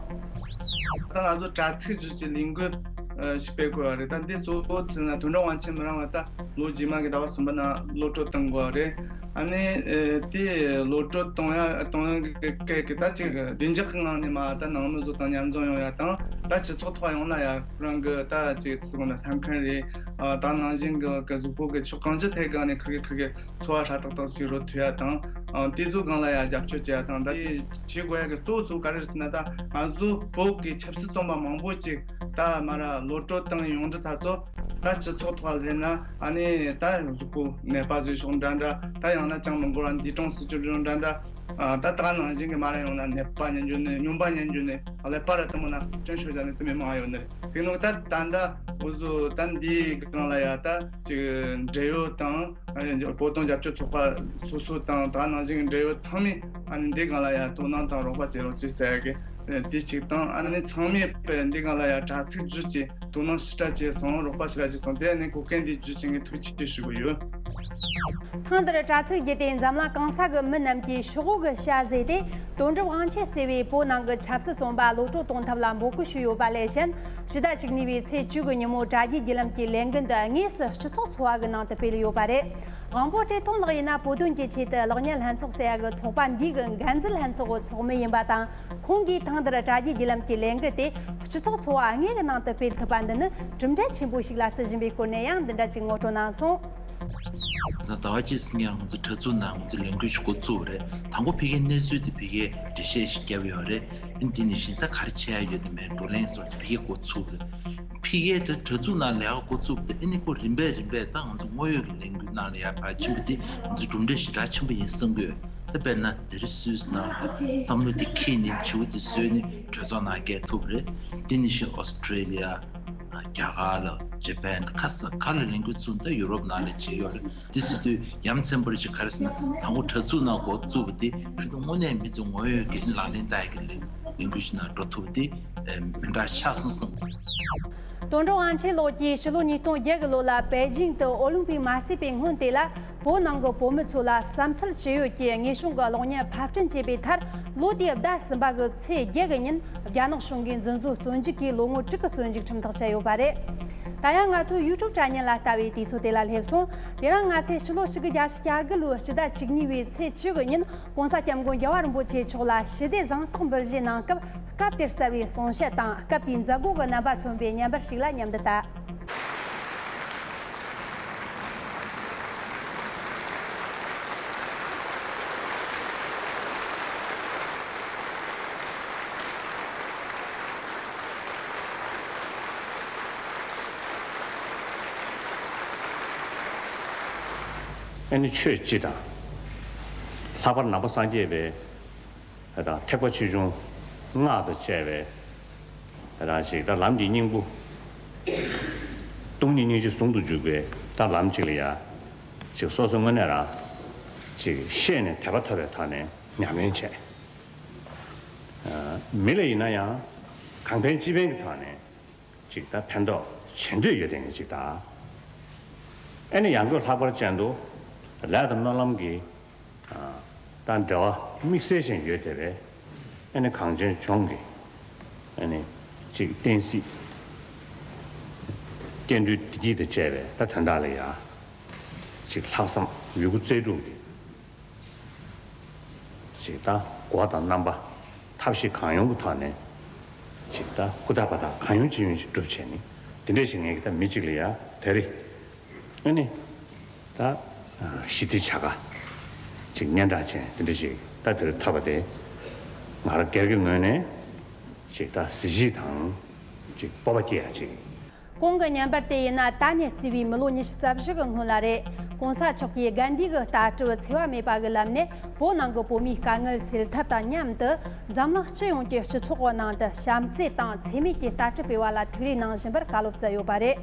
ད་ང་ཚོ་དྲ་ཚིགས་བརྒྱུད་ཀྱི་ལས་འགུལ་ཨ་ཞིག་སྤེལ་དགོས་པ་རེད། ད་འདི་གཙོ་བོ་ཚུལ་ན་དོན་གྲུབ་དབང་ཆེན་མི་རིང་བ་ད་ལོ་རྗེས་མ་གི་ཟླ་བ་གསུམ་པ་ན་གློད་གྲོལ་གཏོང་དགོས་པ་རེད། ཨ་ནི་ཨེ་དེ་གློད་གྲོལ་གཏོང་ཡ་གཏོང་ཡ་གི་སྐད་ཀྱི་ད་ཅིག་བདེ་འཇགས་ཀྱི་ངང་ནས་མ་ད་ནང་མི་ཚོ་དང་མཉམ་འཛོམས་ཡོང་ཡ་དང་། ད་སྤྱི་ཚོགས་ཐོག་ཡོང་ན་ཡ་ཁོ་རང་གི་ད་ཅིག་སུ་གོ་ན་ས་མཁན་རེད། ཨ་ད་ནང་བཞིན་གི་གི་གཟུགས་པོ་གི་ཕྱོགས་གང་ཅི་ཐད་གང་ནས་ཁུར་གི་ཁུར་གི་འཚོ་བ་ཧྲ་ཏག་ཏག་ཅིག་རོལ་ཐུབ་ཡ་དང་། ཨ་དེ་ཚོ་སྒང་ལ་ཡ་རྒྱབ་སྐྱོར་བྱེད་ཡ་དང་། ད་དེ་བྱེད་དགོས་ཡ་གི་གཙོ་བོ་གཙོ་བོ་ག་རེ་རེད་ཟེར་ན། ད་ང་ཚོ་བོད་ཀྱི་ཆབ་སྲིད་བཙོན་པ་མང་པོ་ཅིག་ད་མ་ར་གློད་གྲོལ་བཏང་ཡོང་དུས་ད་ཚོ་ད་སྤྱི་ཚོགས་ཐོག་སླེབས་ན། ཨ་ནི་ད་གཟུགས་པོ་ནད་པ་བཟོས་ཤོག་འདྲ་འདྲ། ད་ཡང་ན་ཅང་མི་འགོར་བ་འདས་གྲོངས་སུ་གྱུར་འགྲོ་འདྲ་འདྲ། ཨ་ད་ད་ནང་བཞིན་གྱི་མ་ར་ཡོང་ན་ནད་པ་ཉན་རྒྱུ་ནི། སྨྱོན་པ་ཉན་རྒྱུ་ནི། ཨ་ཀླད་པ་ར་དེ་མོ་ན་སྐྱོན་ཤོར་བྱ་ནི་དེ་མི་མང་ཡོད་ནི་རེད། དེ་ནོ་ད་ད་ད་འུ་ཚོ་ད་འདིའི་སྒང་ལ་ཡ་ད་ཅིག་འབྲེལ་ཡོད་དང་། ཨ་ནི་བོད་དོན་རྒྱབ་སྐྱོར་ཚོགས་པ་སོ་སོ་དང་། ད་ནང་བཞིན་གྱི་འབྲེལ་ཡོད་ཚང་མས་ཨ་ནི་འདི་སྒང་ལ་ཡ་དོ་སྣང་དང་རོགས་པ་བྱེད་རོགས་གྱིས་ཟེར་གི་དེ་གཅིག་དང་། ཨ་ནི་ཚང་མས་འདི་སྒང་ལ་ཡ་དྲ་ཚིགས་བརྒྱུད་ཀྱི་དོ་སྣང་ཞེ་དྲག་བྱས་སོང་། རོགས་པ་ཞེ་དྲག་བྱས་སོང་། དེ་ནི་གོ་སྐབས་འདི་བརྒྱུད་བྱས་ངས་ཐུགས་རྗེ་ཆེ་ཞུ་གི་ཡོད། ཐེངས་འདིར་དྲ་ཚིགས་བརྒྱུད་དེ་འཛམ་གླིང་གང་ས་གི་མི་རྣམས་ཀྱིས་ཤོག་བུ་གི་ཤ་ཟོས་ཏེ། དོན་གྲུབ་དབང་ཆེན་ཟེར་བའི་བོད་ནང་གི་ཆབ་སྲིད་བཙོན་པ་གློད་གྲོལ་གཏོང་ཐབས་ལ་འབོད་སྐུལ་ཞུས་ཡོད་པ་ལས་གཞན། ཕྱི་ཟླ་བཅུ་གཉིས་པའི་ཚེས་བཅུ་གི་ཉིན་མོ་དྲ་རྒྱའི་བརྒྱུད་ལམ་གྱི་ལས་འགུལ་འདི་དངོས་སུ་སྤྱི་ཚོགས་འཚོ་བ་གི་ནང་དུ་སྤེལ་ཡོད་པ་རེད། དབང་པོ་བཀྲས་མཐོང་ལགས་ཡིན་ན། བོད་དོན་གྱི་ཆེད་དུ་གློག་བརྙན་ལྷན་ཚོགས་ཟེར་ཡ་གི་ཚོགས་པ་འདི་གི་འགན་འཛིན་ལྷན་ཚོགས་ཀྱི་ཚོགས་མི་ཡིན་པ་དང་། ཁོང་གིས་ཐེངས་འདིར་དྲ་རྒྱའི་བརྒྱུད་ལམ་གྱི་ལས་འགུལ་དེ་སྤྱི་ཚོགས་འཚོ་བ་དངོས་ཀྱི་ནང་དུ་སྤེལ་ཐུབ་པ་འདི་ནི་གྲུབ་འབྲས་ཆེན་པོ་ཞིག་ལ་བརྩི་བཞིན་པའི་སྐོར་ནས་ཡང་འདི་འདྲ་ཅིག་ངོ་སྤྲོད་གནང་སོང་། ཟླ་བ་གཅིག་ཟིན་ཡང་ང་ཚོ་དྲ་ཚུགས་ནང་ང་ཚོ་ལས་འགུལ་ཞིག་འགོ་བཙུགས་རེད། དང་པོ་ཕ་གིའི་གནས་ཚུལ་དེ་ཕ་གིའི་འགྲེལ་བཤད་ཞིག་བརྒྱབ་ཡོད་རེད། འདི་ནས་གཞི་རྩ་ག་རེ་བྱེད་ཡ་ཡོད་དེ་མེད་བགྲོ་གླེང་སོགས་དེ་ཕ་གིའི་འགོ་ཚུགས་རེད། ཕ་གིའི་དེ་གྲ་ཚུགས་ནང་ལས་ཀ་འགོ་བཙུགས་ཏེ་ཨ་ནི་ཁོ་རིམ་པས་རིམ་པས་ད་ང་ཚོ་དངོས་ཡོད་ཀྱི་ལས་འགུལ་ནང་ལ་ཡར་ཕར་ཕྱིན་པ་དེ་ང་ཚོ་གྲུབ་འབྲས་ཞེ་དྲག་ཆེན་པོ་ཡིན་བསམ་གྱི་ཡོད། ད་དཔེར་ན་དེ་རིང་སུད་སི་ནང་བསམ་བློ་དེ་འཁྱེར་ནས་བྱིའུ་དེ་བཟོས་ནས་གྲོས་ཚོགས་ནང་བསྐྱལ་ཐུབ་རེད། དེ་ནང་བཞིན་ཨོ་སི་ཀྲེ་ལི་ཡ། རྒྱ་གར་ལ་ཇ་པན་ད་ཁ་ས་ག་ལ་ལས་འགུལ་བཙུགས་ད་ཡུ་རོབ་ནང་ལ་བྱེད་ཡོད་རེད། དེ་སྲིད་དུས་ཡ་མཚན་པོ་རེ་ཞིག་ག་རེ་ཟེར་ན་དང་པོ་གྲ་ཚུགས་ནང་འགོ་བཙུགས་པ་དེ་ཁྱོད་ཚོ་དངོས་གནས་མི་ཚོ་དངོས་ཡོད་ཀྱི་ལག་ལེན་བསྟར་གྱི་ལས་ལས་འགུལ་ཞིག་ནང་འགྲོ་ཐུབ་པ་དེ་མི་འདྲ་ཆགས་སོང་བསམ། དོན་གྲུབ་དབང་ཆེན་ལགས་ཀྱིས་ཕྱི་ལོ་ཉིས་སྟོང་བརྒྱད་གི་ལོ་ལ་པེ་ཅིང་དུ་ཨོ་ལིམ་པིག་མ་རྩིས་པའི་སྔོན་དེ་ལ་བོད་ནང་གི་བོད་མི་ཚོ་ལ་བསམ་ཚུལ་ཇི་ཡོད་ཀྱི་དངོས་བྱུང་གི་གློག་བརྙན་ཕབ་སྐྲུན་བྱས་པའི་མཐར་ལོ་དེའི་ཟླ་གསུམ་པ་གི་ཚེས་བརྒྱད་གི་ཉིན་རྒྱ་ནག་གཞུང་གིས་འཛིན་བཟུང་བཙོན་འཇུག་གིས་ལོ་ངོ་དྲུག་གི་བཙོན་འཇུག་ཁྲིམས་ཐག་བཅད་ཡོད་པ་རེད། ད་ཡང་ང་ཚོའི་ཡུ་ཊུབ་དྲ་བརྙན་ལ་ལྟ་བའི་དུས་ཚོད་དེ་ལ་སླེབས་སོང་། དེ་རིང་ང་ཚོས་ཕྱི་ལོ་ཆིག་སྟོང་དགུ་བརྒྱ་བརྒྱད་ཅུ་གྱ་གཉིས་པའི་ཚེས་བཅུ་གི་ཉིན་༸གོང་ས་༸སྐྱབས་མགོན་རྒྱལ་བ་རིན་པོ་ཆེ་མཆོག་ལ་ཞི་བདེ་གཟེངས་རྟགས་འབུལ་བཞེས་གནང་སྐབས་སྐབས་དེར་སྩལ་བའི་གསུང་བཤད་དང་སྐབས་དེའི་མཛད་སྒོ་གི་རྣམ་པ་མཚོན་པའི་བརྙན་པར་ཞིག་ལ་མཉམ་དུ་ལྟ། ཨ་ནི་ཆོས་སྤྱི་དང་། ལྷག་པར་ནང་པ་སངས་རྒྱས་པའི་དང་ཐེག་པ་ཆེ་ཆུང་སྔགས་དང་བཅས་པའི་རང་ཞིག་ད་ལམ་གྱི་སྙིང་པོ། སྟོང་ཉིད་སྙིང་རྗེ་ཟུང་དུ་འཇུག་པའི་ད་ལམ་གཅིག་ལ་ཡ། ཅིག་སོ་སོ་དངོས་གནས་རང་ཅིག་ཤེས་ནས་དད་པ་ཐོབ་པའི་ཐོག་ནས་ཉམས་ལེན་བྱས། མི་ལ་ཡིན་ན་ཡང་གང་ཕན་ཅི་ཕན་གྱི་ཐོག་ནས་ཅིག་ད་ཕན་ཐོགས་བྱེད་འདོད་ཡོད་དེ་ངས་ཅིག་ད། ཨེ་ནི་ཡང་སྒོས་ལྷག་པར་ཅན་དུ་ལས་དང་སྨོན་ལམ་གྱི་ད་འབྲེལ་བ་དམིགས་བསལ་ཅན་ཡོད་དེ་བས། ཨེ་ནི་གངས་ཅན་ལྗོངས་ཀྱི་ཨེ་ནི་ཅིག་བསྟན་སྲིད་སྐྱེ་འགྲོའི་བདེ་སྐྱིད་དང་བཅས་པའི་ད་དོན་དག་ལ་ཡ་ཅིག་ལྷག་བསམ་ཡོད་རྒུ་རྩལ་སྤྲུགས་ཀྱི་ཅིག་ད་གོ་བ་དང་རྣམ་པ་ཐབས་ཤེས་གང་ཡོང་གི་ཐོག་ནས་ཅིག་ད་ཧུར་ཐག་འབད་ཐག་གང་ཡོང་ཅི་ཡོང་ཞིག་སྒྲུབ་བྱས་ནས་དེ་འདྲ་ཞིག་ངས་ཀྱི་ད་མི་གཅིག་ལ་ཡ་དེ་རེད། ཨ་ནི། ད། ཞི་བདེ་བྱ་དགའ། ཅིག་སྙན་གྲགས་ཅན་དེ་འདྲ་ཞིག་ད་དེར་ཐོབ་པ་དེ། ང་རང་སྒེར་གྱི་ངོས་ནས། ཅིག་ད་གཟི་བརྗིད་དང་། ཅིག་སྤོབས་པ་སྐྱེ་ཡ་ཅིག་གོང་གི་བརྙན་པར་དེ་ཡིན་ན་ད་ནས་བརྩིས་པའི་མི་ལོ་ཉི་ཤུ་རྩ་བཞི་གི་སྔོན་ལ་རེད། གོང་ས་མཆོག་གིས་གན་དྷི་གི་ལྟ་གྲུབ་འཚེ་བ་མེད་པ་གི་ལམ་ནས་བོད་ནང་གི་བོད་མིའི་དཀའ་ངལ་སེལ་ཐབས་དང་མཉམ་དུ། འཛམ་གླིང་སྤྱི་ཡོངས་ཀྱི་སྤྱི་ཚོགས་ཀྱི་ནང་དུ་བྱམས་བརྩེ་དང་འཚེ་མེད་ཀྱི་ལྟ་གྲུབ་སྤེལ་བ་ལ་ཐུགས་རེ་གནང་བཞིན་པར་བཀའ་སློབ་སྩལ་ཡོད་པ་རེད།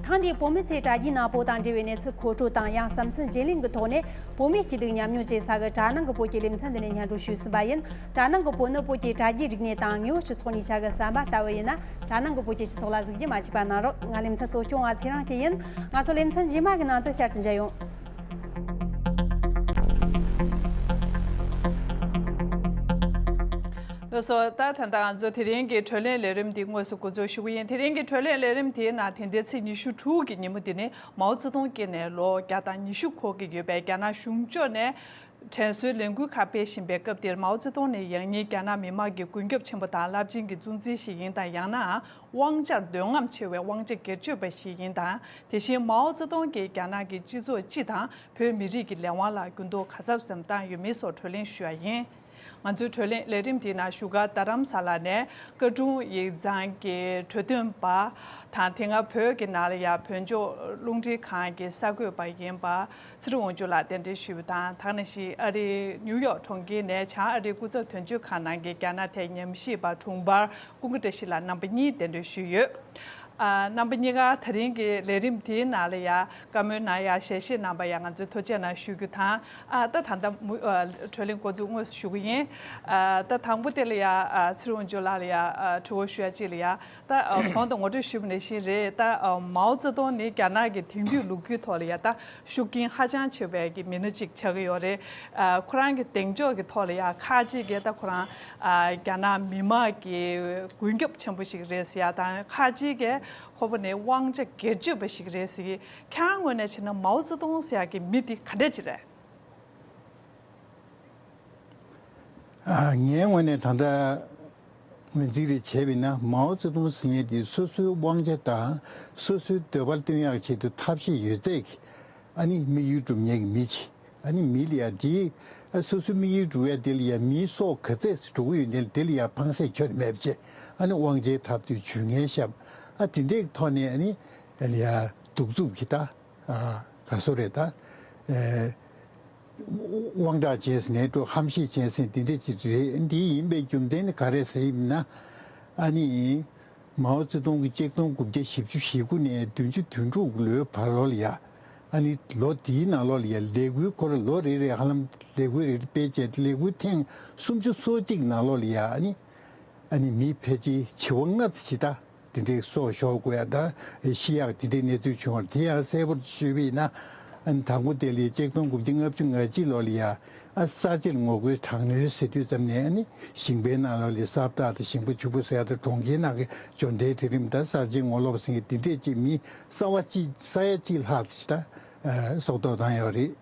ཐེངས་འདིའི་བོད་མི་ཚོས་དྲ་རྒྱའི་ནང་བོད་དང་འབྲེལ་བའི་གནས་ཚུལ་མཁོ་སྤྲོད་དང་ཡང་བསམ་ཚུལ་བརྗེ་ལེན་གྱི་ཐོག་ནས་བོད་མིའི་སྐྱིད་སྡུག་མཉམ་མྱོང་བྱེད་ས་གི་དྲ་ནང་གི་བོད་ཀྱི་ལེ་ཚན་འདི་ནས་སྙན་སྒྲོན་ཞུས་ཟིན་པ་ཡིན། དྲ་ནང་གི་བོད་ནི་བོད་ཀྱི་དྲ་རྒྱའི་རིག་གནས་དང་དངོས་ཡོད་སྤྱི་ཚོགས་གཉིས་ཆ་གི་ཟམ་པ་ལྟ་བུ་ཡིན་ན་དྲ་ནང་གི་བོད་ཀྱི་སྤྱི་ཚོགས་ལ་གཟིགས་རྒྱུ་མ་བརྗེད་པ་གནང་རོགས། ང་ལེ་ཚན་གཙོ་སྐྱོང་བ་ཚེ་རིང་སྐྱིད་ཡིན། ང་ཚོ་ལེ་ཚན་རྗེས་མ་གི་ནང་དུ་བསྐྱར་དུ་མཇལ་ཡོང་། ལགས་སོ། ད་ད་ལྟ་ང་ཚོ་དེ་རིང་གི་བགྲོ་གླེང་ལས་རིམ་འདི་དངོས་སུ་འགོ་འཛུགས་ཞུ་གི་ཡིན། དེ་རིང་གི་བགྲོ་གླེང་ལས་རིམ་དེའི་ནང་དེ་ཟླའི་ཚེས་ཉི་ཤུ་དྲུག་གི་ཉིན་མོ་འདི་ནི་མའོ་ཙེ་ཏུང་སྐྱེས་ནས་ལོ་བརྒྱ་དང་ཉི་ཤུ་འཁོར་གྱི་ཡོད་པའི་རྒྱ་ནག་གཞུང་ཕྱོགས་ནས་དྲན་གསོའི་ལས་འགུལ་ཁག་སྤེལ་བཞིན་པའི་སྐབས་འདིར། མའོ་ཙེ་ཏུང་ནི་ཡང་སྙིང་རྒྱ་ནག་མི་དམངས་ཀྱི་ཀུན་ཁྱབ་ཆེན་པོ་དང་རླབས་ཆེན་གྱི་གཙོ་འཛིན་ཞིག་ཡིན་དང་། ཡང་ན་དབང་ཆར་འདོད་རྔམ་ཆེ་བའི་དབང་ཆ་སྒེར་གཅོད་པ་ཞིག་ཡིན་དང་། དེ་བཞིན་མའོ་ཙེ་ཏུང་གིས་རྒྱ་ནག་གི་སྤྱི་ཚོགས་སྤྱི་དང་བོད་མི་རིགས་ཀྱི་ལས་དབང་ལ་འགྱུར་ལྡོག་ག་ཚབ་ཙམ་བཏང་ཡོད་མེད་སོགས་བགྲོ་གླེང་ཞུ་བ་ཡིན། ང་ཚོའི་བགྲོ་གླེང་ལས་རིམ་དེའི་ནང་བཞུགས་སྒར་རྡ་རམ་ས་ལ་ནས་བཀའ་དྲུང་ཡིག་ཚང་གི་གྲོས་སྟོན་པ་དང་། དེ་སྔ་བོད་ཀྱི་ནང་ལ་ཡང་བོད་ལྗོངས་རླུང་འཕྲིན་ཁང་གི་གསར་འགོད་པ་ཡིན་པ་ཚེ་རིང་དབང་ཕྱུག་ལགས་གདན་འདྲེན་ཞུས་པ་དང་། དེ་ནང་བཞིན་ཨ་རིའི་ནིའུ་ཡོག་གྲོང་ཁྱེར་ནས་བྱང་ཨ་རིའི་སྐུ་ཚབ་དོན་གཅོད་ཁང་ནང་གི་རྒྱ་ནག་ཐད་ཉམས་ཞིབ་པ་དྲུང་འཕར་ཀུན་དགའ་བཀྲ་ཤིས་ལགས་རྣམ་པ་གཉིས་གདན་འདྲེན་ཞུས་ཡོད། ཨ། རྣམ་པ་གཉིས་ཀ་དེ་རིང་གི་ལས་རིམ་དེའི་ནང་ལ་ཡ་བཀའ་མོལ་གནང་ཡ་ཞལ་བཞེས་གནང་པ་ཡ་ང་ཚོས་ཐུགས་རྗེ་གནང་ཞུ་རྒྱུ་དང་། ཨ། ད་ད་ལྟ་མུ། ཨ། བགྲོ་གླེང་འགོ་འཛུགས་དངོས་སུ་ཞུ་གི་ཡིན། ཨ། ད་དང་པོ་དེ་ལ་ཡ། ཨ། ཚེ་རིང་དབང་ཕྱུག་ལགས་ལ་ཡ། ཨ། དྲི་བ་ཞུ་ཡ་གཅིག་ལ་ཡ། ད། ཨ། གོང་དུ་ངོ་སྤྲོད་ཞུས་པ་ནང་བཞིན་རེད། ད། ཨ། མའོ་ཙེ་ཏུང་ནི་རྒྱ་ནག་གི་དེང་དུས་ལོ་རྒྱུས་ཐོག་ལ་ཡ་ད་ཤུགས་རྐྱེན་ཧ་ཅང་ཆེ་བའི་གི་མི་སྣ་གཅིག་ཆགས་ཀྱི་ཡོད་རེད། ཨ། ཁོ་རང་གི་གདེང་འཇོག་གི་ཐོག་ལ་ཡ་ཁག་ཅིག་གིས་ད་ཁོ་རང་ཨ། རྒྱ་ནག་མི་དམངས་ཀྱི་མགོན་སྐྱབས་ཆེན་པོ་ཞིག་རེད་ཟེར་ཡ་དང་། ཁག་ཅིག་གིས་ཁོ་པ་ནི་དབང་ཆ་སྒེར་གཅོད་པ་ཞིག་རེད་ཟེར་གི། ཁྱེད་རང་ངོས་ནས་བྱས་ན་མའོ་ཙེ་ཏུང་ཟེར་ཡ་གི་མི་དེ་ག་འདྲ་ཅིག་རེད། ཨ། ངའི་ངོས་ནས་ད་ལྟ་ངོས་འཛིན་རེ་བྱས་པ་ཡིན་ན། མའོ་ཙེ་ཏུང་ཟེར་མཁན་དེ་སོ་སོའི་དབང་ཆ་དང་སོ་སོའི་འདོད་པ་སྟོན་ཡག་ཆེད་དུ་ཐབས་ཤེས་ཡོད་ཚད་ཀྱིས་ཨ་ནི་དམིགས་ཡུལ་སྒྲུབ་མཁན་གྱི་མི་ཅིག་ཨ་ནི་མི་ལ་ཡ་དེའི། ཨ། སོ་སོའི་དམིགས་ཡུལ་སྒྲུབ་ཡ་དེ་ལ་ཡ་མིའི་སྲོག་ག་ཚད་འགྲོ་གི་ཡོད་ནའི་དེ་ལ་ཡ་ཕངས་སེམས་ཁྱོན་ནས་མེད་པ་བྱས། ཨ་ནི་དབང་ཆའི་ཐབས་དུས་ཇུས་ངན་བཤམས། ཨ་དེ་འདྲའི་ཐོག་ནས་ཨ་ནི་ཡ་གདུག་རྩུབ་ཀྱི་ད་ག་སོ་རེད་ད། དབང་དྲག་ཅན་ཟེར་ནས་འགྲོ་ཧམ་ཤེད་ཅན་ཟེར་དེ་འདྲ་ཅིག་རེད། འདི་ཡིན་པའི་རྒྱུ་མཚན་ནི་ག་རེ་ཟེར་ཡིན་ན། ཨ་ནི་མའོ་ཙེ་ཏུང་གི་ཆིག་སྟོང་དགུ་བརྒྱ་བཞི་བཅུ་ཞེ་དགུ་ནས་བདུན་ཅུ་དོན་དྲུག་ལོའི་བར་ལོ་ལ་ཡ། ཨ་ནི་ལོ་དེའི་ནང་ལོགས་ལ་ཡ་ལས་འགུལ་ཁོ་ར་ལོ་རེ་རེ་ཧ་ལམ་ལས་འགུལ་རེ་རེ་སྤེལ་བྱས་ལས་འགུལ་ཐེངས་སུམ་ཅུ་སོ་གཅིག་ནང་ལོགས་ལ་ཡ་ཨ་ནི། ཨ་ནི་མི་ཕལ་ཆེར་བྱེ་བ་ལྔ་ཙམ་ཅིག་ད། དེ་འདྲའི་སྲོག་ཤོར་དགོས་ཡ་ད་ཤི་ཡག་དེ་འདྲའི་གནས་ཚུལ་བྱུང་བ་དེ་ཡང་གསལ་པོར་ཞུས་པ་ཡིན་ན། ཨ་ནི་དང་པོ་དེ་ལ་ཆིག་སྟོང་དགུ་བརྒྱ་ལྔ་བཅུ་ང་གཅིག་ལོ་ལ་ཡ་ཨ་ས་ཆེར་ངོ་རྒོལ་དྲག་གནོན་ཟེར་དུས་ཙམ་ནས་ཨ་ནི་ཞིང་པའི་ནང་ལོགས་ལ་ས་བདག་དང་ཞིང་པ་ཕྱུག་པོ་ཟེར་ཡ་དང་གྲོང་ཁྱེར་ནང་གི་འབྱོར་ལྡན་གྲལ་རིམ་དང་གསར་བརྗེ་ངོ་ལོག་པ་ཟེར་མཁན་དེ་འདྲས་ཅིག་མི་ས་ཡ་གཅིག་ས་ཡ་གཅིག་ལྷག་ཙམ་ཅིག་ད་སྲོག་ཐོག་བཏང་ཡོད་རེད།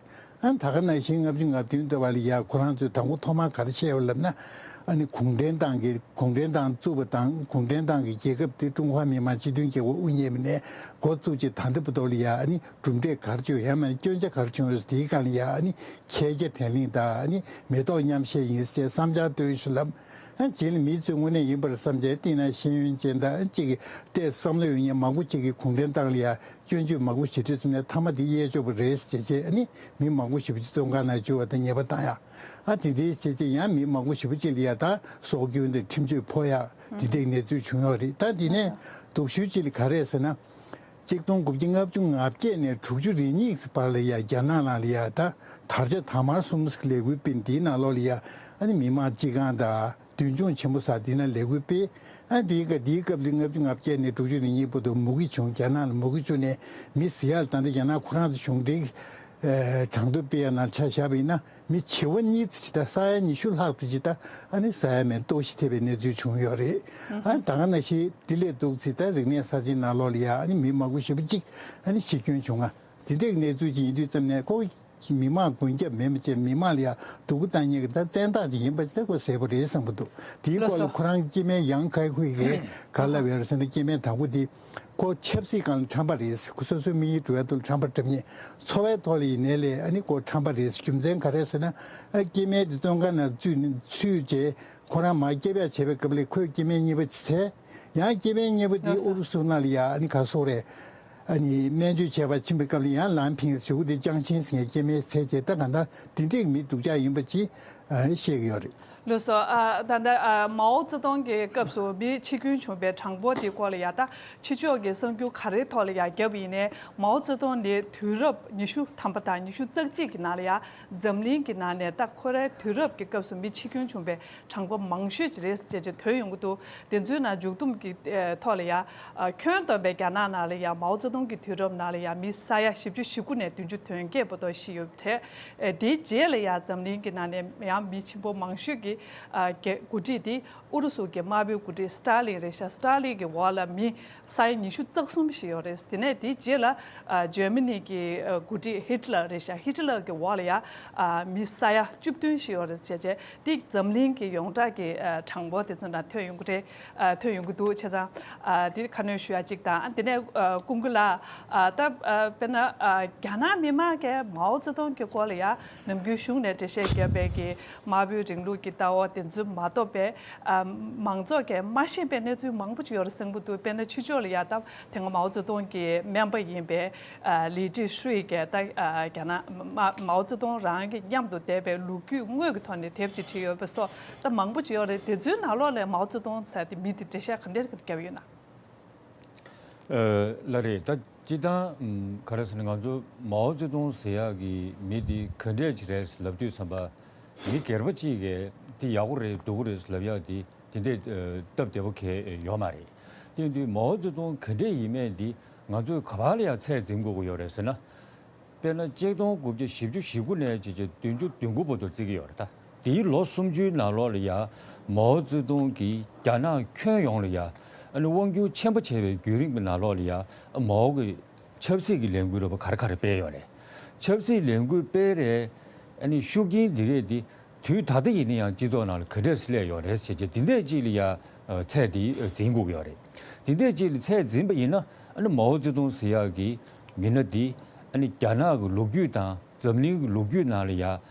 ཨ་ད་ག་ནང་བཞིན་ལྔ་བཅུ་ང་བདུན་ལྟ་བ་ལ་ཡ་ཁོ་རང་ཚོས་དང་པོ་ཐོག་མར་ག་རེ་བཤད་ཡོད་ལབ་ན། ཨ་ནི་གུང་ཁྲན་ཏང་གི་གུང་ཁྲན་ཏང་བཙུགས་པ་དང་གུང་ཁྲན་ཏང་གི་རྒྱལ་ཁབ་དེ་ཀྲུང་ཧྭ་མི་དམངས་སྤྱི་མཐུན་རྒྱལ་ཁབ་དབུ་བརྙེས་པ་ནས་འགོ་བཙུགས་ཀྱི་ད་ལྟ་བར་དུ་ལ་ཡ་ཨ་ནི་གྲུབ་འབྲས་ག་རེ་བྱུང་ཡང་མིན་སྐྱོན་ཆ་ག་རེ་བྱུང་ཡོད་དེའི་སྒང་ལ་ཡ་ཨ་ནི་མཁས་རྒྱ་དྲན་གླེང་དང་ཨ་ནི་མེ་ཏོག་མཉམ་བཞད་ཡིན་ཟེར་བསམ་འཆར་བཏོན་ཞུ་ལབ། ཨ་རྗེས་ལ་མི་ཚོས་དངོས་གནས་ཡིན་པར་བསམ་བྱས་བལྟས་ན་ཤེས་ཡོན་ཅན་དང་ཨ་གཅིག་གི་ཏོག་ཙམ་བསམ་བློ་ཡོད་མཁན་མང་པོ་ཅིག་གིས་གུང་ཁྲན་ཏང་ལ་ཡ་སྐྱོན་བརྗོད་མང་པོ་བྱེད་དུས་ཙམ་ནས་མཐའ་མ་དེ་གཡས་འཇོག་པ་རེད་ཟེར་བྱས་ཨ་ནི་མི་མང་པོ་ཞེ་པོ་ཅིག་བཙོན་ཁང་ནང་འཇུ་བ་དང་ཉེས་པ་བཏང་ཡག་ཨ་དེ་འདྲའི་བྱས་བྱས་ཡང་མི་མང་པོ་ཞེ་པོ་ཅིག་ལ་ཡ་ད་སྲོག་སྐྱོན་དང་ཁྲིམས་གཅོད་ཕོག་ཡག་དེ་འདྲའི་གནས་ཚུལ་བྱུང་ཡོད་རེད། ད་དེ་ནས་སྡུག་ཤོས་ཅིག་ལ་ག་རེ་ཟེར་ན། ཆིག་སྟོང་དགུ་བརྒྱ་ལྔ་བཅུ་ང་བརྒྱད་ནས་དྲུག་ཅུ་རེ་གཉིས་བར་ལ་ཡ་རྒྱ་ནག་ནང་ལ་ཡ་ད་དར་ཆ་དར་དམར་གསུམ་ལས་འགུལ་སྤེལ་འདིའི་ནང་ལོགས་ལ་ཡ་ཨ་ནི་མི་མང་སྤྱི་ཁང་དང་། མདུན་ལྗོངས་ཆེན་པོ་ས་འདི་ན་ལས་འགུལ་སྤེལ། ཨ་འདིའི་སྐབས་འདིའི་སྐབས་ལ་ལྔ་བཅུ་ང་བརྒྱད་ནས་དྲུག་ཅུ་རེ་གཉིས་བར་དུ་མུ་གེ་བྱུང་རྒྱ་ནག་ལ་མུ་གེ་བྱུང་ནས་མི་ཟེར་ཡག་ལ་ད་ལྟ་རྒྱ་ནག་ཁོ་རང་ཚོ་གཞུང་འབྲེལ་གྲངས་ཐོ་སྤེལ་ཡག་ནང་ཆ་བཞག་པ་ཡིན་ན་མི་བྱེ་བ་གཉིས་ཙམ་ཅིག་དང་ས་ཡ་ཉི་ཤུ་ལྷག་ཙམ་ཅིག་དང་ཨ་ནི་ས་ཡ་མེད་ལྟོགས་ཤི་ཐེབས་པའི་གནས་ཚུལ་བྱུང་ཡོད་རེད། ཨ་ད་ག་ནང་བཞིན་འདི་ལས་སྡུག་ཙམ་དང་རིག་གནས་གསར་བརྗེའི་ནང་ལོགས་ལ་ཡ་ཨ་ནི་མི་མང་པོ་ཞེ་པོ་ཅིག་ཨ་ནི་འཆི་སྐྱོན་བྱུང་ང་དེ་འདྲའི་གནས་ཚུལ་ཅིག་ཡིན་དུས་ཙམ་ནས་ཁོ། མི་མང་མགོན་སྐྱབས་མེད་མ་བྱས་མི་མང་ལ་ཡང་སྡུག་པོ་བཏང་མཁན་གྱི་ད་བཙན་བདག་ཅིག་ཡིན་པ་དེ་ཁོ་གསལ་པོ་རེད་བསམ་གྱི་འདུག་དེའི་སྐོར་ལ་ལགས་སོ། ཁོ་རང་སྐྱེ་དམན་ཡང་ཁའི་ཧུའེ་གིས་ག་ལབ་ཡོད་རེད་ཟེར་ན་སྐྱེ་དམན་དང་པོ་དེ་ཁོ་ཆབ་སྲིད་སྒང་ལ་ཁྲམ་པ་རེད། ཁོ་སོ་སོའི་དམིགས་ཡུལ་འགྲུབ་ཡག་ཐོག་ལ་ཁྲམ་པ་འཁྲབ་མཁན། འཚོ་བའི་ཐོག་ལ་ཡིན་ནའི་ལས་ཨ་ནི་ཁོ་ཁྲམ་པ་རེད། རྒྱུ་མཚན་ག་རེ་ཟེར་ན་ཨ་སྐྱེ་དམན་དེ་བཙོན་ཁང་ནང་ཚུད་ནས་ཚུད་རྗེས་ཁོ་རང་མར་སྐྱེལ་ཡག་བྱེད་པའི་སྐབས་ལ་ཁོས་སྐྱེ་དམན་གཉིས་པ་ཅིག་བཙལ། ཡང་སྐྱེ་དམན་གཉིས་པོ་དེ་ལགས་སོ། ཨུ་རུ་སུ་ནང་ལ་ཡ་ཨ་ནི་ག་སོག་རེད། ཨ་ནི་སྨན་བཅོས་བྱས་པར་ཕྱིན་པའི་སྐབས་ལ་ཡང་ལམ་ཕིང་ཞུ་དེ་ཅང་ཆིན་ཟེར་མཁན་སྐྱེ་དམན་བཙལ་བྱས་ད་ག་འདྲ་དེ་འདྲའི་མི་སྡུག་ཅག་ཡིན་པ་ཅིག་ཨ་བཤད་ཀྱི་ཡོད་རེད། ལགས་སོ། ཨ་ད་ལྟ་ཨ་མའོ་ཙེ་ཏུང་གི་སྐབས་སུ་མི་འཆི་སྐྱོན་བྱུང་པའི་གྲངས་འབོར་དེའི་སྐོར་ལ་ཡ་ད་ཕྱི་ཕྱོགས་ཀྱི་གསར་འགྱུར་ག་རེའི་ཐོག་ལ་ཡ་བརྒྱབ་པ་ཡིན་ནའི་མའོ་ཙེ་ཏུང་ནི་དུས་རབས་ཉི་ཤུ་ཐམ་པ་དང་ཉི་ཤུ་རྩ་གཅིག་གི་ནང་ལ་ཡ་འཛམ་གླིང་གི་ནང་ནས་ད་ཁོ་རའི་དུས་རབས་ཀྱི་སྐབས་སུ་མི་འཆི་སྐྱོན་བྱུང་པའི་གྲངས་འབོར་མང་ཤོས་ཅིག་རེད་ཅེས་ཅིག་ཐོན་ཡོང་གི་འདུག་དེ་ཚོའི་ནང་མཇུག་བསྡོམས་ཀྱི་ཨེ་ཐོག་ལ་ཡ་ཨ་ཁྱོན་བསྡོམས་པའི་རྒྱ་ནག་ནང་ལ་ཡ་མའོ་ཙེ་ཏུང་གི་དུས་རབས་ནང་ལ་ཡ་མི་ས་ཡ་བཞི་བཅུ་ཞེ་དགུ་ནས་བདུན་ཅུ་དོན་བརྒྱད་བར་དུ་ཤི་ཡོད་པ་རེད། ཨེ་དེའི་རྗེས་ལ་ཡ་འཛམ་གླིང་གི་ནང་ནས་ཡང་མི་ཆེན་པོ་མང་ཤོས་ཀྱི་ཨ་རྒྱལ་འགོ་ཁྲིད་དེ་ཨུ་རུ་སུ་གི་དམར་པོའི་འགོ་ཁྲིད་སི་ཏཱ་ལིན་རེད་ཤག་སི་ཏཱ་ལིན་གྱི་འོག་ལ་མི་ས་ཡ་ཉི་ཤུ་རྩ་གསུམ་ཤི་ཡོད་རེད། དེ་ནས་དེའི་རྗེས་ལ་ཨ་འཇར་མ་ནི་གི་ཨ་འགོ་ཁྲིད་ཧི་ཏི་ལར་རེད་ཤག་ཧི་ཏི་ལར་གྱི་འོག་ལ་ཡ་ཨ་མི་ས་ཡ་བཅུ་བདུན་ཤི་ཡོད་རེད་བྱས་བྱས་དེ་འཛམ་གླིང་གི་ཡོངས་གྲགས་ཀྱི་ཨ་གྲངས་འབོར་དེ་ཚོ་ནང་ཐོན་ཡོང་གི་རེད། ཨ་ཐོན་ཡོང་གི་འདུག་བྱས་ཙང་ཨ་དེ་ཁ་སྣོན་ཞུ་ཡ་གཅིག་དང་ཨ་དེ་ནས་ཨ་ཀུན་གྱི་ལ་ཨ་ད་ཨ་དཔེར་ན་ཨ་རྒྱ་ནག་མི་མང་གིས་མའོ་ཙེ་ཏུང་གི་སྐོར་ལ་ཡ་ནམ་རྒྱུན་གཞུང་ནས་འགྲེལ་བཤད་བརྒྱབ་པའི་གི་དམར་པོའི་རིང་ལུགས་ཀྱི་ལྟ་བ་དེ་ཚོ་མ་གཏོགས་པའི་ཨ་མང་ཚོགས་ཀྱིས་མ་ཤེས་པའི་གནས་ཚུལ་མང་པོ་ཅིག་ཡོད་རེད་བསམ་གྱི་འདུག་དཔེར་ན་ཕྱི་ཕྱོགས་ལ་ཡ་ད་དེ་སྔ་མའོ་ཙེ་ཏུང་གི་སྨན་པ་ཡིན་པའི་ཨ་ལི་ཀྲི་ཧྲུའེ་གིས་ད་ཨ་རྒྱ་ནག་མ་མའོ་ཙེ་ཏུང་རང་གི་མཉམ་དུ་བསྡད་པའི་ལོ་རྒྱུས་དངོས་ཀྱི་ཐོག་ནས་དེབ་ཅིག་བྲིས་ཡོད་པ་སོགས་ད་མང་པོ་ཅིག་ཡོད་རེད། དེ་ཚོའི་ནང་ལོགས་ལ་མའོ་ཙེ་ཏུང་ཟེར་དེ་མི་དེ་འགྲེལ་བཤད་ག་འདྲས་བརྒྱབ་ཡོད་ན། ཨ་ལགས་རེད། ད་སྤྱིར་བཏང་ཨམ་ག་རེ་ཟེར་ན་ང་ཚོ་མའོ་ཙེ་ཏུང་ཟེར་ཡག་གི་མི་དེ་ག་འདྲས་ཅིག་རེད་ལབ་དུས་ཙམ་པ་མི་སྒེར་པ་གཅིག་གིས་དེ་ཡག་པོ་རེད་སྡུག་པོ་རེད་ལབ་ཡག་དེ་དེ་འདྲས་ཨ་སྟབས་བདེ་པོ་གང་ཡང་ཡོད་མ་རེད། དེ་ཡིན་དུས་མའོ་ཙེ་ཏུང་ག་འདྲས་ཡིན་མིན་དེ་ང་ཚོས་ག་པར་ལ་ཡང་ཚད་འཛིན་དགོས་ཀྱི་ཡོད་རེད་ཟེར་ན། དཔེར་ན་ཆིག་སྟོང་དགུ་བརྒྱ་བཞི་བཅུ་ཞེ་དགུ་ནས་བྱས་བྱས་བདུན་ཅུ་དོན་དགུ་བར་དུ་བརྩི་གི་ཡོད་རེད་ད། དེའི་ལོ་སུམ་ཅུའི་ནང་ལོགས་ལ་ཡ་མའོ་ཙེ་ཏུང་གིས་རྒྱ་ནག་ཁྱོན་ཡོངས་ལ་ཡ་ཨ་ནི་དབང་སྒྱུར་ཆེན་པོ་བྱས་པའི་བརྒྱུད་རིམ་གྱི་ནང་ལོགས་ལ་ཡ་མའོ་གིས་ཆབ་སྲིད་ཀྱི་ལས་འགུལ་ར་བ་ག་རེ་ག་རེ་སྤེལ་ཡོད་རེད། ཆབ་སྲིད་ལས་འགུལ་སྤེལ་རེད། ཨ་ནི་ཤུགས་རྐྱེན་འདི་གས་འདི་དུས་ད་ལྟ་ཡིན་ན་ཡང་སྤྱི་ཚོགས་ནང་ལ་ག་འདྲས་སླེབས་ཡོད་རེད་ཟེར་བྱས་འདི་འདྲས་ཅིག་ལ་ཡ་ཚད་འདི་འཛིན་དགོས་ཀྱི་ཡོད་རེད། འདི་འདྲས་ཅིག་ལ་ཚད་འཛིན་པ་ཡིན་ན་ཨ་ནི་མའོ་ཙེ་ཏུང་ཟེར་ཡག་གི་མི་སྣ་འདི་ཨ་ནི་རྒྱ་ནག་གི་ལོ་རྒྱུས་དང་འཛམ་གླིང་གི་ལོ་རྒྱུས་ནང་ལ་ཡ་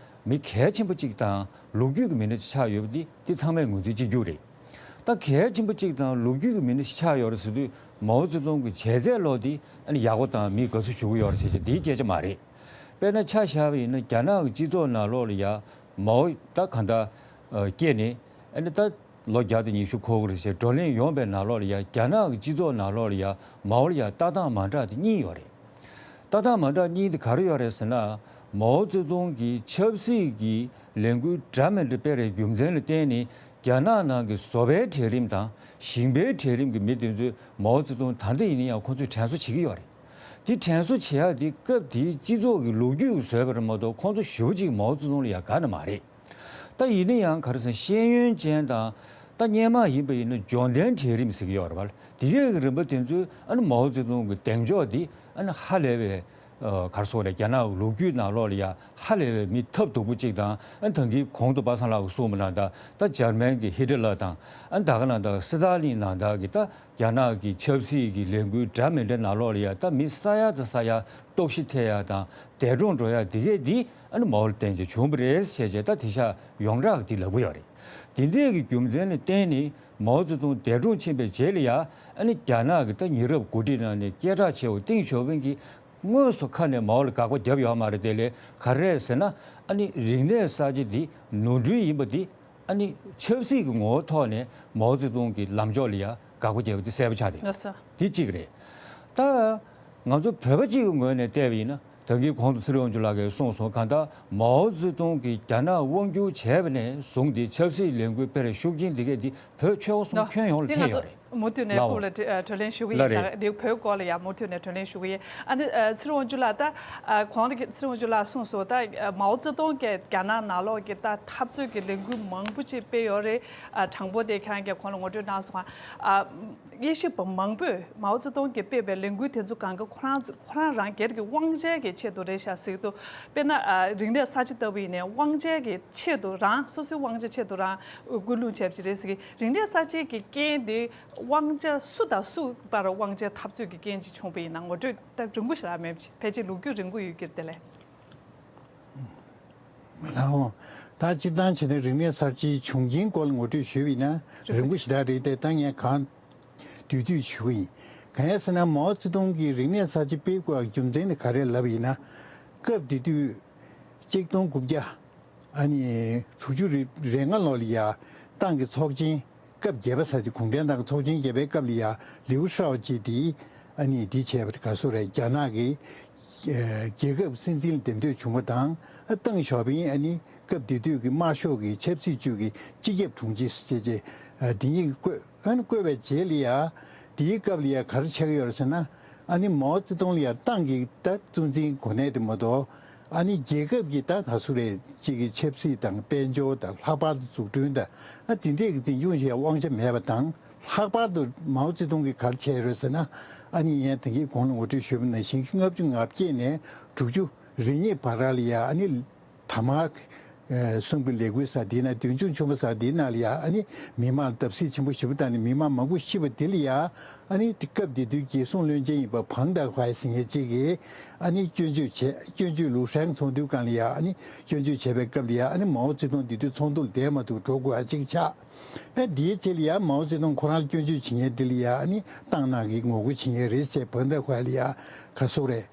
མི་གལ་ཆེན་པོ་གཅིག་དང་ལོ་རྒྱུས་ཀྱི་མི་སྣ་གཅིག་ཆགས་ཡོད་པ་འདི་འདི་ཚང་མས་ངོས་འཛིན་བྱེད་རྒྱུ་རེད། ད་གལ་ཆེན་པོ་གཅིག་དང་ལོ་རྒྱུས་ཀྱི་མི་སྣ་ཞིག་ཆགས་ཡོད་རེད་ཟེར་དུས། མའོ་ཙེ་ཏུང་གི་བྱས་རྗེས་ལོ་དེ་ཨ་ནི་ཡག་པོ་དང་མིས་དགའ་བསུ་ཞུ་གི་ཡོད་རེད་ཟེར་གྱི་དེའི་སྐད་ཆ་མ་རེད། དཔེར་ན་ཆ་བཞག་པ་ཡིན་ན། རྒྱ་ནག་གི་སྤྱི་ཚོགས་ནང་ལོགས་ལ་ཡ་མའོ་ད་གང་ལྟར་ཨ་སྐྱེས་ནས་ཨ་ནི་ད་ལོ་བརྒྱ་དང་ཉི་ཤུ་འཁོར་གི་རེད་ཟེར། བགྲོ་གླེང་ཡོང་པའི་ནང་ལོགས་ལ་ཡ་རྒྱ་ནག་གི་སྤྱི་ཚོགས་ནང་ལོགས་ལ་ཡ་མའོ་ལ་ཡ་ལྟ་སྟངས་མ་འདྲ་དེ་གཉིས་ཡོད་རེད། ལྟ་སྟངས་མ་འདྲ་གཉིས་དེ་ག་རེ་ཡོད་རེད་ཟེར་ན། མའོ་ཙེ་ཏུང་གིས་ཆབ་སྲིད་ཀྱི་ལས་འགུལ་འདྲ་མི་འདྲ་སྤེལ་བའི་རྒྱུ་མཚན་ལ་བརྟེན་ནས། རྒྱ་ནག་ནང་གི་བཟོ་པའི་གྲལ་རིམ་དང་ཞིང་པའི་གྲལ་རིམ་གྱི་མི་དེ་ཚོས་མའོ་ཙེ་ཏུང་ད་ལྟ་ཡིན་ན་ཡང་ཁོང་ཚོས་དྲན་གསོ་བྱེད་ཀྱི་ཡོད་རེད། དེ་དྲན་གསོ་བྱེད་ཡག་དེ་སྐབས་དེའི་སྤྱི་ཚོགས་ཀྱི་ལོ་རྒྱུས་ཀྱིས་བཟོས་པ་རེད་མ་གཏོགས། ཁོང་ཚོ་ཞེ་པོ་ཅིག་མའོ་ཙེ་ཏུང་ལ་ཡང་དགའ་ནི་མ་རེད། ད་ཡིན་ན་ཡང་ག་རེ་ཟེར། ཤེས་ཡོན་ཅན་དང་། ད་སྔོན་མ་ཡིན་པ་ཡིན་ན་འབྱོར་ལྡན་གྲལ་རིམ་ཟེར་གྱི་ཡོད་རེད་པ། དེ་གས་ཀྱི་རིམ་པ་དེ་ཚོས་ཨ་ནི་མའོ་ཙེ་ཏུང་གི་གདེང་འཇོག་དེ་ཨ་ནི་ཧ་ལས་པའི། ཨ་ག་རེ་ཟེར་དགོས་རེད། རྒྱ་ནག་གི་ལོ་རྒྱུས་ནང་ལོགས་ལ་ཡ་ཧ་ལས་པའི་མི་ཐབས་སྡུག་པོ་གཅིག་དང་། ཨ་ནི་ད་གིན་གོང་དུ་པ་སངས་ལགས་ཀྱིས་གསུངས་པ་ནང་ལྟར། ད་འཇར་མན་གྱི་ཧི་ཏི་ལར་དང་། ཨ་ནི་ད་ག་ནང་ལྟར་སི་ཏཱ་ལིན་ནང་ལྟར་གྱི་ད་རྒྱ་ནག་གི་ཆབ་སྲིད་ཀྱི་ལས་འགུལ་འདྲ་མི་འདྲ་ནང་ལོགས་ལ་ཡ་ད་མི་ས་ཡ་དང་ས་ཡ་ལྟོགས་ཤི་ཐེབས་ཡ་དང་འདས་གྲོངས་འགྲོ་ཡ་དེ་གས་དེ་ཨ་ནི་མའོ་ལ་བརྟེན་བྱས་བྱུང་བ་རེད་ཟེར་བྱས། ད་དེང་སང་ཡོངས་གྲགས་ཀྱིས་དེ་ལབ་ཀྱི་ཡོད་རེད། དེ་འདྲའི་གི་རྒྱུ་མཚན་ལ་བརྟེན་ནས་མའོ་ཙེ་ཏུང་འདས་གྲོངས་ཕྱིན་པའི་རྗེས་ལ་ཡ། ཨ་ནི་རྒྱ་ནག་གི་ད་ཉེ་རབས་འགོ་ཁྲིད་རྣམས་ནས་སྐད་གྲགས་ཆེ་བོ་ཏེང་ཞའོ་ཕིང་གིས་དངོས་སུ་ཁ་ནས་མའོ་ལ་དགག་པ་བརྒྱབ་ཡོད་མ་རེད། དེ་ལས་ག་རེ་རེད་ཟེར་ན། ཨ་ནི་རིག་གནས་གསར་བརྗེ་འདི་ནོར་འཁྲུལ་ཡིན་པ་འདི། ཨ་ནི་ཆབ་སྲིད་ཀྱི་ངོ་བོ་ཐོག་ནས་མའོ་ཙེ་ཏུང་གི་ལམ་ཕྱོགས་ལ་ཡ་དགག་པ་བརྒྱབ་པ་འདི་གསལ་པོ་ཆགས་བསྡད་ཡོད། ལགས་སོ། འདི་གཅིག་རེད། ད་ང་ཚོ་བོད་པ་གཅིག་གི་ངོས་ནས་བལྟས་པ་ཡིན་ན། ད་གིན་གོང་དུ་ཚེ་རིང་དབང་ཕྱུག་ལགས་ཀྱིས་གསུངས་སོང་། གང་ལྟར་མའོ་ཙེ་ཏུང་གིས་རྒྱ་ནག་དབང་བསྒྱུར་བྱས་པ་ནས་བཟུང་སྟེ་ཆབ་སྲིད་ལས་འགུལ་སྤེལ་བའི་ཤུགས་རྐྱེན་འདི་གས་འདི་བོད་ཆོལ་ཁ་གསུམ་ལགས། ཁྱོན་ཡོངས་ལ་འདི་ང་ཐེབས་ཡོད་ཚོ་རེད། མུ་མཐུད་ནས་ལགས་འོ། སྐོར་ལ་དྲི་ཨ་དྲིས་ལན་ཞུ་གི་ལགས་ཡིན། རེད། ད་འདི་བོད་སྐོར་ལ་ཡང་མུ་མཐུད་ནས་དྲིས་ལན་ཞུ་གི་ཡིན། ཨ་ནི་ཨ་ཚེ་རིང་དབང་ཕྱུག་ལགས། ད་ཨ་གོང་ལ་ཚེ་རིང་དབང་ཕྱུག་ལགས་གསུངས་སོང་། ད་ཨ་མའོ་ཙེ་ཏུང་གིས་རྒྱ་ནག་ནང་ལོགས་ཀྱི་ད་འཐབ་རྩོད་ཀྱི་ལས་འགུལ་མང་པོ་ཅིག་སྤེལ་ཡོད་རེད། ཨ་དང་པོ་དེ་ཁྱེད་རང་གིས་གོང་ལ་ངོ་སྤྲོད་གནང་སོང་། ཨ་དབྱེ་ཞིབ་པ་མང་པོས་མའོ་ཙེ་ཏུང་གིས་སྤེལ་བའི་ལས་འགུལ་དེ་ཚོ་གང་ག་ཁོ་རང་ཁོ་རང་རང་སྒེར་གྱི་དབང་ཆའི་གི་ཆེད་དུ་རེད་ཤག་ཟེར་གྱི་འདུག་དཔེར་ན་ཨ་རིག་གནས་གསར་བརྗེ་ལྟ་བུ་ཡིན་ནའི་དབང་ཆའི་གི་ཆེད་དུ། རང་སོ་སོའི་དབང་ཆ་ཆེད་དུ་རང་སྐུལ་སློང་བྱས་པ་ཅིག་རེད་ཟེར་གི། རིག་གནས་གསར་བརྗེ་གི་རྐྱེན་དེ་དབང་ཆ་སུ་དང་སུ་བར་དབང་ཆའི་འཐབ་རྩོད་ཀྱི་རྐྱེན་ཅིག་བྱུང་བ་ཡིན་ན། ངོ་སྤྲོད་ད་རིང་པོ་ཞེ་དྲག་མེད་པ་ཅིག་ཕལ་ཆེར་ལོ་རྒྱུས་རིང་པོ་ཡོད་ཀྱི་རེད། དེ་ལས། ལགས་འོང་། ད་སྤྱིར་བཏང་བྱས་ན་རིག་གནས་གསར་བརྗེའི་བྱུང་རྐྱེན་སྐོར་ལ་ངོ་སྤྲོད་ཞུས་པ་ཡིན་ན་རིང་པོ་ཞེ་དྲག་རེད་དེ། ད་ངས་གང་བསྡུས་བསྡུས་ཞུ་གི་ཡིན། གང་ཡིན་ཟེར་ན། མའོ་ཙེ་ཏུང་གིས་རིག་གནས་གསར་བརྗེ་སྤེལ་དགོས་པའི་རྒྱུ་མཚན་དེ་ག་རེ་ལབ་པ་ཡིན་ན། སྐབས་དེ་དུས་གཅིག་སྟོང་དགུ་བརྒྱ་ཨ་ནི་དྲུག་ཅུ་རེ་ལྔ་ལོ་ལ་ཡ་ཏང་གི་ཚོགས་ཆེན་སྐབས་བརྒྱད་པ་ཟེར་གྱི། གུང་ཁྲན་ཏང་གི་ཚོགས་ཆེན་བརྒྱད་པའི་སྐབས་ལ་ཡ་ལིའུ་ཧྲའོ་ཅི་དེ་ཨ་ནི་འདི་བྱས་པ་དེ་ག་སོ་རེད། རྒྱ་ནག་གི་ཨ་རྒྱལ་ཁབ་སྲིད་འཛིན་ལ་འདེམས་ཐོན་བྱུང་བ་དང་། ཨ་ཏེང་ཞའོ་ཕིང་ཨ་ནི་སྐབས་དེ་དུས་ཀྱི་དམར་ཤོག་གི་ཆབ་སྲིད་ཅུས་ཀྱི་སྤྱི་ཁྱབ་དྲུང་ཆེ་ཟེར་བྱས་བྱས། ཨ་དེ་གཉིས་ཀྱིས་བསྐོས། ཨ་ནི་བསྐོས་པའི་རྗེས་ལ་ཡ་དེའི་སྐབས་ལ་ཡ་ག་རེ་ཆགས་ཀྱི་ཡོད་རེད་ཟེར་ན། ཨ་ནི་མའོ་ཙེ་ཏུང་ལ་ཡ་ཏང་གི་ད་གཙོ་འཛིན་གོ་གནས་དེ་མ་གཏོགས། ཨ་ནི་རྒྱལ་ཁབ་ཀྱི་ད་ག་སུ་རེད། གཅིག་གི་ཆབ་སྲིད་དང་དཔལ་འབྱོར་དང་། ལྷག་པར་དུ་འཛུགས་སྐྲུན་དང་། ཨ་དེ་འདྲས་ཀྱི་འཛིན་སྐྱོང་བྱེད་དབང་ཆ་མེད་པ་དང་། ལྷག་པར་དུ་མའོ་ཙེ་ཏུང་གིས་ག་རེ་བྱས་ཡོད་ཟེར་ན། ཨ་ནི་ངས་ད་གིན་གོང་ལ་ངོ་སྤྲོད་ཞུས་པ་ནང་བཞིན། ལྔ་བཅུ་ང་བརྒྱད་ནས་དྲུག་ཅུ་རེ་གཉིས་བར་ལ་ཡ་ཨ་ནི་ཐ་མག་ཨ་གསུམ་གྱི་ལས་འགུལ་ཟེར་དེའི་ནང་། བདུན་ཅུ་ཆུ་མོ་ཟེར་དེའི་ནང་ལ་ཡ་ཨ་ནི་མི་མང་བརྡབ་གསིག་ཆེན་པོ་ཞེ་པོ་བཏང་ནས་མི་མང་མང་པོ་ཤི་བ་དེ་ལ་ཡ། ཨ་ནི་དེ་སྐབས་དེ་དུས་རྒྱལ་སྲུང་བློན་ཆེན་ཡིན་པ་ཕང་ཏེ་ཧུའེ་ཟེར་མཁན་གཅིག་གིས་ཨ་ནི་སྐྱོན་བརྗོད་བྱས། སྐྱོན་བརྗོད། ལུའུ་ཧྲེང་ཚོགས་འདུའི་སྒང་ལ་ཡ་ཨ་ནི་སྐྱོན་བརྗོད་བྱས་པའི་སྐབས་ལ་ཡ། ཨ་ནི་མའོ་ཙེ་ཏུང་དེ་དུས་ཚོགས་འདུ་ལ་བསྡད་མ་ཐུབ། འགྲོ་དགོས་པ་ཅིག་ཆགས། ཨ་དེའི་རྗེས་ལ་ཡ་མའོ་ཙེ་ཏུང་ཁོ་རང་ལ་སྐྱོན་བརྗོད་བྱེད་མཁན་དེ་ལ་ཡ་ཨ་ནི་ཏང་ནང་གིས་ངོ་རྒོལ་བྱེད་མཁན་རེད་ཟེར་ཕང་ཏེ་ཧུའེ་ལ་ཡ་ག་སོ་རེད།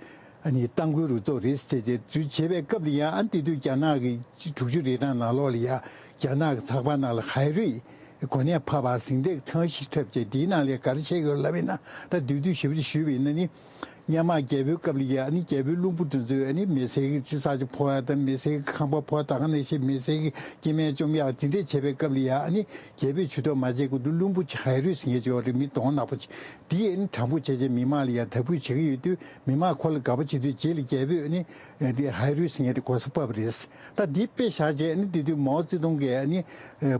ཨ་ནི་ཏང་གི་རུ་ཚོགས་རེད་ཟེར་བྱས་འཛུལ་བྱས་པའི་སྐབས་ལ་ཡ། ཨ་ནི་དེ་དུས་རྒྱ་ནག་གི་དྲུག་ཅུ་རེ་གྲངས་ནང་ལོགས་ལ་ཡ་རྒྱ་ནག་གི་ཚགས་པར་ནང་ལ་ཧའེ་རུས་གོ་གནས་ཕབ་པ་ཟེར་འདི་ཐང་ཤིག་འཁྲབ་བྱས། དེའི་ནང་ལ་ག་རེ་བཤད་ཡོད་ལབ་ཡིན་ན། ད་བསྡུས་བསྡུས་ཞིབ་ཞིབ་ཞུས་པ་ཡིན་ན་ནི། སྔོན་མ་རྒྱལ་པོའི་སྐབས་ལ་ཡ་ཨ་ནི་རྒྱལ་པོའི་བློན་པོ་དེ་ཚོས་ཨ་ནི་མི་སེར་གྱི་ས་ཆ་ཕོག་ཡ་དང་། མི་སེར་གྱི་ཁང་པ་ཕོག། ད་ག་ནང་བཞིན་མི་སེར་གྱི་སྐྱེ་དམན་བཅོམ་ཡ་དེ་འདྲས་བྱས་པའི་སྐབས་ལ་ཡ་ཨ་ནི་རྒྱལ་པོས་ཇུས་གཏོགས་མ་བྱས་གོང་དུ་བློན་པོ་ཅིག་ཧའེ་རུས་ཟེར་མཁན་ཅིག་ཡོད་རེད། མི་གདོང་ནག་པོ་ཅིག་དེས་ཨ་ནི་དྲང་པོ་བྱས་བྱས་མི་མང་ལ་ཡ་དག་སྐུལ་བྱེད་ཀྱི་ཡོད་དུས། མི་མང་ཁོ་ལ་དགའ་པོ་བྱེད་དུས། རྗེས་ལ་རྒྱལ་པོས་ཨ་ནི་དེ་ཧའེ་རུས་ཟེར་མཁན་དེ་གོ་ས་ཕབ་པ་རེད། ད་འདི་དཔེ་བཞག་བྱས་ཨ་ནི་དེ་དུས་མའོ་ཙེ་ཏུང་གིས་ཨ་ནི་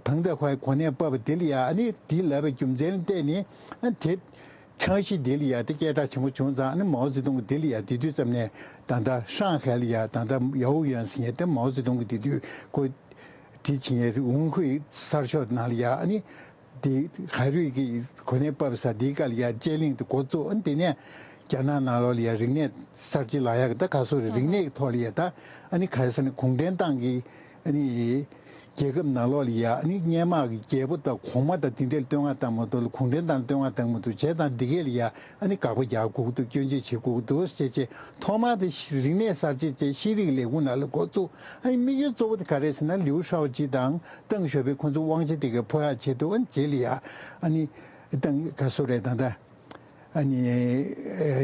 ཕང་ཏེ་ཧུའེ་གོ་གནས་ཕབ་པ་དེ་ལ་ཡ་ཨ་ནི་དེ་ལབ་པའི་རྒྱུ་མཚན་ལ་བརྟེན་ནས། ཨ་དེ་ཐང་ཤིག་དེ་ལ་ཡ་དེ་སྐད་གྲགས་ཆེན་པོ་བྱུང་ཙང་། ཨ་ནི་མའོ་ཙེ་ཏུང་གིས་དེ་ལ་ཡ་དེ་དུས་ཙམ་ནས་ད་ལྟ་ཧྲང་ཧའེ་ལ་ཡ་ད་ལྟ་ཡའོ་ཡོན་ཟེར་མཁན་དེ་མའོ་ཙེ་ཏུང་གིས་དེ་དུས་ཁོ་དེ་བྱེད་མཁན་ཝུན་ཧུའེ་གསར་ཤོག་ནང་ལ་ཡ་ཨ་ནི། དེ་ཧའེ་རུས་ཀྱིས་གོ་གནས་ཕབ་ས་དེའི་སྐབས་ལ་ཡ་དཔྱད་གླེང་དེ་འགོ་བཙུགས། ཨ་ནི་དེ་ནས་རྒྱ་ནག་ནང་ལོགས་ལ་ཡ་རིག་གནས་གསར་བརྗེ་ལབ་ཡག་གི་ད་ག་སོ་རེད། རིག་གནས་ཀྱི་ཐོག་ལ་ཡ་ད་ཨ་ནི་ག་རེ་ཟེར་ན། གུང་ཁྲན་ཏང་གི་ཨ་ནི་ རྒྱལ་ཁབ་ནང་ལོགས་ལ་ཡ་ཨ་ནི་སྔོན་མ་གི་རྒྱལ་པོ་དང་གོང་མ་དང་དེ་འདྲའི་བསྟོད་བསྔགས་བཏང་མ་ཐུབ་ལ་གུང་ཁྲན་ཏང་བསྟོད་བསྔགས་བཏང་མ་ཐུབ་བྱས་ཙང་འདི་གས་ལ་ཡ་ཨ་ནི་དགག་པ་རྒྱག་དགོས་ཀྱི་འདུག་སྐྱོན་བརྗོད་བྱེད་དགོས་ཀྱི་འདུག་ཟེར་བྱས་ཐོག་མར་དེ་རིག་གནས་གསར་བརྗེ་བྱས་ཤེས་རིག་ལས་ཁུངས་ནང་ལ་འགོ་བཙུགས། ཨ་ནི་དམིགས་ཡུལ་གཙོ་བོ་དེ་ག་རེ་ཟེར་ན་ལིའུ་ཧྲའོ་ཅི་དང་ཏེང་ཞའོ་ཕིང་ཁོང་ཚོ་དབང་ཆ་དེ་གས་འཕོ་ཡག་ཆེད་དུ་ཨ་ནི་རྗེས་ལ་ཡ་ཨ་ནི་ཏང་ག་སུ་རེད་ད་ལྟ་ཨ་ནི་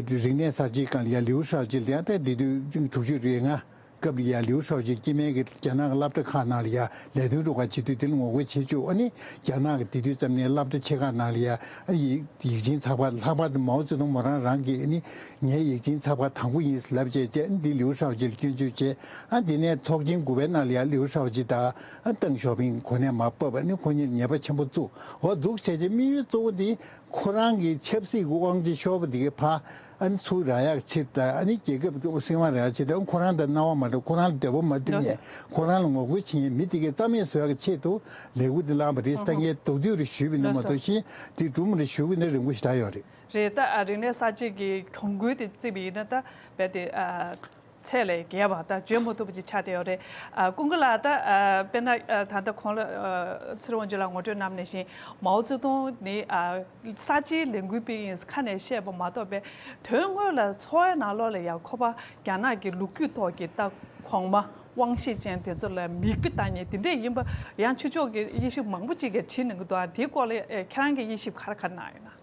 རིག་གནས་གསར་བརྗེའི་སྒང་ལ་ཡ་ལིའུ་ཧྲའོ་ཅི་ལ་ཡ་ད་དེ་དུས་དྲུག་ཅུ་རེ་ལྔ། སྐབས་ལ་ཡ་ལིའུ་ཧྲའོ་ཅི་སྐྱེ་དམན་གྱི་རྒྱ་ནག་གི་སློབ་གྲྭ་ཁག་ནང་ལ་ཡ་ལས་དོན་རུ་ཁག་བྱེད་དུས་དེ་ལ་ངོ་རྒོལ་བྱེད་བཅུག་ཨ་ནི་རྒྱ་ནག་གི་དེ་དུས་ཙམ་ནས་སློབ་གྲྭ་ཆེ་ཁག་ནང་ལ་ཡ་ཨ་ཡིག་ཡིག་ཆེན་ཚགས་པར་ལྷག་པར་དུ་མའོ་ཙེ་ཏུང་མོ་རང་རང་གིས་ཨ་ནི་ངའི་ཡིག་ཆེན་ཚགས་པར་དང་པོ་ཡིན་ལབ་བྱས་བྱས་ཨ་ནི་འདི་ལིའུ་ཧྲའོ་ཅི་ལ་སྐྱོན་བརྗོད་བྱས། ཨ་འདི་ནས་ཚོགས་ཆེན་དགུ་པའི་ནང་ལ་ཡ་ལིའུ་ཧྲའོ་ཅི་དང་ཨ་ཏེང་ཞའོ་ཕིང་གོ་གནས་མར་ཕབ་ཨ་ནི་ཁོ་གཉིས་ལ་ཉེས་པ་ཆེན་པོ་བཙུགས་འོ་འདུག་བྱས་བྱས་དམིགས་ཡུལ་གཙོ་བོ་འདི་ཁོ་རང་གི་ཆབ་སྲིད་ཀྱི་དབང་ཆ་ཤོར་བ་འདི་གའི་ཕ། ཨ་ནི་ཚུར་རག་ཡག་ཆེད་དུ་ཨ་ནི་རྒྱལ་ཁབ་ཀྱི་སྲིད་དབང་རག་ཡག་ཆེད་དུ་ཁོ་རང་དང་སྣང་བ་མ་འགྲོ་ཁོ་རང་ལ་འདོད་པ་མ་བསྟུན་ནས་ཁོ་རང་ལ་ངོ་རྒོལ་བྱེད་མཁན་མི་དེ་གའི་རྩ་མེད་བཟོ་ཡག་གི་ཆེད་དུ་ལས་འགུལ་འདི་བསླངས་པ་རེད། ད་ངས་མདོར་བསྡུས་རེ་ཞུས་པ་ཡིན་ན་མ་གཏོགས་གཞན་དེ་སྒྲུང་རེ་ཞུ་གི་ན་རིང་པོ་ཞེ་དྲག་ཡོད་རེད། རེད་ད། ཨ་རིག་གནས་གསར་བརྗེ་གི་གྱོང་གུན་དེ་བརྩིས་པ་ཡིན་ན་ད་རྦད་དེ་ཨ་ཚད་ལས་བརྒལ་བ་ད་བརྗོད་མ་ཐུབ་པ་ཅིག་ཆགས་བསྡད་ཡོད་རེད། ཨ་ཀུན་དགའ་ལགས་ད་ཨ་དཔེར་ན་ཨ་ད་ལྟ་གོང་ལ་ཨ་ཚེ་རིང་དབང་ཕྱུག་ལགས་ངོ་སྤྲོད་གནང་བ་ནང་བཞིན་མའོ་ཙེ་ཏུང་ནི་ཨ་གསར་བརྗེའི་ལས་འགུལ་སྤེལ་ཡིན་ཁ་ནས་བཤད་པ་མ་གཏོགས་པའི་དོན་དངོས་ལ་འཚོ་བའི་ནང་ལོགས་ལ་ཡང་ཁོ་པ་རྒྱ་ནག་གི་ལོ་རྒྱུས་ཐོག་གི་ད་གོང་མ་དབང་ཤེད་ཅན་དེ་ཚོ་ལ་མིག་དཔེ་ལྟ་མཁན་དེ་འདྲས་ཡིན་པ་ཡང་ཆོས་ཕྱོགས་ཀྱི་དབྱེ་ཞིབ་མང་པོ་ཅིག་གིས་བྲིས་གནང་གི་འདུག་ཨ་དེའི་སྐོར་ལ་ཨེ་ཁྱེད་རང་གི་དབྱེ་ཞིབ་ག་རེ་ག་རེ་གནང་ཡོད་ན།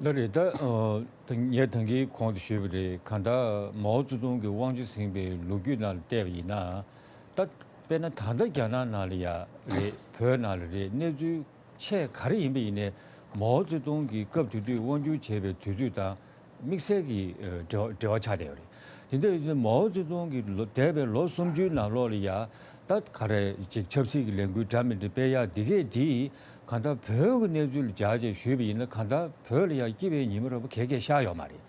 ལགས་རེད་ད། ཨ་ད་ངས་ད་གིན་གོང་དུ་ཞུས་པ་རེད། གང་ལྟར་མའོ་ཙེ་ཏུང་གི་དབང་ཆ་ཟིན་པའི་ལོ་རྒྱུས་ནང་ལ་བལྟས་པ་ཡིན་ན། ད་དཔེར་ན་ད་ལྟ་རྒྱ་ནག་ནང་ལ་ཡ་རེད། བོད་ནང་ལ་རེད། གནས་ཚུལ་ཆེས་ག་རེ་ཡིན་པ་ཡིན་ནའི་མའོ་ཙེ་ཏུང་གི་སྐབས་དེ་དུས་དབང་སྒྱུར་བྱས་པའི་དུས་ཚོད་དང་དམིགས་བསལ་གྱི་ཨ་འབྲེལ་བ་འབྲེལ་བ་ཆགས་བསྡད་ཡོད་རེད། དེ་འདྲ་ཡིན་དུས་མའོ་ཙེ་ཏུང་གི་ལོ་འདས་པའི་ལོ་སུམ་ཅུའི་ནང་ལོགས་ལ་ཡ་ད་ག་རེ་ཅིག་ཆབ་སྲིད་ཀྱི་ལས་འགུལ་འདྲ་མི་འདྲ་སྤེལ་ཡག་འདི་གས་འདི་གང་ལྟར་བོད་ཀྱི་གནས་ཚུལ་ལ་སྦྱར་བྱས་ཞུས་པ་ཡིན་ན་གང་ལྟར་བོད་ལ་ཡ་སྐྱིད་པའི་ཉི་མ་ར་བ་གས་གས་ཤར་ཡོད་མ་རེད།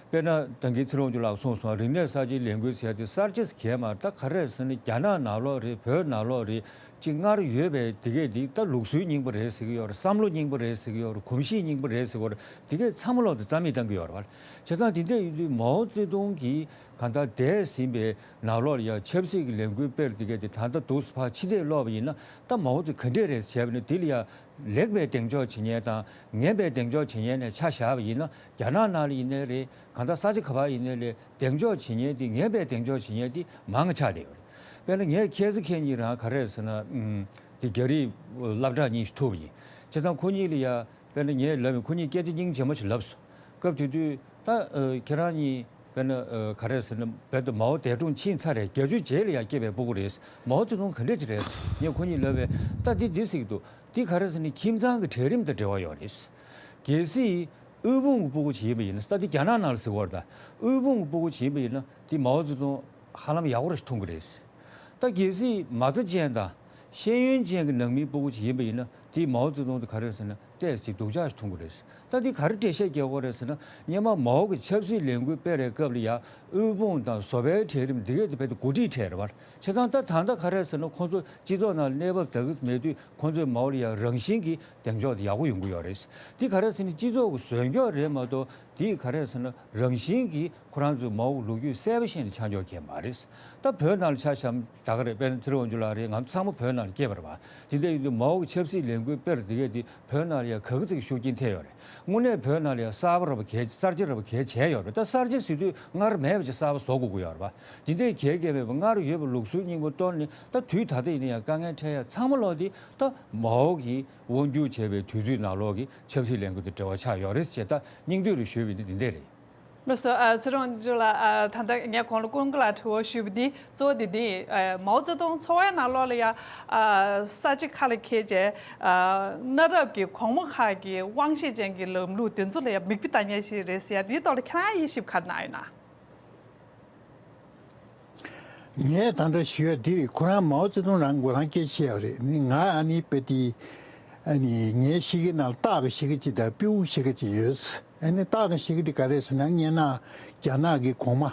དཔེར་ན་ད་གིན་ཚེ་རིང་དབང་ཕྱུག་ལགས་གསུངས་སོང་། རིག་གནས་གསར་བརྗེའི་ལས་འགུལ་ཟེར་ཡ་དེ་གསར་བརྗེ་ཟེར་གྱི་མ་རེད། ད་ག་རེ་རེད་ཟེར་ན་རྒྱ་ནག་ནང་ལོགས་རེད། བོད་ནང་ལོགས་རེད། ཅིག་སྔར་ཡོད་པའི་དེ་གས་འདི་ད་ལུགས་སྲོལ་རྙིང་པ་རེད་ཟེར་གྱི་ཡོད་རེད། བསམ་བློ་རྙིང་པ་རེད་ཟེར་གྱི་ཡོད་རེད། གོམས་གཤིས་རྙིང་པ་རེད་ཟེར་གྱི་ཡོད་རེད། དེ་གས་ཚང་མ་ལོག་ཏུ་རྩ་མེད་བཏང་གི་ཡོད་རེད་བ། བྱས་ཙང་དེ་འདྲ་ཡིན་དུས་མའོ་ཙེ་ཏུང་གིས་གང་ལྟར་འདས་ཟིན་པའི་ནང་ལོགས་ལ་ཡང་ཆབ་སྲིད་ཀྱི་ལས་འགུལ་སྤེལ་དེ་གས་དེ་ད་ལྟ་འདུག་སེ་ཕར་ཕྱི་བལྟས་ལོག་པ་ཡིན་ན་ད་མའོ་ཙེ་ག་འདྲས་རེད་ཟེར་བ་ནི་དེ་ལ་ཡང་ལེགས་པའི་གདེང་འཇོག་བྱེད་མཁན་དང་ངན་པའི་གདེང་འཇོག་བྱེད་མཁན་ནས་ཆ་བཞག་པ་ཡིན་ན་རྒྱ་ནག་ནང་ལ་ཡིན་ནའི་རེད། གང་ལྟར་ས་ཆ་ག་པར་ཡིན་ནའི་རེད། གདེང་འཇོག་བྱེད་མཁན་དེ་ངན་པའི་གདེང་འཇོག་བྱེད་མཁན་དེ་མང་ང་ཆགས་བསྡད་ཡོད་རེད། དཔེར་ན་ངས་ཁྱེད་ཚོ་ཁྱེད་གཉིས་རང་ག་རེ་ཟེར་ན་ཨུམ་དེ་རྒྱ་རིགས་སློབ་གྲྭ་གཉིས་ཤིག་ཐུག་པ་ཡིན། བྱས་ཙང་ཁོ་གཉིས་ལ་ཡ། དཔེར་ན་ངས་ལབ་ཡིན། ཁོ་གཉིས་སྐད་ཆ་སྙིང་རྗེ་མོ་ཞིག་ལབ་སོང་། སྐབས་དེ་དུས་ད་ཨ་ཁྱེད་རང་གཉིས་དཔེར་ན་ཨ་ག་རེ་ཟེར་ན་རྦད་དེ་མའོ་འདས་གྲོངས་ཕྱིན་ཚར་རེད། བརྒྱད་ཅུ་རྗེས་ལ་ཡང་སྐྱེས་པའི་སྤུ་གུ་རེད། མའོ་ཙེ་ཏུང་ག་འདྲས་ཅིག་རེད། ངས་ཁོ་གཉིས་ལབ་པས་ད་འདི་འདི་ཟེར་གྱི་འདུག་འདི་ག་རེ་ཟེར་ན་ཁྱིམ་ཚང་གི་གྲལ་རིམ་དང་འབྲེལ་བ་ཡོད་རེད། གལ་སྲིད་དབུལ་ཕོངས་ཀྱི་སྤུ་གུ་ཅིག་ཡིན་པ་ཡིན་ན། ས་དེ་རྒྱ་ནག་ནང་ལ་ཟེར་བ་རེད་ད། དབུལ་ཕོངས་ཀྱི་སྤུ་གུ་ཅིག་ཡིན་པ་ཡིན་ན་འདི་མའོ་ཙེ་ཏུང་ཧ་ལམ་ཡག་པོ་རེ་ཞིག་མཐོང་གི་རེད། ད་གལ་སྲིད་མ་རྩ་ཅན་དང་ཤེས་ཡོན་ཅན་གྱི་ནང་མིའི་སྤུ་གུ་ཅིག་ཡིན་པ་ཡིན་ན་དེས་མའོ་ཙེ་ཏུང་དེ་ག་རེ་ཟེར་ན་ཏོག་ཙམ་སྡུག་ཅག་ཞིག་མཐོང་གི་རེད། ད་འདི་ག་རེ་འགྲེལ་བཤད་རྒྱག་དགོས་རེད་ཟེར་ན་སྔོན་མ་མའོ་གི་ཆབ་སྲིད་ལས་འགུལ་སྤེལ་བའི་སྐབས་ལ་ཡ་དབུལ་ཕོངས་དང་བཟོ་པའི་གྲལ་རིམ་འདི་གས་དེ་རྦད་དེ་འགོ་ཁྲིད་གྲས་རེད་བ། བྱས་ཙང་ད་ད་ལྟ་ག་རེ་ཟེར་ན་ཁོང་ཚོ་སྤྱི་ཚོགས་ནང་གནས་བབ་དག་གི་མེད་དུས་ཁོང་ཚོས་མའོ་ལ་ཡ་རང་བཞིན་གྱིས་གདེང་འཇོག་དེ་ཡག་པོ་ཡོང་གི་ཡོད་རེད། འདི་ག་རེ་ཟེར་ན་སྤྱི་ཚོགས་ཀྱི་བཟོ་འཇོག་རེད་མ་གཏོགས་འདི་ག་རེ་ཟེར་ན་རང་བཞིན་གྱིས་ཁོ་རང་ཚོའི་མའོ་གི་ལོ་རྒྱུས་གསལ་པོ་ཤེས་ནས་ཆ་འཇོག་མཁན་མ་རེད། ད་བོད་ནང་ལ་ཆ་བཞག་ད་ག་རེ་དཔེར་ན་ཚེ་རིང་དབང་ཕྱུག་ལགས་རེད། ང་ཚོ་ཚང་མ་བོད་ནང་ལ་སྐྱེས་པ་རེད་བ། དེ་འདྲ་ཡིན་དུས་མའོ་གི་ཆབ་སྲིད་ལས་འགུལ་སྤེལ་དེ་གས་དེ་བོད་ནང་ལ་ཡང་ག་གི་ཚིག་ཤུགས་རྐྱེན་ཐེབས་ཡོད་རེད། དངོས་གནས་བོད་ནང་ལ་ཡང་གསར་པ་ར་བ་གས་གསར་བརྗེ་ར་བ་གས་བྱས་ཡོད་རེད། ད་གསར་བརྗེ་ཟེར་དུས་སྔར་མེད་པ་ཅིག་གསར་པ་བཟོ་དགོས་ཀྱི་ཡོད་རེད་བ། དེ་འདྲའི་གས་གས་མེད་པ་སྔར་ཡོད་པའི་ལུགས་སྲོལ་རྙིང་པ་གཏོར་ནས་ད་དུས་ད་ལྟ་ཡིན་ན་ཡང་དཀའ་ངལ་འཕྲད་ཡ་ཚང་མ་ལོག་དེ་ད་མའོ་གི་དབང་སྒྱུར་བྱས་པའི་དུས་ཚོད་ནང་ལོག་གི་ཆབ་སྲིད་ལས་འགུལ་དང་འབྲེལ་བ་ཆགས་ཡོད་རེད་ཅེས་ད་སྙིང་བསྡུས་རེ་ཞུས་པ་ཡིན་ན་འདི་འདྲས་རེད། ལགས་སོ། ཨ་ཚེ་རིང་དབང་ཕྱུག་ལགས། ཨ་ད་ལྟ་ངས་གོང་ལ་ཀུན་དགའ་ལགས་དྲི་བ་ཞུས་པ་འདི་གཙོ་བོ་འདི་འདི་ཨ་མའོ་ཙེ་ཏུང་འཚོ་བའི་ནང་ལོགས་ལ་ཡ་ཨ་ས་ཆ་ཁག་ལ་འཁེལ་བྱས་ཨ་གནའ་རབས་ཀྱི་གོང་མ་ཁག་གི་དབང་ཤེད་ཅན་གྱི་ལམ་ལུགས་དེ་ཚོ་ལ་ཡ་མིག་དཔེ་ལྟ་མཁན་ཞིག་རེད་ཟེར་ཡ་འདིའི་ཐོག་ལ་ཁྱེད་རང་དབྱེ་ཞིབ་ག་རེ་གནང་ཡོད་ན། ངས་ད་ལྟ་ཞུ་ཡ་འདི་རེད། ཁོ་རང་མའོ་ཙེ་ཏུང་རང་མགོ་རང་སྐད་ཆ་བཤད་ཡ་རེད། ནི་ང་ཨ་ནི་དཔེ་དེ་ཨ་ནི་ངའི་གཤིས་ཀའི་ནང་ལ་སྟག་གི་གཤིས་ཀ་ཅིག་དང་སྤྲེའུ་གི་གཤིས་ཀ་ཅིག་ཡོད། ཨ་ནི་སྟག་གི་གཤིས་ཀ་དེ་ག་རེ་ཟེར་ན་སྔོན་མ་རྒྱ་ནག་གི་གོང་མ་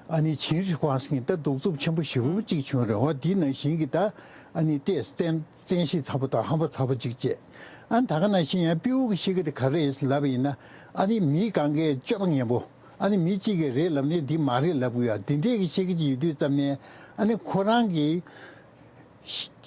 ཨ་ནི་ཆིང་ཧྲི་ཧྭ་ཟེར་མཁན་ད་གདུག་རྩུབ་ཆེན་པོ་ཞེ་པོ་ཅིག་བྱུང་རེད། འོ་དེ་ནང་བཞིན་གྱི་ད་ཨ་ནི་ཏོག་ཙམ་བཙན་ཤེད་ཚ་པོ་དང་ཧམ་པ་ཚ་པོ་ཅིག་བྱས། ཨ་ནི་ད་ག་ནང་བཞིན་ཡང་སྤྲེའུ་གི་གཤིས་ཀ་དེ་ག་རེ་རེད་ལབ་པ་ཡིན་ན་ཨ་ནི་མི་གང་གའི་སྤྱོད་པ་ངན་པོ། ཨ་ནི་མི་གཅིག་གིས་རེད་ལབ་ནས་འདི་མ་རེད་ལབ་དགོས་ཡ། འདི་འདྲས་ཀྱི་བཤད་ཀྱི་ཅིག་ཡོད་དུས་ཙམ་ནས་ཨ་ནི་ཁོ་རང་གི་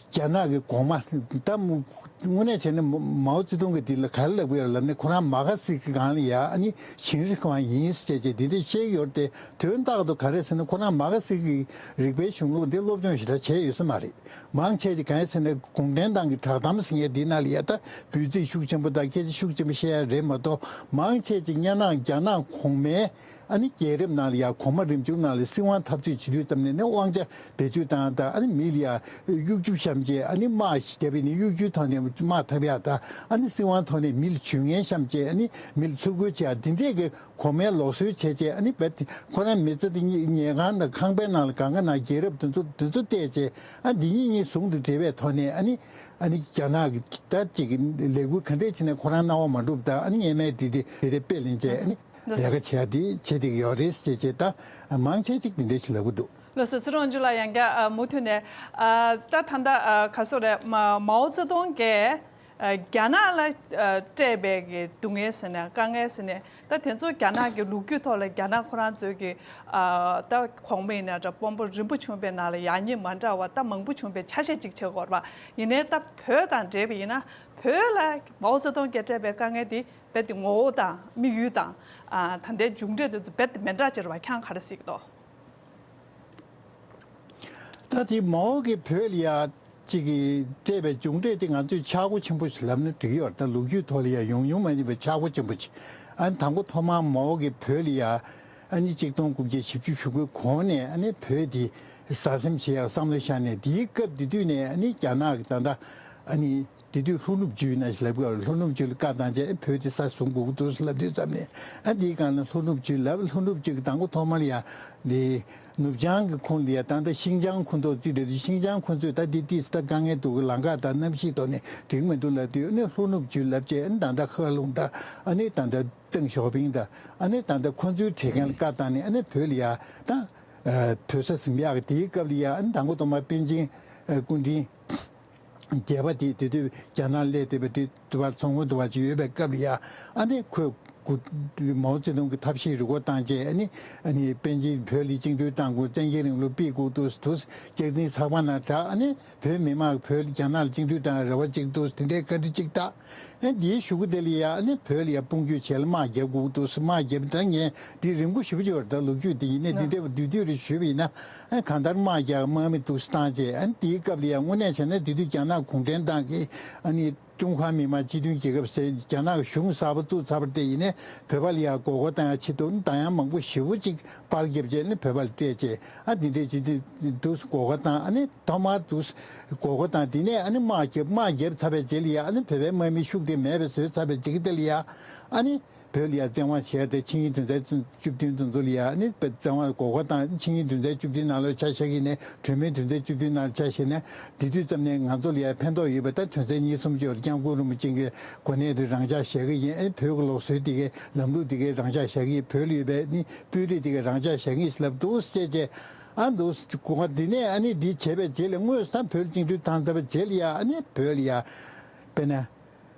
རྒྱ་ རྒྱ་ནག་གི་གོང་མ་ད་དངོས་གནས་བྱས་ན་མའོ་ཙེ་ཏུང་གི་དེ་ལ་ག་རེ་ལབ་ཀྱི་ཡོད་ལབ་ན། ཁོ་རང་མ་ག་སི་གི་སྒང་ལ་ཡ་ཨ་ནི་ཞིང་རི་ཁང་ཡིན་ཟེར་བྱས་དེ་འདྲ་བཤད་ཀྱི་ཡོད་རེད་དེ། དོན་དག་ཏུ་ག་རེ་ཟེར་ན། ཁོ་རང་མ་ག་སི་གི་རིག་པའི་གཞུང་ལུགས་འདི་སློབ་སྦྱོང་ཞེ་དྲག་བྱས་ཡོད་ས་མ་རེད། མང་ཆེ་ཅིག་གང་ཡིན་ཟེར་ན། གུང་ཁྲན་ཏང་གི་བསྒྲགས་གཏམ་ཟེར་མཁན་འདི་ནང་ལ་ཡ་ད་འབོད་ཚིག་ཤུགས་ཆེན་པོ་དང་སྐད་ཆ་ཤུགས་ཆེན་པོ་བཤད་ཡ་རེད་མ་གཏོགས། མང་ཆེ་ཅིག་སྔོན་མ་རྒྱ་ནག་གོང་མའི་ཨ་ནི་རྒྱལ་རབས་ནང་ལ་ཡ་གོང་མ་རིམ་བྱོན་ནང་ལ་སྲིད་དབང་འཐབ་རྩོད་བྱེད་དུས་ཙམ་ནས་ནི་དབང་ཆ་བེད་སྤྱོད་བཏང་དང་། ཨ་ནི་མི་ལ་ཡ་གཡོ་སྒྱུ་བཤམས་བྱས། ཨ་ནི་དམག་ཞིག་བརྒྱབ་པ་ཡིན་ན་གཡོ་སྒྱུའི་ཐོག་ནས་དམག་འཐབ་ཡ་དང་། ཨ་ནི་སྲིད་དབང་ཐོག་ནས་མི་ལ་ཇུས་ངན་བཤམས་བྱས། ཨ་ནི་མི་ལ་ཚུར་རྒོལ་བྱེད་ཡ་འདི་འདྲས་ཀྱི་གོང་མའི་ལུགས་སྲོལ་བྱས་བྱས། ཨ་ནི་རྦད་དེ་ཁོ་རང་མི་ཚེ་འདི་ཉལ་ཁང་དང་ཁང་པའི་ནང་ལ་གང་ག་ནང་རྒྱལ་རབས་དེ་ཚོ་དེ་ཚོ་བལྟས་བྱས། ཨ་འདི་གཉིས་གཉིས་ཟུང་དུ་འབྲེལ་བའི་ཐོག་ནས་ཨ་ནི་ཨ་ནི་རྒྱ་ནག་གི་ད་ཅིག་ལས་འགུལ་ག་འདྲས་བྱས་ནས་ཁོ་རང་སྣང་བ་མ་འགྲུབ་དང་། ཨ་ནི་སྔོན་མའི་དེ་དེ་དེ་དེ་སྤེལ་ལེན་བྱས། ཨ་ནི་ལས་ཀ་བྱེད་ཡ་དེ་བྱེད་བསྡད་ཀྱི་ཡོད་རེད་ཟེར་བྱས། ད་མང་ཆེ་ཅིག་དེ་འདྲས་ཞིག་ལབ་ཀྱི་འདུག། ལགས་སོ། ཚེ་རིང་དབང་ཕྱུག་ལགས། ཡང་བསྐྱར་ཨ་མུ་མཐུད་ནས་ཨ་ད་ད་ལྟ་ཨ་ག་སོ་རེད། མ་མའོ་ཙེ་ཏུང་གིས་ཨ་རྒྱ་ནག་ལ་ཨ་སྤྲད་པའི་གི་སྡུག་བསྔལ་ཟེར་ནས་དཀའ་ངལ་ཟེར་ནས། ད་དེ་ཚོ་རྒྱ་ནག་གི་ལོ་རྒྱུས་ཐོག་ལ་རྒྱ་ནག་ཁོ་རང་ཚོའི་གི་ཨ་ད་གོང་མ་ཡིན་ན་འདྲ། དཔོན་པོ་རིན་པོ་ཆེ་བའི་ནང་ལ་ཡག་ཉེས་མ་འདྲ་བ་ད་མང་པོ་བྱུང་བའི་ཆ་ཤས་ཅིག་བྱེད་དགོས་རེད་པ། ཡིན་ནའི་ད་བོད་དང་འབྲེལ་བ་ཡིན་ན། བོད་ལ་མའོ་ཙེ་ཏུང་གིས་སྤྲད་པའི་དཀའ་ངལ་དེ་རྦད་དེ་ངོ་བོ་དང་དམིགས་ཡུལ་དང་ཨ་ད་ལྟའི་མཇུག་འབྲས་དེ་ཚོ་རྦད་དེ་མི་འདྲ་ཅིག་རེད་པ། ཁྱེད་རང་ག་རེ་གཟིགས་ཀྱི་འདུག། ད་དེ་མའོ་གིས་བོད་ལ་ཡ་གཅིག་གིས་སྤྲད་པའི་མཇུག་འབྲས་དེ་ང་ཚོས་ཆག་སྒོ་ཆེན་པོ་ཞིག་ལབ་ན་འགྲིག་ཡོད་རེད། ད་ལོ་རྒྱུས་ཐོག་ལ་ཡ་ཡོང་མྱོང་མ་མྱོང་བའི་ཆག་སྒོ་ཆེན་པོ་ཅིག། ཨ་ནི་དང་པོ་ཐོག་མར་མའོ་གིས་བོད་ལ་ཡ་ཨ་ནི་གཅིག་སྟོང་དགུ་བརྒྱ་བཞི་བཅུ་ཞེ་དགུའི་གོང་ནས་ཨ་ནི་བོད་དེ་ཟ་སེམས་བྱེད་ཡག་བསམ་བློ་བཞག་ནས། དེའི་སྐབས་དེ་དུས་ནས་ཨ་ནི་རྒྱ་ནག་གི་ད་ལྟ་ཨ་ནི་དེ་དུས་ལྷོ་ནུབ་ཅུས་ན་ཞེས་ལབ་དགོས། ལྷོ་ནུབ་ཅུས་ལ་བཀའ་བཏང་བྱས། བོད་དེ་ས་བཟུང་དགོས་ཀྱི་འདུག་ལབ་དུས་ཙམ་ནས། ཨ་འདིའི་སྒང་ལ་ལྷོ་ནུབ་ཅུས་ལབ། ལྷོ་ནུབ་ཅུས་ཀྱི་དང་པོ་ཐོག་མར་ཡ་འདི་ནུབ་བྱང་གི་ཁོངས་ལ་ཡ་ད་ལྟ་ཤིང་ཅང་ཁོངས་གཏོགས་བརྩིས་བསྡད་དུས། ཤིང་ཅང་ཁོ་ཚོས་ད་འདི་ཏིས་ད་དཀའ་ངལ་འདུག་གི། ལམ་ཁ་དང་གནམ་གཤིས་ཐོག་ནས་འགྲིག་མི་འདུག་ལབ་དུས། ཨ་ནི་ལྷོ་ནུབ་ཅུས་ལབ་བྱས། ཨ་ནི་ད་ལྟ་ཧྭ་ལུང་དང་། ཨ་ནི་ད་ལྟ་ཏེང་ཞའོ་ཕིང་དང་། ཨ་ནི་ད་ལྟ་ཁོ་ཚོའི་བྲེལ་མཁན་ལ་བཀའ་བཏང་ནས། ཨ་ནི་བོད་ལ་ཡ་ད་ཨ་བོད་ས་ཟིན་ཡག་གི། དེའི་སྐབས་ལ་ཡ་ཨ་ནི་དང་པོ་ཐོག་མར་པཎ་ཆེན་ཨ་སྐུ་ཕྲེང་བརྒྱད་པ་དེ་དེ་དུས་རྒྱ་ནག་སླེབས་བསྡད་པ་དེ་དུ་བ་ཚོང་དཔོན་དུ་བ་ཅིག་ཡོད་པའི་སྐབས་ལ་ཡ་ཨ་ནི་ཁོས་གུ་མའོ་ཙེ་ཏུང་གི་ཐབས་ཤེས་རི་མགོ་བཏང་བྱས། ཨ་ནི་ཨ་ནི་པཎ་ཆེན་བོད་ལ་བཅིངས་འགྲོལ་བཏང་དགོས། བཙན་རྒྱལ་རིང་ལུགས་སྤེལ་དགོས་འདུག་འདུག། སྐྱག་རྫུན་ཚགས་པར་ནང་བསྒྲགས། ཨ་ནི་བོད་མི་མང་བོད་རྒྱ་ནག་ལ་བཅིངས་འགྲོལ་བཏང་རེ་བ་གཅིག་འདུག། དེ་འདྲའི་བཀའ་འདྲི་གཅིག་བཏང་། ཨ་ནི་དེའི་གཞུག་གུ་དེ་ལ་ཡ་ཨ་ནི་བོད་ལ་ཡ་དཔུང་སྐྱོད་བྱས་ལ་དམག་རྒྱབ་དགོས་འདུག། དམག་རྒྱབ། ད་ངས་འདི་རིང་པོ་ཞེ་པོ་ཅིག་ཡོད་རེད། ད་ལོ་རྒྱུས་འདི་ཡིན་ནའི་འདི་འདྲའི་བ་དུས་དུས་རེ་ཞུས་པ་ཡིན་ན། ཨ་གང་ལྟར་དམག་རྒྱག་དམག་མི་འདུག་སེ་བཏང་བྱས། ཨ་ནི་དེའི་སྐབས་ལ་ཡང་དངོས་གནས་བྱས་ན་དེ་དུས་རྒྱ་ནག་གུང་ཁྲན་ཏང་གིས་ཨ་ནི་ཀྲུང་ཧྭ་མི་དམངས་སྤྱི་མཐུན་རྒྱལ་ཁབ་ཟེར་རྒྱ་ནག་གི་གཞུང་གསར་པ་བཙུགས་ཚར་བ་དེ་ཡིན་ནའི་བོད་པ་ལ་ཡང་མགོ་སྐོར་བཏང་ཡ་ཆེད་དུ། ཨ་ནི་ད་ཡང་མང་པོ་ཞེ་པོ་ཅིག་པར་བརྒྱབ་བྱས་ནས་བོད་པ་ལ་སྤྲད་བྱས། ཨ་དེ་འདྲའི་སྤྱི་མཐུན་འདུག་སེ་མགོ་སྐོར་བཏང་། ཨ་ནི་ཐོག་མར་འདུག་སེ་མགོ་སྐོར་བཏང་། དེ་ནས་ཨ་ནི་དམག་རྒྱབ། དམག་རྒྱབ་ཚར་བའི་རྗེས་ལ་ཡང་ཨ་ནི་བོད་པའི་དམག་མི་ཤུགས་དེ་མེད་པའི་བཟོས་ཚར་བའི་རྗེས་དེ་ལ་ཡང་ཨ་ནི་བོད་ལ་ཡང་བཙན་དབང་བྱས་ཏེ། ཆིངས་ཡིག་དོན་ཚན་བཅུ་བདུན་དེ་ཚོ་ལ་ཡང་ཨ་ནི་བཙན་དབང་མགོ་སྐོར་བཏང་། ཆིངས་ཡིག་དོན་ཚན་བཅུ་བདུན་ནང་ལ་ཆ་བཞག་གི་ཡིན་ནའི། གྲོས་མོལ་དོན་ཚན་བཅུ་བདུན་ནང་ལ་ཆ་བཞག་ནས། དེ་དུས་ཙམ་ནས་ང་ཚོ་ལ་ཡང་ཕན་ཐོགས་ཡོད་པ། ད་དོན་ཚན་གཉིས་གསུམ་ཅིག་ཡོད། སྐྱབས་མགོན་རིན་པོ་ཆེ་གི་གོ་གནས་དེ་རང་འཇགས་བཞག་གི་ཡིན། ཨ་ནི་བོད་ཀྱི་ལུགས་སྲོལ་དེ་གའི་ལམ་ལུགས་དེ་གའི་རང་འཇགས་བཞག་གི་ཡིན། བོད་ལ་ཡོད་པའི་ནི་དཔོན་རིགས་དེ་གའི་རང་འཇགས་བཞག་གི་ཡིན་ལབ་འདུག་སེ་བྱས་བྱས། ཨ་འདུག་སེ་གོ་སྐབས་འདི་ནས་ཨ་ནི་འདི་བྱས་པའི་རྗེས་ལ། དངོས་སུ་ད་བོད་བཅིངས་འགྲོལ་བཏང་ཚར་བའི་རྗེས་ལ་ཡ་ཨ་ནི་བོད་ལ་ཡ་དཔེར་ན་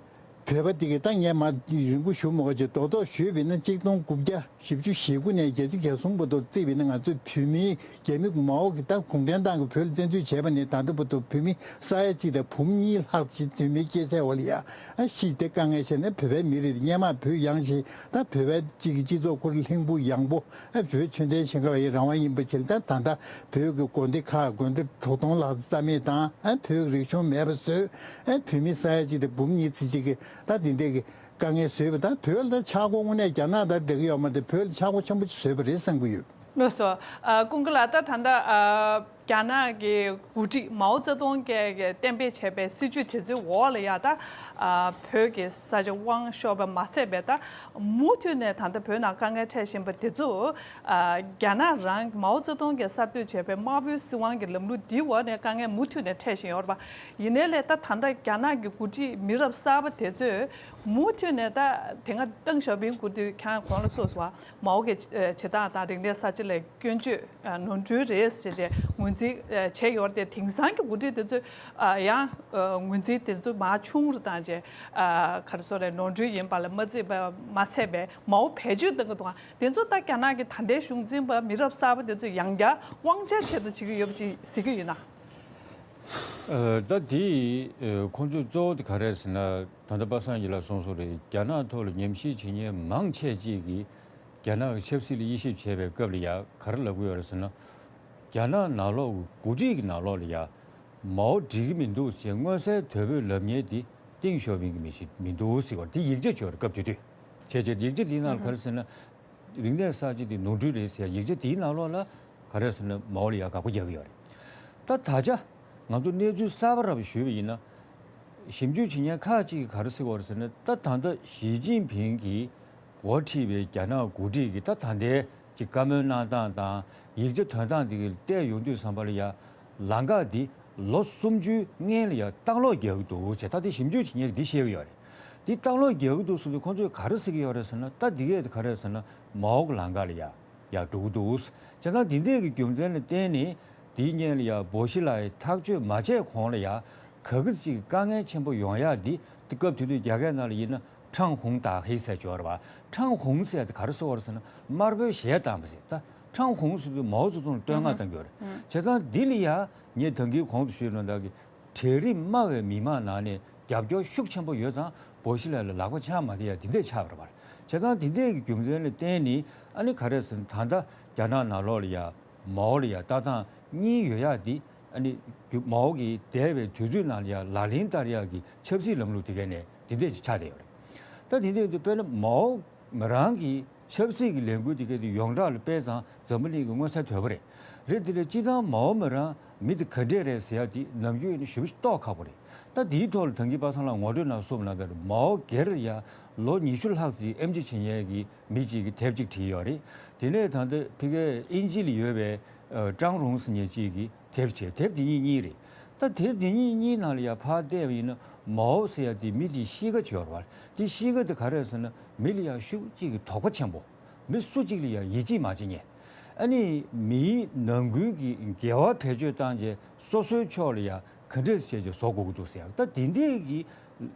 བོད་པ་དེ་གའི། ད་ངས་མ་རིང་པོ་ཞུ་མི་དགོས་ཀྱི། རྡོག་རྡོག་ཞུས་པ་ཡིན་ན། གཅིག་སྟོང་དགུ་བརྒྱ་བཞི་བཅུ་ཞེ་དགུ་ནས་བརྒྱད་ཅུ་གྱ་གསུམ་བར་དུ་བརྩིས་པ་ཡིན་ན། ང་ཚོའི་བོད་མིའི་རྒྱ་མི་མའོ་གིས་ད་གུང་ཁྲན་ཏང་གིས་བོད་ལ་བཙན་འཛུལ་བྱས་པ་ནས་ད་ལྟ་བར་དུ་བོད་མི་ས་ཡ་གཅིག་དང་བུ་མོ་གཉིས་ལྷག་ཅིག་དུས་མིན་སྐྱེས་ཚེ་བ་ལ་ཡ་ཨ་ཤི་སྟེ་དཀའ་ངལ་བྱས་ནས། བོད་པའི་མི་རིགས་སྔོན་མ་བོད་ཡངས་ཤིང་། ད་བོད་པའི་གཅིག་གི་སྤྱི་ཚོགས་ཁོར་ལྷིང་པོ་ཡངས་པོ། ཨ་བོད་ཆོས་ལྡན་ཞིང་ཁ་བའི་རང་དབང་ཡིན་པ་བྱས་ལ། ད་ད་ལྟ་བོད་ཀྱི་དགོན་སྡེ་ཁག་དགོན་སྡེ་དྲུག་སྟོང་ལྷག་རྩ་མེད་བཏང་། ཨ་བོད་ཀྱི་རིག་གཞུང་མེད་པ་བཟོས། ཨ་བོད་མི་ས་ཡ་གཅིག་དང་བུ་མོ་གཉིས་ཙམ་ཅིག་གིས་ད་དེ་འདྲའི་གི་དཀའ་ངལ་བཟོས་པ། ད་བོད་ལ་ཆག་སྒོ་དངོས་གནས་རྒྱ་ནག་དང་འབྲེལ་གྱི་ཡོད་མ་རེད། བོད་ལ་ཆག་སྒོ་ཆེན་པོ་ཅིག་བཟོས་པ་རེད་བསམ་གྱི་ཡོད། ལགས་སོ། ཨ་ཀུན་དགའ་ལགས། ད་ད་ལྟ་ཨ་རྒྱ་ནག་གི་འགོ་ཁྲིད་མའོ་ཙེ་ཏུང་གིས་གཏན་འབེབས་བྱས་པའི་སྲིད་བྱུས་དེ་ཚོའི་འོག་ལ་ཡ་ད་ཨ་བོད་ཀྱི་ས་ཆ་དབང་ཤོར་བ་མ་ཟད་པའི། ད་མུ་མཐུད་ནས་ད་ལྟ་བོད་ནང་དཀའ་ངལ་འཕྲད་བཞིན་པ་དེ་ཚོ་ཨ་རྒྱ་ནག་རང་མའོ་ཙེ་ཏུང་གིས་གསར་གཏོད་བྱས་པའི་དམར་པོའི་སྲིད་དབང་གི་ལམ་ལུགས་འདིའི་འོག་ནས་དཀའ་ངལ་མུ་མཐུད་ནས་འཕྲད་བཞིན་ཡོད་རེད་པ། ཡིན་ནའི་ལས་ད་ད་ལྟ་རྒྱ་ནག་གི་འགོ་ཁྲིད་མི་རབས་གསར་པ་དེ་ཚོས་མུ་མཐུད་ནས། ད་དེ་སྔ་ཏེང་ཞའོ་ཕིང་སྐུ་དུས་ཁྱེད་རང་གོང་ལ་གསུངས་སོང་བ། མའོ་གི་བྱེད་སྟངས་དང་རིག་གནས་གསར་བརྗེ་ལ་སྐྱོན་བརྗོད་ནོར་འཁྲུལ་རེད་ཟེར་བྱས་ངོས་འཛིན་བྱས་ཡོད་རེད་དེ། དེང་སང་གི་འགོ་ཁྲིད་དེ་ཚོས་ཡང་ངོས་འཛིན་དེ་ཚོ་མར་ཆུང་རུ་བཏང་བྱས། ག་རེ་ཟེར་རེད། ནོར་འཁྲུལ་ཡིན་པ་ལ་མ་བརྩིས་པ་མ་ཚད་པའི་མའོ་བེད་སྤྱོད་གཏང་གི་འདུག་ག་དེ་ཚོ་ད་རྒྱ་ནག་གི་ད་ལྟའི་གཞུང་འཛིན་པ་མི་རབས་གསར་པ་དེ་ཚོས་ཡང་བསྐྱར་དབང་ཆའི་ཆེད་དུ་བྱེད་ཀྱི་ཡོད་པ་ཅིག་གཟིགས་ཀྱི་ཡོད་ན། ཨ། ད་དེ་ཨ་ཁོང་ཚོས་གཙོ་བོ་དེ་ག་རེ་རེད་ཟེར་ན། ད་ལྟ་པ་སངས་སྐྱིད་ལགས་གསུངས་སོང་རེད། རྒྱ་ནག་ཐོག་ལ་ཉམས་ཞིབ་བྱེད་མཁན་མང་ཆེ་ཅིག་གིས་རྒྱ་ནག་གི་ཆབ་སྲིད་ལ་དབྱེ་ཞིབ་བྱེད་པའི་སྐབས་ལ་ཡ་ག་རེ་ལབ་ཀྱི་ཡོད་རེད་ཟེར་ན། རྒྱ་ནག་ནང་ལོགས་ཀྱི་འགོ་ཁྲིད་ཀྱི་ནང་ལོགས་ལ་ཡ་མའོ་འགྲིག་གི་མི་འདུག་ཟེར་མངོན་གསལ་དོད་པོས་ལབ་མཁན་དེ་ཏེང་ཞའོ་ཕིང་གི་མི་ཞིག་མི་འདུག་ཟེར་བ་དེ་ཡིག་ཆ་ཅིག་ཡོད་རེད། སྐབས་དེ་དུས་བྱས་བྱས་ཡིག་ཆ་དེའི་ནང་ལ་ག་རེ་ཟེར་ན། རིག་གནས་གསར་བརྗེ་དེ་ནོར་འཁྲུལ་རེད་ཟེར་ཡིག་ཆ་དེའི་ནང་ལོགས་ལ་ག་རེ་ཟེར་ན་མའོ་ལ་ཡ་དགག་པ་རྒྱག་གི་ཡོད་རེད། ད་ད་ཆ་ང་ཚོ་གནས་ཚུལ་གསར་པ་རབ་ཞུས་པ་ཡིན་ན། ཞིབ་འཇུག་བྱེད་མཁན་ཁག་ཅིག་གིས་ག་རེ་ཟེར་གྱི་ཡོད་རེད་ཟེར་ན། ད་ད་ལྟ་ཞི་ཅིན་ཕིང་གིས་འགོ་ཁྲིད་པའི་རྒྱ་ནག་འགོ་ཁྲིད་ཀྱིས་ད་ད་ལྟའི་གི་བཀའ་མོལ་གནང་སྟངས་དང་ཡིག་ཆ་དོན་སྟངས་དེ་གི་བལྟས་ཡོང་དུས་ཙམ་པ་ལ་ཡ། ལམ་ཁ་འདི་ལོ་སུམ་ཅུའི་སྔན་ལ་ཡ་སྟངས་ལོག་རྒྱག་གི་འདུག་ཟེར། ད་དེ་ཞིབ་འཇུག་བྱེད་མཁན་གྱིས་འདི་བཤད་ཀྱི་ཡོད་རེད། འདི་སྟངས་ལོག་རྒྱག་གི་འདུག་གསུངས་དུས་ཁོང་ཚོས་ག་རེ་ཟེར་གྱི་ཡོད་རེད་ཟེར་ན། ད་འདི་གས་དེ་ག་རེ་ཟེར་ན་མའོ་གི་ལམ་ཁ་ལ་ཡ་ཡ་འགྲོ་གི་འདུག་ཟེར། བྱས་ཙང་འདི་འདྲས་ཀྱི་རྒྱུ་མཚན་ལ་བརྟེན་ནས་འདིའི་སྔན་ལ་ཡ་བོ་ཤི་ལའི་ཐག་གཅོད་མ་བྱས་གོང་ལ་ཡ་ག་གི་ཅིག་དཀའ་ངལ་ཆེན་པོ་ཡོང་ཡ་འདི། དེ་སྐབས་དེ་དུས་རྒྱ་སྐད་ནང་ལ་ཡིན་ན་ཁྲང་ཧུང་ཏཱ་ཧེ་ཟེར་གྱི་ཡོད་རེད་པ། ཁྲང་ཧུང་ཟེར་དེ་ག་རེ་ཟེར་བ་རེད་ཟེར་ན་དམར་པོའི་གཞས་བཏང་བ་ཟེར། ད་ཁྲང་ཧུང་ཟེར་དུས་མའོ་ཙེ་ཏུང་ལ་བསྟོད་བསྔགས་བཏང་གི་ཡོད་རེད། བྱས་ཙང་འདི་ལ་ཡ་ངས་ད་གིན་གོང་དུ་ཞུས་ནང་ལྟར་གྱི་གྲལ་རིམ་དམའ་བའི་མི་མང་ནང་ནས་རྒྱབ་སྐྱོར་ཤུགས་ཆེན་པོ་ཡོད་ཙང་བོ་ཤི་ལའི་ལ་ལག་པ་འཆང་མ་བདེ་ཡ་འདི་འདྲས་ཆགས་པ་རེད་པ། བྱས་ཙང་འདི་འདྲས་ཀྱི་རྒྱུ་མཚན་ལ་བརྟེན་ནས་ཨ་ནི་ག་རེ་ཟེར་ན། ད་ལྟ་རྒྱ་ནག་ནང་ལོགས་ལ་ཡ་མའོ་ལ་ཡ་ལྟ་སྟངས་གཉིས་ཡོད་ཡ་འདི། ཨ་ནི་རྒྱུ་མའོ་གིས་འདས་པའི་དུས་ཚོད་ནང་ལ་ཡ་ལག་ལེན་བསྟར་ཡག་གི་ཆབ་སྲིད་ལམ་ལུགས་དེ་ག་ནས་དེ་འདྲས་ཅིག་ཆགས་བསྡད་ཡོད་རེད། ད་དེ་འདྲས་དུས་དཔེར་ན་མའོ་མོ་རང་གི་ཆབ་སྲིད་ཀྱི་ལས་འགུལ་དེ་ག་དེ་ཡོངས་གྲགས་ལ་སྤེལ་ཙང་འཛམ་བུ་གླིང་གི་མངོན་གསལ་དོད་པོ་རེད། རེད། དེ་ལས་སྤྱིར་བཏང་མའོ་མོ་རང་མི་དེ་ག་འདྲས་རེད་ཟེར་ཡག་དེ་ནམ་རྒྱུན་ནས་ཞེ་པོ་ཅིག་རྟོགས་ཁག་པོ་རེད། ད་དེའི་ཐོག་ལ་ད་གིན་པ་སངས་ལགས་ངོ་སྤྲོད་གནང་སོང་ན། ད་མའོ་སྒེར་ཡ་ལོ་ཉི་ཤུ་ལྷག་ཙམ་ཨེམ་ཆི་བྱེད་མཁན་གྱི་མི་གཅིག་གིས་དེབ་ཅིག་བྲིས་ཡོད་རེད། དེ་ནས་ད་ལྟ་ཕ་གིའི་དབྱིན་ཇི་ལ་ཡོད་པའི་ཨ་ཀྲང་རུང་ཟེར་མཁན་གཅིག་གིས་དེབ་བྲིས། དེབ་དེ་གཉིས་གཉིས་རེད། ད་དེབ་དེ་གཉིས་གཉིས་ནང་ལ་ཡ་ཕར་བལྟས་པ་ཡིན་ན་མའོ་ཟེར་ཡ་དེ་མི་དེའི་གཤིས་ཀ་ཅིག་ཡོད་རེད་པ། དེ་གཤིས་ཀ་དེ་ག་རེ་རེད་ཟེར་ན་མི་ལ་ཡ་ཤུགས་གཅིག་གི་དོགས་པ་ཆེན་པོ། མི་སུ་གཅིག་ལ་ཡ་ཡིད་ཆེས་མ་བྱེད་མཁན། ཨ་ནི་མིའི་ནང་ཁུལ་གྱི་འགལ་བ་བེད་སྤྱོད་བཏང་བྱས་སོ་སོའི་ཕྱོགས་ལ་ཡ་ག་འདྲས་བྱས་བྱས་བཟོ་དགོས་ཀྱི་འདུག་ཟེར་ཡ། ད་དེ་འདྲས་ཀྱི་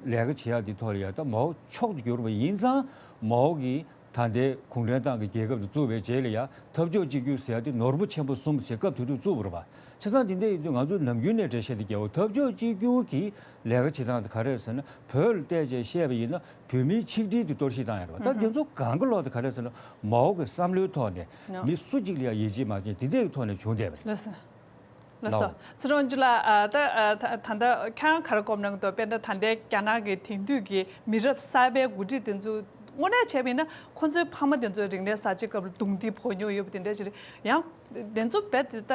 ལས་ཀ་བྱེད་ཡ་དེ་ཐོག་ལ་ཡ་ད་མའོ་མཆོག་ཏུ་གྱུར་པ་ཡིན་ཙང་མའོ་གིས། ད་ལྟའི་གུང་ཁྲན་ཏང་གི་རྒྱལ་ཁབ་དེ་བཙུགས་པའི་རྗེས་ལ་ཡང་འཐབ་ཕྱོགས་གཅིག་གྱུར་ཟེར་ཡ་དེ་ནོར་བུ་ཆེན་པོ་གསུམ་ཞེས་སྐབས་དེ་དུས་བཙུགས་པ་རེད་པ། བྱས་ཙང་དེ་འདྲ་ཡིན་དུས་ང་ཚོས་ནམ་རྒྱུན་ནས་འགྲེལ་བཤད་དེ་རྒྱག་འོ། འཐབ་ཕྱོགས་གཅིག་གྱུར་གྱི་ལས་ཀ་བྱེད་སྟངས་དེ་ག་རེ་རེད་ཟེར་ན། བོད་ལ་བལྟས་བྱས་བཤད་པ་ཡིན་ན་བོད་མིའི་ཆིག་སྒྲིལ་དེ་གཏོར་བཤིག་བཏང་ཡ་རེད་པ། ད་དེ་ཚོ་གང་གི་ལོག་དེ་ག་རེ་རེད་ཟེར་ན་མའོ་གི་བསམ་བློའི་ཐོག་ནས་མི་སུ་གཅིག་ལ་ཡང་ཡིད་ཆེས་མ་བྱས་དེ་འདྲའི་ཐོག་ནས་བྱུང་བསྡད་པ་རེད། ལགས་སོ། ལགས་སོ། ལགས། ཚེ་རིང་ཨེན་ཇི་ལགས། ཨ། ད། ཨ། ད། ད་ལྟ་ཁྱེད་རང་ག་རེ་དགོངས་གནང་གི་འདུག་དཔེར་ན་ད་ལྟའི་རྒྱ་ནག་གི་དེང་དུས་ཀྱི་མི་རབས་གསར་པའི་འགོ་ཁྲིད་དེ་ཚོ་དངོས་གནས་བྱས་པ་ཡིན་ན་ཁོང་ཚོའི་ཕ་མ་དེ་ཚོའི་རིག་གནས་གསར་བརྗེའི་སྐབས་ལ་རྡུང་རྡེག་ཕོག་མྱོང་ཡོད་པ་དེ་འདྲ་ཞིག་རེད། ཡང་དེ་ཚོ་རྦད་དེ་ད་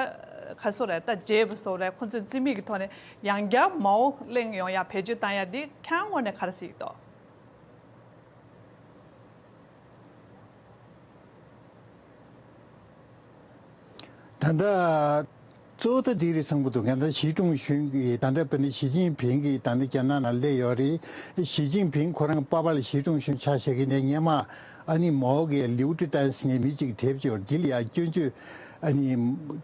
ག་རེ་ཟེར་རེད། ད་བརྗེད་པ་བཟོ་རེད། ཁོང་ཚོས་རྩིས་མེད་ཀྱི་ཐོག་ནས་ཡང་བསྐྱར་མའོ་གླེང་ཡོང་ཡ་བེད་སྤྱོད་བཏང་ཡ་འདི་ཁྱེད་རང་ངོས་ནས་ག་རེ་ཟེར་གྱི་འདུག་ད་ལྟ་གཙོ་བོ་ད་འདི་རེད་བསམ་གྱི་འདུག་ང་ད་ཞི་ཀྲུང་ཞུན་གྱིས་ད་ལྟ་དཔེར་ན་ཞི་ཅིན་ཕིང་གིས་ད་ལྟ་རྒྱ་ནག་ནང་སླེབས་ཡོད་རེད། ཞི་ཅིན་ཕིང་ཁོ་རང་པ་ཕ་ལ་ཞི་ཀྲུང་ཞུན་ཆ་བཞག་གི་ནས་སྔོན་མ་ཨ་ནི་མའོ་གིས་ལིའུ་ཀྲི་ཏན་ཟེར་མཁན་མི་གཅིག་དེབ་ཅིག་ཡོད་རེད། འདི་ལ་ཡང་སྐྱོན་བརྗོད་ཨ་ནི་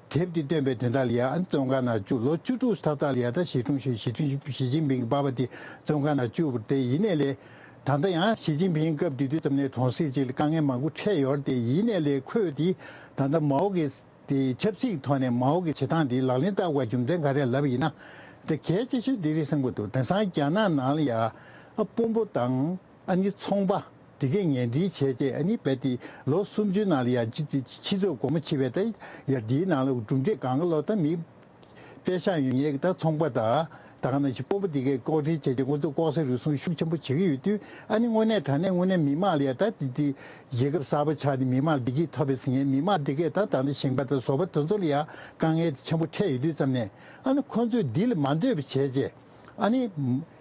དེབ་འདི་བཏོན་པའི་དོན་དག་ལ་ཡང་ཨ་ནི་བཙོན་ཁང་ནང་བཅུག་ལོ་བཅུ་དྲུག་ཐབ་ཐག་ལ་ཡང་ད་ཞི་ཀྲུང་ཞུན་ཞི་ཀྲུང་ཞུན་ཞི་ཅིན་ཕིང་གི་པ་ཕ་དེ་བཙོན་ཁང་ནང་བཅུག་པ་རེད། དེ་ཡིན་ནའི་ལས། ད་ལྟ་ཡང་ཞི་ཅིན་ཕིང་སྐབས་དེ་དུས་ཙམ་ནས་གྲོང་གསེབ་ཅིག་ལ་དཀའ་ངལ་མང་པོ་འཕྲད་ཡོད་རེད་དེ། ཡིན་ནའི་ལས་ཁོས་དེ་ད་ལྟ་མའོ་གི་དེ་ཆབ་སྲིད་ཀྱི་ཐོག་ནས་མའོ་གི་བྱེད་སྟངས་དེ་ལག་ལེན་བསྟར་དགོས་རྒྱུ་མཚན་ག་རེ་ལབ་ཡིན་ན། དེ་གལ་ཆེ་ཤོས་འདི་རེད་བསམ་གྱི་འདུག་དེང་སང་རྒྱ་ནག་ནང་ལ་ཡ་དཔོན་པོ་དང་ཨ་ནི་ཚོང་པ་དེ་གས་ངན་འབྲེལ་བྱས་རྗེས་ཨ་ནི་རྦད་དེ་ལོ་སུམ་ཅུའི་ནང་ལ་ཡ་སྤྱི་སྤྱི་ཚོགས་སྒོ་མོ་ཕྱེ་བས། ད་ཡ་འདིའི་ནང་ལ་གྲུབ་འབྲས་གང་ག་ལོ་ད་མི། པེ་ཤག་ཡོད་མཁན་གྱི་ད་ཚོང་པ་དང་ད་ག་ནང་བཞིན་དཔོན་པོ་འདི་གས་ལྐོག་འབྲེལ་བྱས་ཏེ་ཁོང་ཚོས་ལྐོག་ཟ་རུལ་སུངས་ཤུགས་ཆེན་པོ་བྱེད་ཀྱི་ཡོད་དུས། ཨ་ནི་དངོས་གནས་དྲང་གནས་དངོས་གནས་མི་མང་ལ་ཡ་ད་དེ་དེ་རྒྱལ་ཁབ་གསར་པ་ཆགས་ཏེ་མི་མང་བདེ་སྐྱིད་ཐོབ་པའི་ཟེར་མཁན་མི་མང་འདི་གས་ད་ད་ནི་ཞིང་པ་དང་བཟོ་པ་དེ་ཚོ་ལ་ཡ་དཀའ་ངལ་ཆེན་པོ་འཕྲད་ཡོད་དུས་ཙམ་ནས། ཨ་ནི་ཁོང་ཚོས་འདི་ལ་མ་འདོད་པ་བྱས་རྗེས་ཨ་ནི།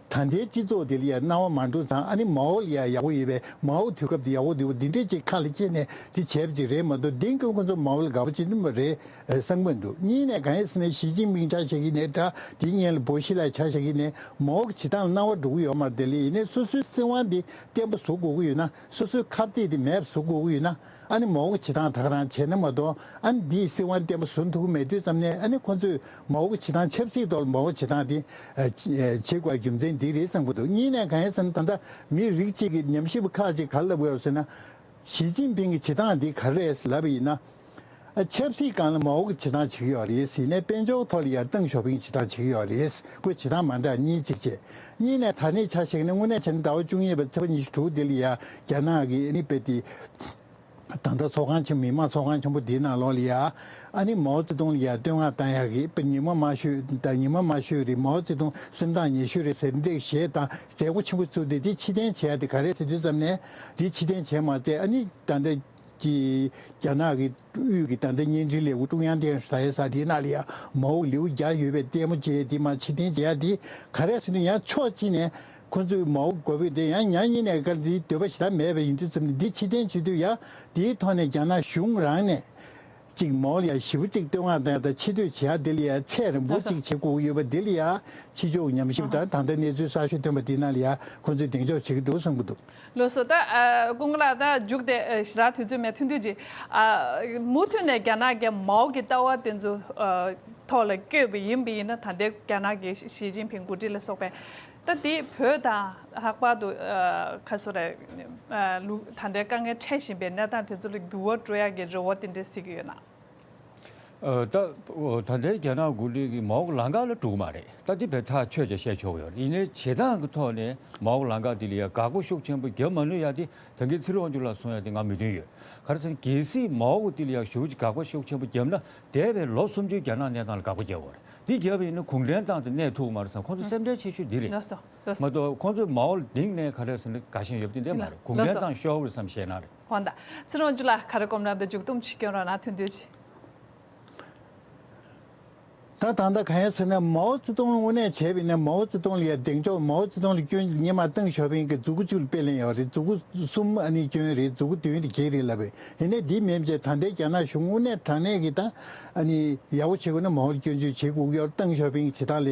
ད་ལྟའི་སྤྱི་ཚོགས་དེ་ལ་ཡང་སྣང་བ་མ་འགྲོ་ཙང་། ཨ་ནི་མའོ་ལ་ཡང་ཡག་པོ་ཡོད་པས། མའོ་དུས་སྐབས་དེ་ཡག་པོ་འདུག་འདི་འདྲས་ཅིག་ཁ་ལ་ཁྱེར་ནས་དེ་བྱས་པ་ཅིག་རེད་མ་གཏོགས། འདི་ཀུན་ཁོ་ཚོ་མའོ་ལ་དགའ་པོ་བྱེད་ཐུབ་པ་རེད་བསམ་གྱི་མི་འདུག་གཉིས་ནས་གང་ཡིན་ཟེར་ན་ཞི་ཅིན་ཕིང་ཆ་བཞག་གི་ནས་འདྲ་དེའི་སྔོན་ལ་བོ་ཤི་ལ་ཆ་བཞག་གི་ནས་མའོ་གི་བྱེད་སྟངས་ལ་སྣང་བ་འགྲོ་གི་ཡོད་མ་རེད། དེ་ལས་ཡིན་ནའི་སོ་སོའི་སྲིད་དབང་དེ་བརྟན་པོ་བཟོ་དགོས་ཀྱི་ཡོད་ན། སོ་སོའི་ཁ་གཏད་དེ་མེད་པ་བཟོ་དགོས་ཀྱི་ཡོད་ན། ཨ་ནི་མའོ་གི་བྱེད་སྟངས་ད་ག་རང་བྱས་ན་མ་གཏོགས། ཨ་ནི་འདིས་སྲིད་དབང་བརྟན་པོ་བཟོ་ཐུབ་ཀྱི་མེད་དུས་ཙམ་ནས། ཨ་ནི་ཁོ་ཚོས་མའོ་གི་བྱེད་སྟངས་ཆབ་སྲིད་ཐོག་ལ་མའོ་གི་བྱེད་སྟངས་དེ་ཨ་བྱེད་དགོས་རྒྱུ་མཚན་འདི་རེད་བསམ་གྱི་འདུག་གཉིས་ནས་གང་ཡིན་ཟེར་ན། ད་ལྟ་མི་རིགས་གཅིག་གི་ཉམས་ཞིབ་པ་ཁག་ཅིག་ག་རེ་ལབ་ཀྱི་ཡོད་ཟེར་ན། ཞི་ཅིན་ཕིང་གི་བྱེད་སྟངས་འདི་ག་རེ་རེད་ལབ་པ་ཡིན་ན། ཆབ་སྲིད་སྒང་ལ་མའོ་གི་བྱེད་སྟངས་བྱེད་ཀྱི་ཡོད་རེད། ཡིན་ནའི་དཔལ་འབྱོར་ཐོག་ལ་ཡང་ཏེང་ཞའོ་ཕིང་བྱེད་སྟངས་བྱེད་ཀྱི་ཡོད་རེད། ཁོས་བྱེད་སྟངས་མ་འདྲ་གཉིས་གཅིག་བྱས། གཉིས་ནས་ད་ནས་ཆ་བཞག་ན་དངོས་གནས་བྱས་ན་ཟླ་བ་བཅུ་གཉིས་པའི་ཚེས་པ་ཉི་ཤུ་དྲུག་འདི་ལ་ཡང་རྒྱ་ནག་གི་ཨ་ནི་དཔེ་དེ། ད་ལྟ་ཚོགས་ཁང་ཆེན་མི་དམངས་ཚོགས་ཁང་ཆེན་པོ་འདིའི་ནང་ལོགས་ལ་ཡ། ཨ་ནི་མའོ་ཙེ་ཏུང་ལ་ཡ་བསྟོད་བསྔགས་བཏང་ཡག་གི་དཔེ་ཉི་མ་དམར་ཤོས་དང་ཉི་མ་དམར་ཤོས་རེད། མའོ་ཙེ་ཏུང་སེམས་ཐག་ཉེ་ཤོས་རེད་ཟེར་འདེགས་གཞས་དང་མཛད་སྒོ་ཆེན་པོ་བཙུགས་ཏེ་དེ་ཕྱིར་འཐེན་བྱས་ཏེ་ག་རེ་ཟེར་དུས་ཙམ་ནས་དེ་ཕྱིར་འཐེན་བྱས་མ་ཚད་ཨ་ནི་ད་ལྟ་གི་རྒྱ་ནག་གི་དབུས་ཀྱི་ད་ལྟ་བརྙན་འཕྲིན་ལས་ཁུངས་ཀྲུང་དབྱང་电视台ས་དེའི་ནང་ལ་ཡ་མའོ་ལེའུ་བརྒྱ་ཡོད་པའི་ལྟད་མོ་བྱས་དེ་མ་ཕྱིར་འཐེན་བྱས་ཡ་དེ་ག་རེ་ཟེར་ན་ཡང་ཕྱོགས་གཅིག་ནས། ཁོ་ཚོས་མའོ་དགོས་པའི་དེ་ཡང་ཉག་ཉིན་ནས་ག་འདི་འདོད་པ་ཞེ་དྲག་མེད་པ་ཡིན་དུས་ཙམ་ནས་འདི་ཕྱིར་འཐེན་བྱེད་དུས་ཡང་དེའི་ཐོག་ནས་རྒྱ་ནག་གཞུང་རང་ནས་གཅིག་མའོ་ལ་ཡང་ཞེ་པོ་གཅིག་བསྟོད་བསྔགས་དང་ཡང་དང་ཆེ་བསྟོད་བྱེད་ཡ་དེ་ལ་ཡང་ཚད་རིང་པོ་གཅིག་བྱེད་དགོས་ཀྱི་ཡོད་པ་དེ་ལ་ཡང་ཕྱི་ཕྱོགས་ཉམས་ཞིབ་དང་ད་ལྟ་གནས་ཚུལ་གསར་ཤོས་ཐོན་པ་དེ་ནང་ལ་ཡང་ཁོ་ཚོས་གདེང་འཇོག་བྱེད་ཀྱི་འདུག་བསམ་གྱི་འདུག་ལགས་སོ། ད་ཨ་ཀུན་དགའ་ལགས་ད་མཇུག་དེ་ཨ་ཞེ་དྲག་དུས་ཚོད་མེད། ཐུང་ཐུང་ཅིག་ཨ་མུ་མཐུད་ནས་རྒྱ་ནག་གི་མའོ་གི་ལྟ་བ་དེ་ཚོ་ཨ་ཐོག་ལ་བསྐྱོད་པ་ཡིན་པ་ཡིན་ན་ད་ལྟའི་རྒྱ་ནག་གི་ཞི་ཅིན་ཕིང་འགོ་ཁྲིད་ལ་སོགས་པའི་ད་དེ་བོད་དང་ལྷག་པར་དུ་ཨ་ཁ་སོ་རེ་ཨ་ལུ་ད་ལྟའི་དཀའ་ངལ་འཕྲད་བཞིན་པའི་གནས་སྟངས་དེ་ཚོ་ལ་འགྱུར་བ་འགྲོ་ཡག་གི་རེ་བ་དེ་འདྲ་གཟིགས་ཀྱི་ཡོད་ན། ཨ་ད་ད་ལྟའི་རྒྱ་ནག་འགོ་ཁྲིད་ཀྱིས་མའོ་གི་ལམ་ཁ་ལ་འགྲོ་གི་མ་རེད། ད་དེ་བས་ཐག་ཆོད་ཅིག་བཤད་ཆོག་གི་ཡོད་རེད། ཡིན་ནའི་བྱེད་སྟངས་ཀྱི་ཐོག་ནས་མའོ་གི་ལམ་ཁ་དེ་ལ་ཡ་དགག་པ་ཤུགས་ཆེན་པོ་བརྒྱབ་མ་ནུས་ཡ་དེ་ད་གིན་ཚེ་རིང་དབང་ཕྱུག་ལགས་གསུངས་ཡ་དེ་ང་མོས་མཐུན་ཡོད། ག་རེ་ཟེར་ན་གལ་སྲིད་མའོ་གི་དེ་ལ་ཡ་ཞེ་པོ་ཅིག་དགག་པ་ཤུགས་ཆེན་པོ་བརྒྱབ་ན་འདས་པའི་ལོ་སུམ་ཅུའི་རྒྱ་ནག་གནས་སྟངས་ལ་དགག་པ་བརྒྱབ་པ་རེད། དེ་བརྒྱབ་པ་ཡིན་ན་གུང་ཁྲན་ཏང་དེ་གནས་ཐུབ་ཀྱི་མ་རེད་བསམ། ཁོང་ཚོ་སེམས་ཁྲལ་ཆེ་ཤོས་འདི་རེད། ལགས་སོ་ལགས་སོ། མ་གཏོགས་ཁོང་ཚོས་མའོ་ལ་གདེང་ནས་ག་རེ་ཟེར་ན་དགའ་ཞེན་ཡོད་པ་དེ་འདྲ་མ་རེད། གུང་ཁྲན་ཏང་ཤོར་བ་རེད་བསམ་བཤད་ན་རེད། འོ་ད། ཚེ་རིང་དབང་ཕྱུག་ལགས་ག་རེ་དགོངས་གནང་འདུག་མཇུག་སྡོམ་ཅིག་སྐྱོན་རོགས་གནང་། ཐུང་ཐུང་ཅིག་ད་ད་ལྟ་གང་ཡིན་ཟེར་ན་མའོ་ཙེ་ཏུང་དངོས་གནས་བྱས་པ་ཡིན་ན་མའོ་ཙེ་ཏུང་ལ་ཡ་གདེང་འཇོག་མའོ་ཙེ་ཏུང་ལ་སྐྱོན་སྔོན་མ་ཏེང་ཞའོ་ཕིང་གི་མཛུ་གུ་གཅིག་ལ་དཔེ་ལེན་ཡོད་རེད། མཛུ་གུ་གསུམ་ཨ་ནི་སྐྱོན་རེད། མཛུ་གུ་བདུན་དེ་གྱད་རེད་ལབ་པས། ཡིན་ནའི་འདི་མིན་བྱས་ད་ལྟའི་རྒྱ་ནག་གཞུང་དངོས་གནས་དྲང་གནས་ཀྱི་ད་ཨ་ནི་ཡག་པོ་བྱེད་དགོས་ན་མའོ་ལ་སྐྱོན་བརྗོད་བྱེད་དགོས་ཀྱི་ཡོད་རེད། ཏེང་ཞའོ་ཕིང་གི་བྱེད་སྟངས་ལ་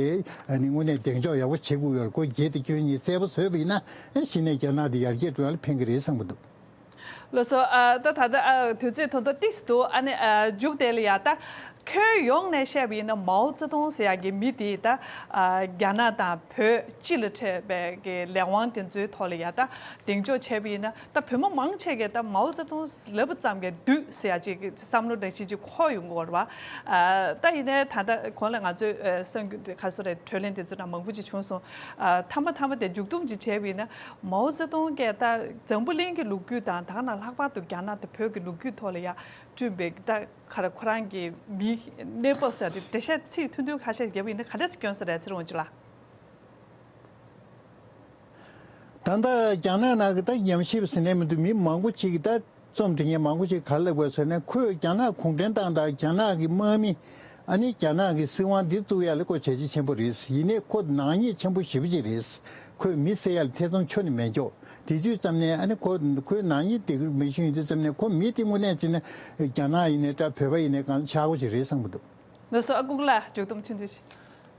ཨ་ནི་དངོས་གནས་གདེང་འཇོག་ཡག་པོ་བྱེད་དགོས་ཀྱི་ཡོད་རེད། ཁོ་བརྒྱད་དེ་སྐྱོན་གཉིས་གསལ་པོ་བཟོས་པ་ཡིན་ན་ཨ་གཞི་ནས་རྒྱ་ནག་འདི་ཡར་རྒྱས་འགྲོ་ཡ་ལ་ཕན་གྱི་རེད་བསམ་གྱི་འདུག་ལགས་སོ། ཨ་ད་ད་ལྟ་ཨ་དུས་ཚོད་ཐོག་ཏུ་ཏིག་ཙམ་འདུག་ཨ་ནི་ཨ་མཇུག་དེ་ལ་ཡ་ད་ཁྱོན་ཡོངས་ནས་བཤད་པ་ཡིན་ན་མའོ་ཙེ་ཏུང་ཟེར་ཡག་གི་མི་དེ་ད་ཨ་རྒྱ་ནག་དང་བོད་སྤྱི་ལ་འཕྲད་པའི་གི་ལས་དབང་དེ་ཚོའི་ཐོག་ལ་ཡ་ད་གདེང་འཇོག་བྱས་པ་ཡིན་ན་ད་བོད་མི་མང་ཆེ་གས་ད་མའོ་ཙེ་ཏུང་ལབ་པ་ཙམ་གས་བདུད་ཟེར་ཡག་ཅིག་གི་བསམ་བློ་འདྲ་ཞིག་ཅིག་འཁོར་ཡོང་གི་ཡོད་རེད་པ། ཨ་ད་ཡིན་ནའི་ད་ལྟ་གོང་ལ་ང་ཚོས་ཨ་གསར་འགྱུར་དེ་ག་རེ་ཟེར་རེད། གྲོས་གླེང་དེ་ཚོ་ད་མང་པོ་ཅིག་བྱུང་སོང་། ཨ་མཐའ་མ་མཐའ་མ་དེ་མཇུག་སྡོམ་ཅིག་བྱས་པ་ཡིན་ན་མའོ་ཙེ་ཏུང་གིས་ད་འཛམ་བུ་གླིང་གི་ལོ་རྒྱུས་དང་ད་ག་ནང་ལྷག་པར་དུ་རྒྱ་ནག་དང་བོད་ཀྱི་ལོ་རྒྱུས་ཐོག་ལ་ཡ་བསྐྲུན་པའི་ད་ག་རེ་ཁོ་རང་གི་མིའི་གནས་བབ་ཟེར་དེ་འགྲེལ་བཤད་ཚིག་ཐུང་ཐུང་ཁ་ཤས་བརྒྱབ་པ་ཡིན་ན་ག་འདྲ་ཞིག་སྐྱོན་ས་རེད། ཚེ་རིང་དབང་ཕྱུག་ལགས། ད་ལྟ་རྒྱ་ནག་ནང་གི་ད་ཉམས་ཞིབ་ཟེར་ནས་མི་འདུག་མི་མང་པོ་ཅིག་གིས་ད་རྩོམ་འབྲི་མཁན་མང་པོ་ཅིག་ག་རེ་ལབ་དགོས་ཟེར་ན་ཁོས་རྒྱ་ནག་གུང་ཁྲན་ཏང་དང་རྒྱ་ནག་གི་དམག་མི། ཨ་ནི་རྒྱ་ནག་གི་སྲིད་དབང་འདི་བཙུགས་ཡ་ལ་ཁོ་བྱས་རྗེས་ཆེན་པོ་རེད། ཡིན་ནའི་ཁོ་ནག་ཉེས་ཆེན་པོ་ཞེ་པོ་ཅིག་རེད། ཁོས་མི་བསད་ཡ་ལ་ཐེ་ཚོམ་ཁྱོན་ནས་མེད་ཀྱོག་དེ་དུས་ཙམ་ནས་ཨ་ནི་ཁོ་ཁོའི་ནག་ཉེས་དེ་མི་ཤེས་ཡོང་དུས་ཙམ་ནས་ཁོ་མི་དེ་དངོས་གནས་བྱས་ན་རྒྱ་ནག་ཡིན་ནའི་འདྲ་བོད་པ་ཡིན་ནའི་གང་ཆགས་པོ་ཅིག་རེད་བསམ་གྱི་འདུག་ལགས་སོ། ཨ་ཀུན་དགའ་ལགས་མཇུག་སྡོམ་ཆུང་ཆུང་ཞིག་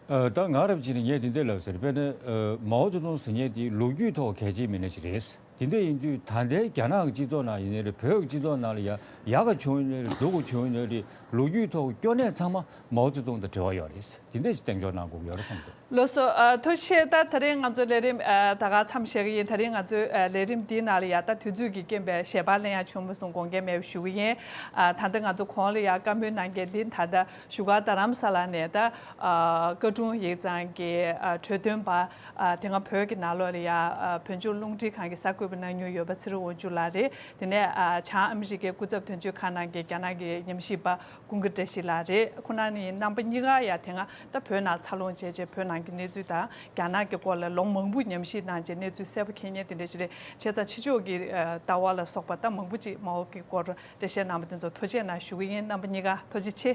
ཨ་ད་ང་རབ་ཅིག་ནས་ངས་དེ་འདྲ་ལབ་ཟེར། དཔེར་ན་ཨ་མའོ་ཙེ་ཏུང་ཟེར་མཁན་དེ་ལོ་རྒྱུས་ཐོག་གལ་ཆེའི་མི་སྣ་ཞིག་རེད། དེ་འདྲ་ཡིན་དུས་ད་ལྟའི་རྒྱ་ནག་གི་སྤྱི་ཚོགས་ནང་ཡིན་ནའི་རེད། བོད་ཀྱི་སྤྱི་ཚོགས་ནང་ལ་ཡ་ཡག་ག་བྱུང་ཡིན་ནའི་རེད། སྡུག་ག་བྱུང་ཡིན་ནའི་རེད། ལོ་རྒྱུས་ཐོག་གི་སྐྱོན་གནད་ཚང་མ་མའོ་ཙེ་ཏུང་དང་འབྲེལ་བ་ཡོད་རེད། དེ་འདྲ་ཞིག་གདེང་འཇོག་གནང་དགོས་ཀྱི་ཡོད་རེད་བསམ་འདུག་ལགས་སོ། ཨ་ཐུགས་རྗེ་ཆེ། ད་དེ་རིང་ང་ཚོའི་ལས་རིམ་ཨ་ད་ག་མཚམས་བཞག་གི་ཡིན། དེ་རིང་ང་ཚོའི་ཨ་ལས་རིམ་འདིའི་ནང་ལ་ཡ་ད་དུས་ཚོད་ཀྱི་རྐྱེན་པས་ཞལ་པར་ལེན་ཡ་བྱུང་མ་སོང་། དགོངས་འགལ་མེད་པ་ཞུ་གི་ཡིན། ཨ་ད་ལྟ་ང་ཚོ་གོང་ལ་ཡ་བཀའ་མོལ་གནང་མཁན་འདི་ད་ལྟ་བཞུགས་སྒར་རྡ་རམ་ས་ལ་ནས་ད་ཨ་བཀའ་དྲུང་ཡིག་ཚང་གི་ཨ་གྲོས་སྟོན་པ། ཨ་དེ་སྔ་བོད་ཀྱི་ནང་ལོགས་ལ་ཡ་ཨ་བོད་ལྗོངས་རླུང་འཕྲིན་ཁང་གི་གསར་འགོད་པ་གནང་མྱོང་ཡོད་པ་ཚེ་རིང་དབང་ཕྱུག་ལགས་རེད། དེ་ནས་ཨ་བྱང་ཨ་མི་རི་ཀའི་སྐུ་ཚབ་དོན་གཅོད་ཁང་ནང་གི་རྒྱ་ནག་གི་ཉམས་ཞིབ་པ་ཀུན་དགའ་བཀྲ་ཤིས་ལགས་རེད། ཁོང་རྣམ་གཉིས་ཀ་ཡ་དེ་སྔ་ད་བོད་ནང་འཚར་ལོངས་བྱས་རྗེས་བོད་ནང་གི་གནས་ཚུལ་དང་རྒྱ་ནག་གི་སྐོར་ལ་ལོ་མང་པོ་ཉམས་ཞིབ་གནང་རྗེས་གནས་ཚུལ་གསལ་པོ་མཁྱེན་མཁན་དེ་འདྲ་ཞིག་རེད། བྱས་ཙང་ཕྱི་ཕྱོགས་ཀྱི་ཨ་ལྟ་བ་ལ་སོགས་པ་ད་མང་པོ་ཅིག་མའོ་གི་སྐོར་འགྲེལ་བཤད་གནང་བ་དེ་ཚོ་ཐུགས་རྗེ་གནང་ཞུ་གི་ཡིན། རྣམ་པ་གཉིས་ཀ་ཐུགས་རྗེ་ཆེ།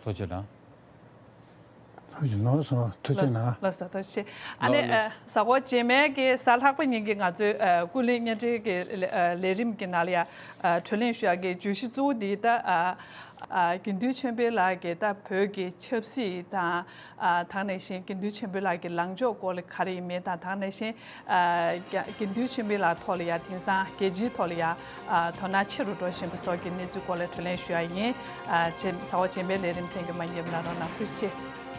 ཐུགས་རྗེ་གནང་། ཐུགས་རྗེ་གནང་། ལགས་སོ། ཐུགས་རྗེ་གནང་། ལགས་སོ། ཐུགས་རྗེ་ཆེ། ཨ་ནི་ལགས་ལགས། ཨ་གཟའ་འཁོར་རྗེས་མའི་གི་གཟའ་ལྷག་པ་ཉིན་གྱི་ང་ཚོའི་ཨ་ཀུན་གླེང་བརྙན་འཕྲིན་གྱི་ཨ་ལས་རིམ་གྱི་ནང་ལ་ཡ་ཨ་གྲོས་གླེང་ཞུ་ཡག་གི་བརྗོད་གཞི་གཙོ་བོ་འདི་ད་ཨ་ཨ་དགེ་འདུན་ཆོས་འཕེལ་ལགས་ཀྱིས་ད་བོད་ཀྱི་ཆབ་སྲིད་དང་ཨ་དེ་ནང་བཞིན་དགེ་འདུན་ཆོས་འཕེལ་ལགས་ཀྱི་ལངས་ཕྱོགས་སྐོར་ལ་ག་རེ་ཡིན་མིན་དང་། དེ་ནང་བཞིན་ཨ་རྒྱ་དགེ་འདུན་ཆོས་འཕེལ་ལགས་ཐོག་ལ་ཡ་དེང་སང་རྒྱལ་སྤྱིའི་ཐོག་ལ་ཡ་ཨ་དོ་སྣང་ཆེ་རུ་འགྲོ་བཞིན་པ་སོགས་ཀྱི་གནས་ཚུལ་སྐོར་ལ་གྲོས་གླེང་ཞུ་ཡ་ཡིན། ཨ་རྗེས་གཟའ་འཁོར་རྗེས་མའི་ལས་རིམ་གསན་རྒྱུ་མ་བསྙེལ་བ་གནང་རོགས་གནང་། ཐུགས་རྗེ་ཆེ།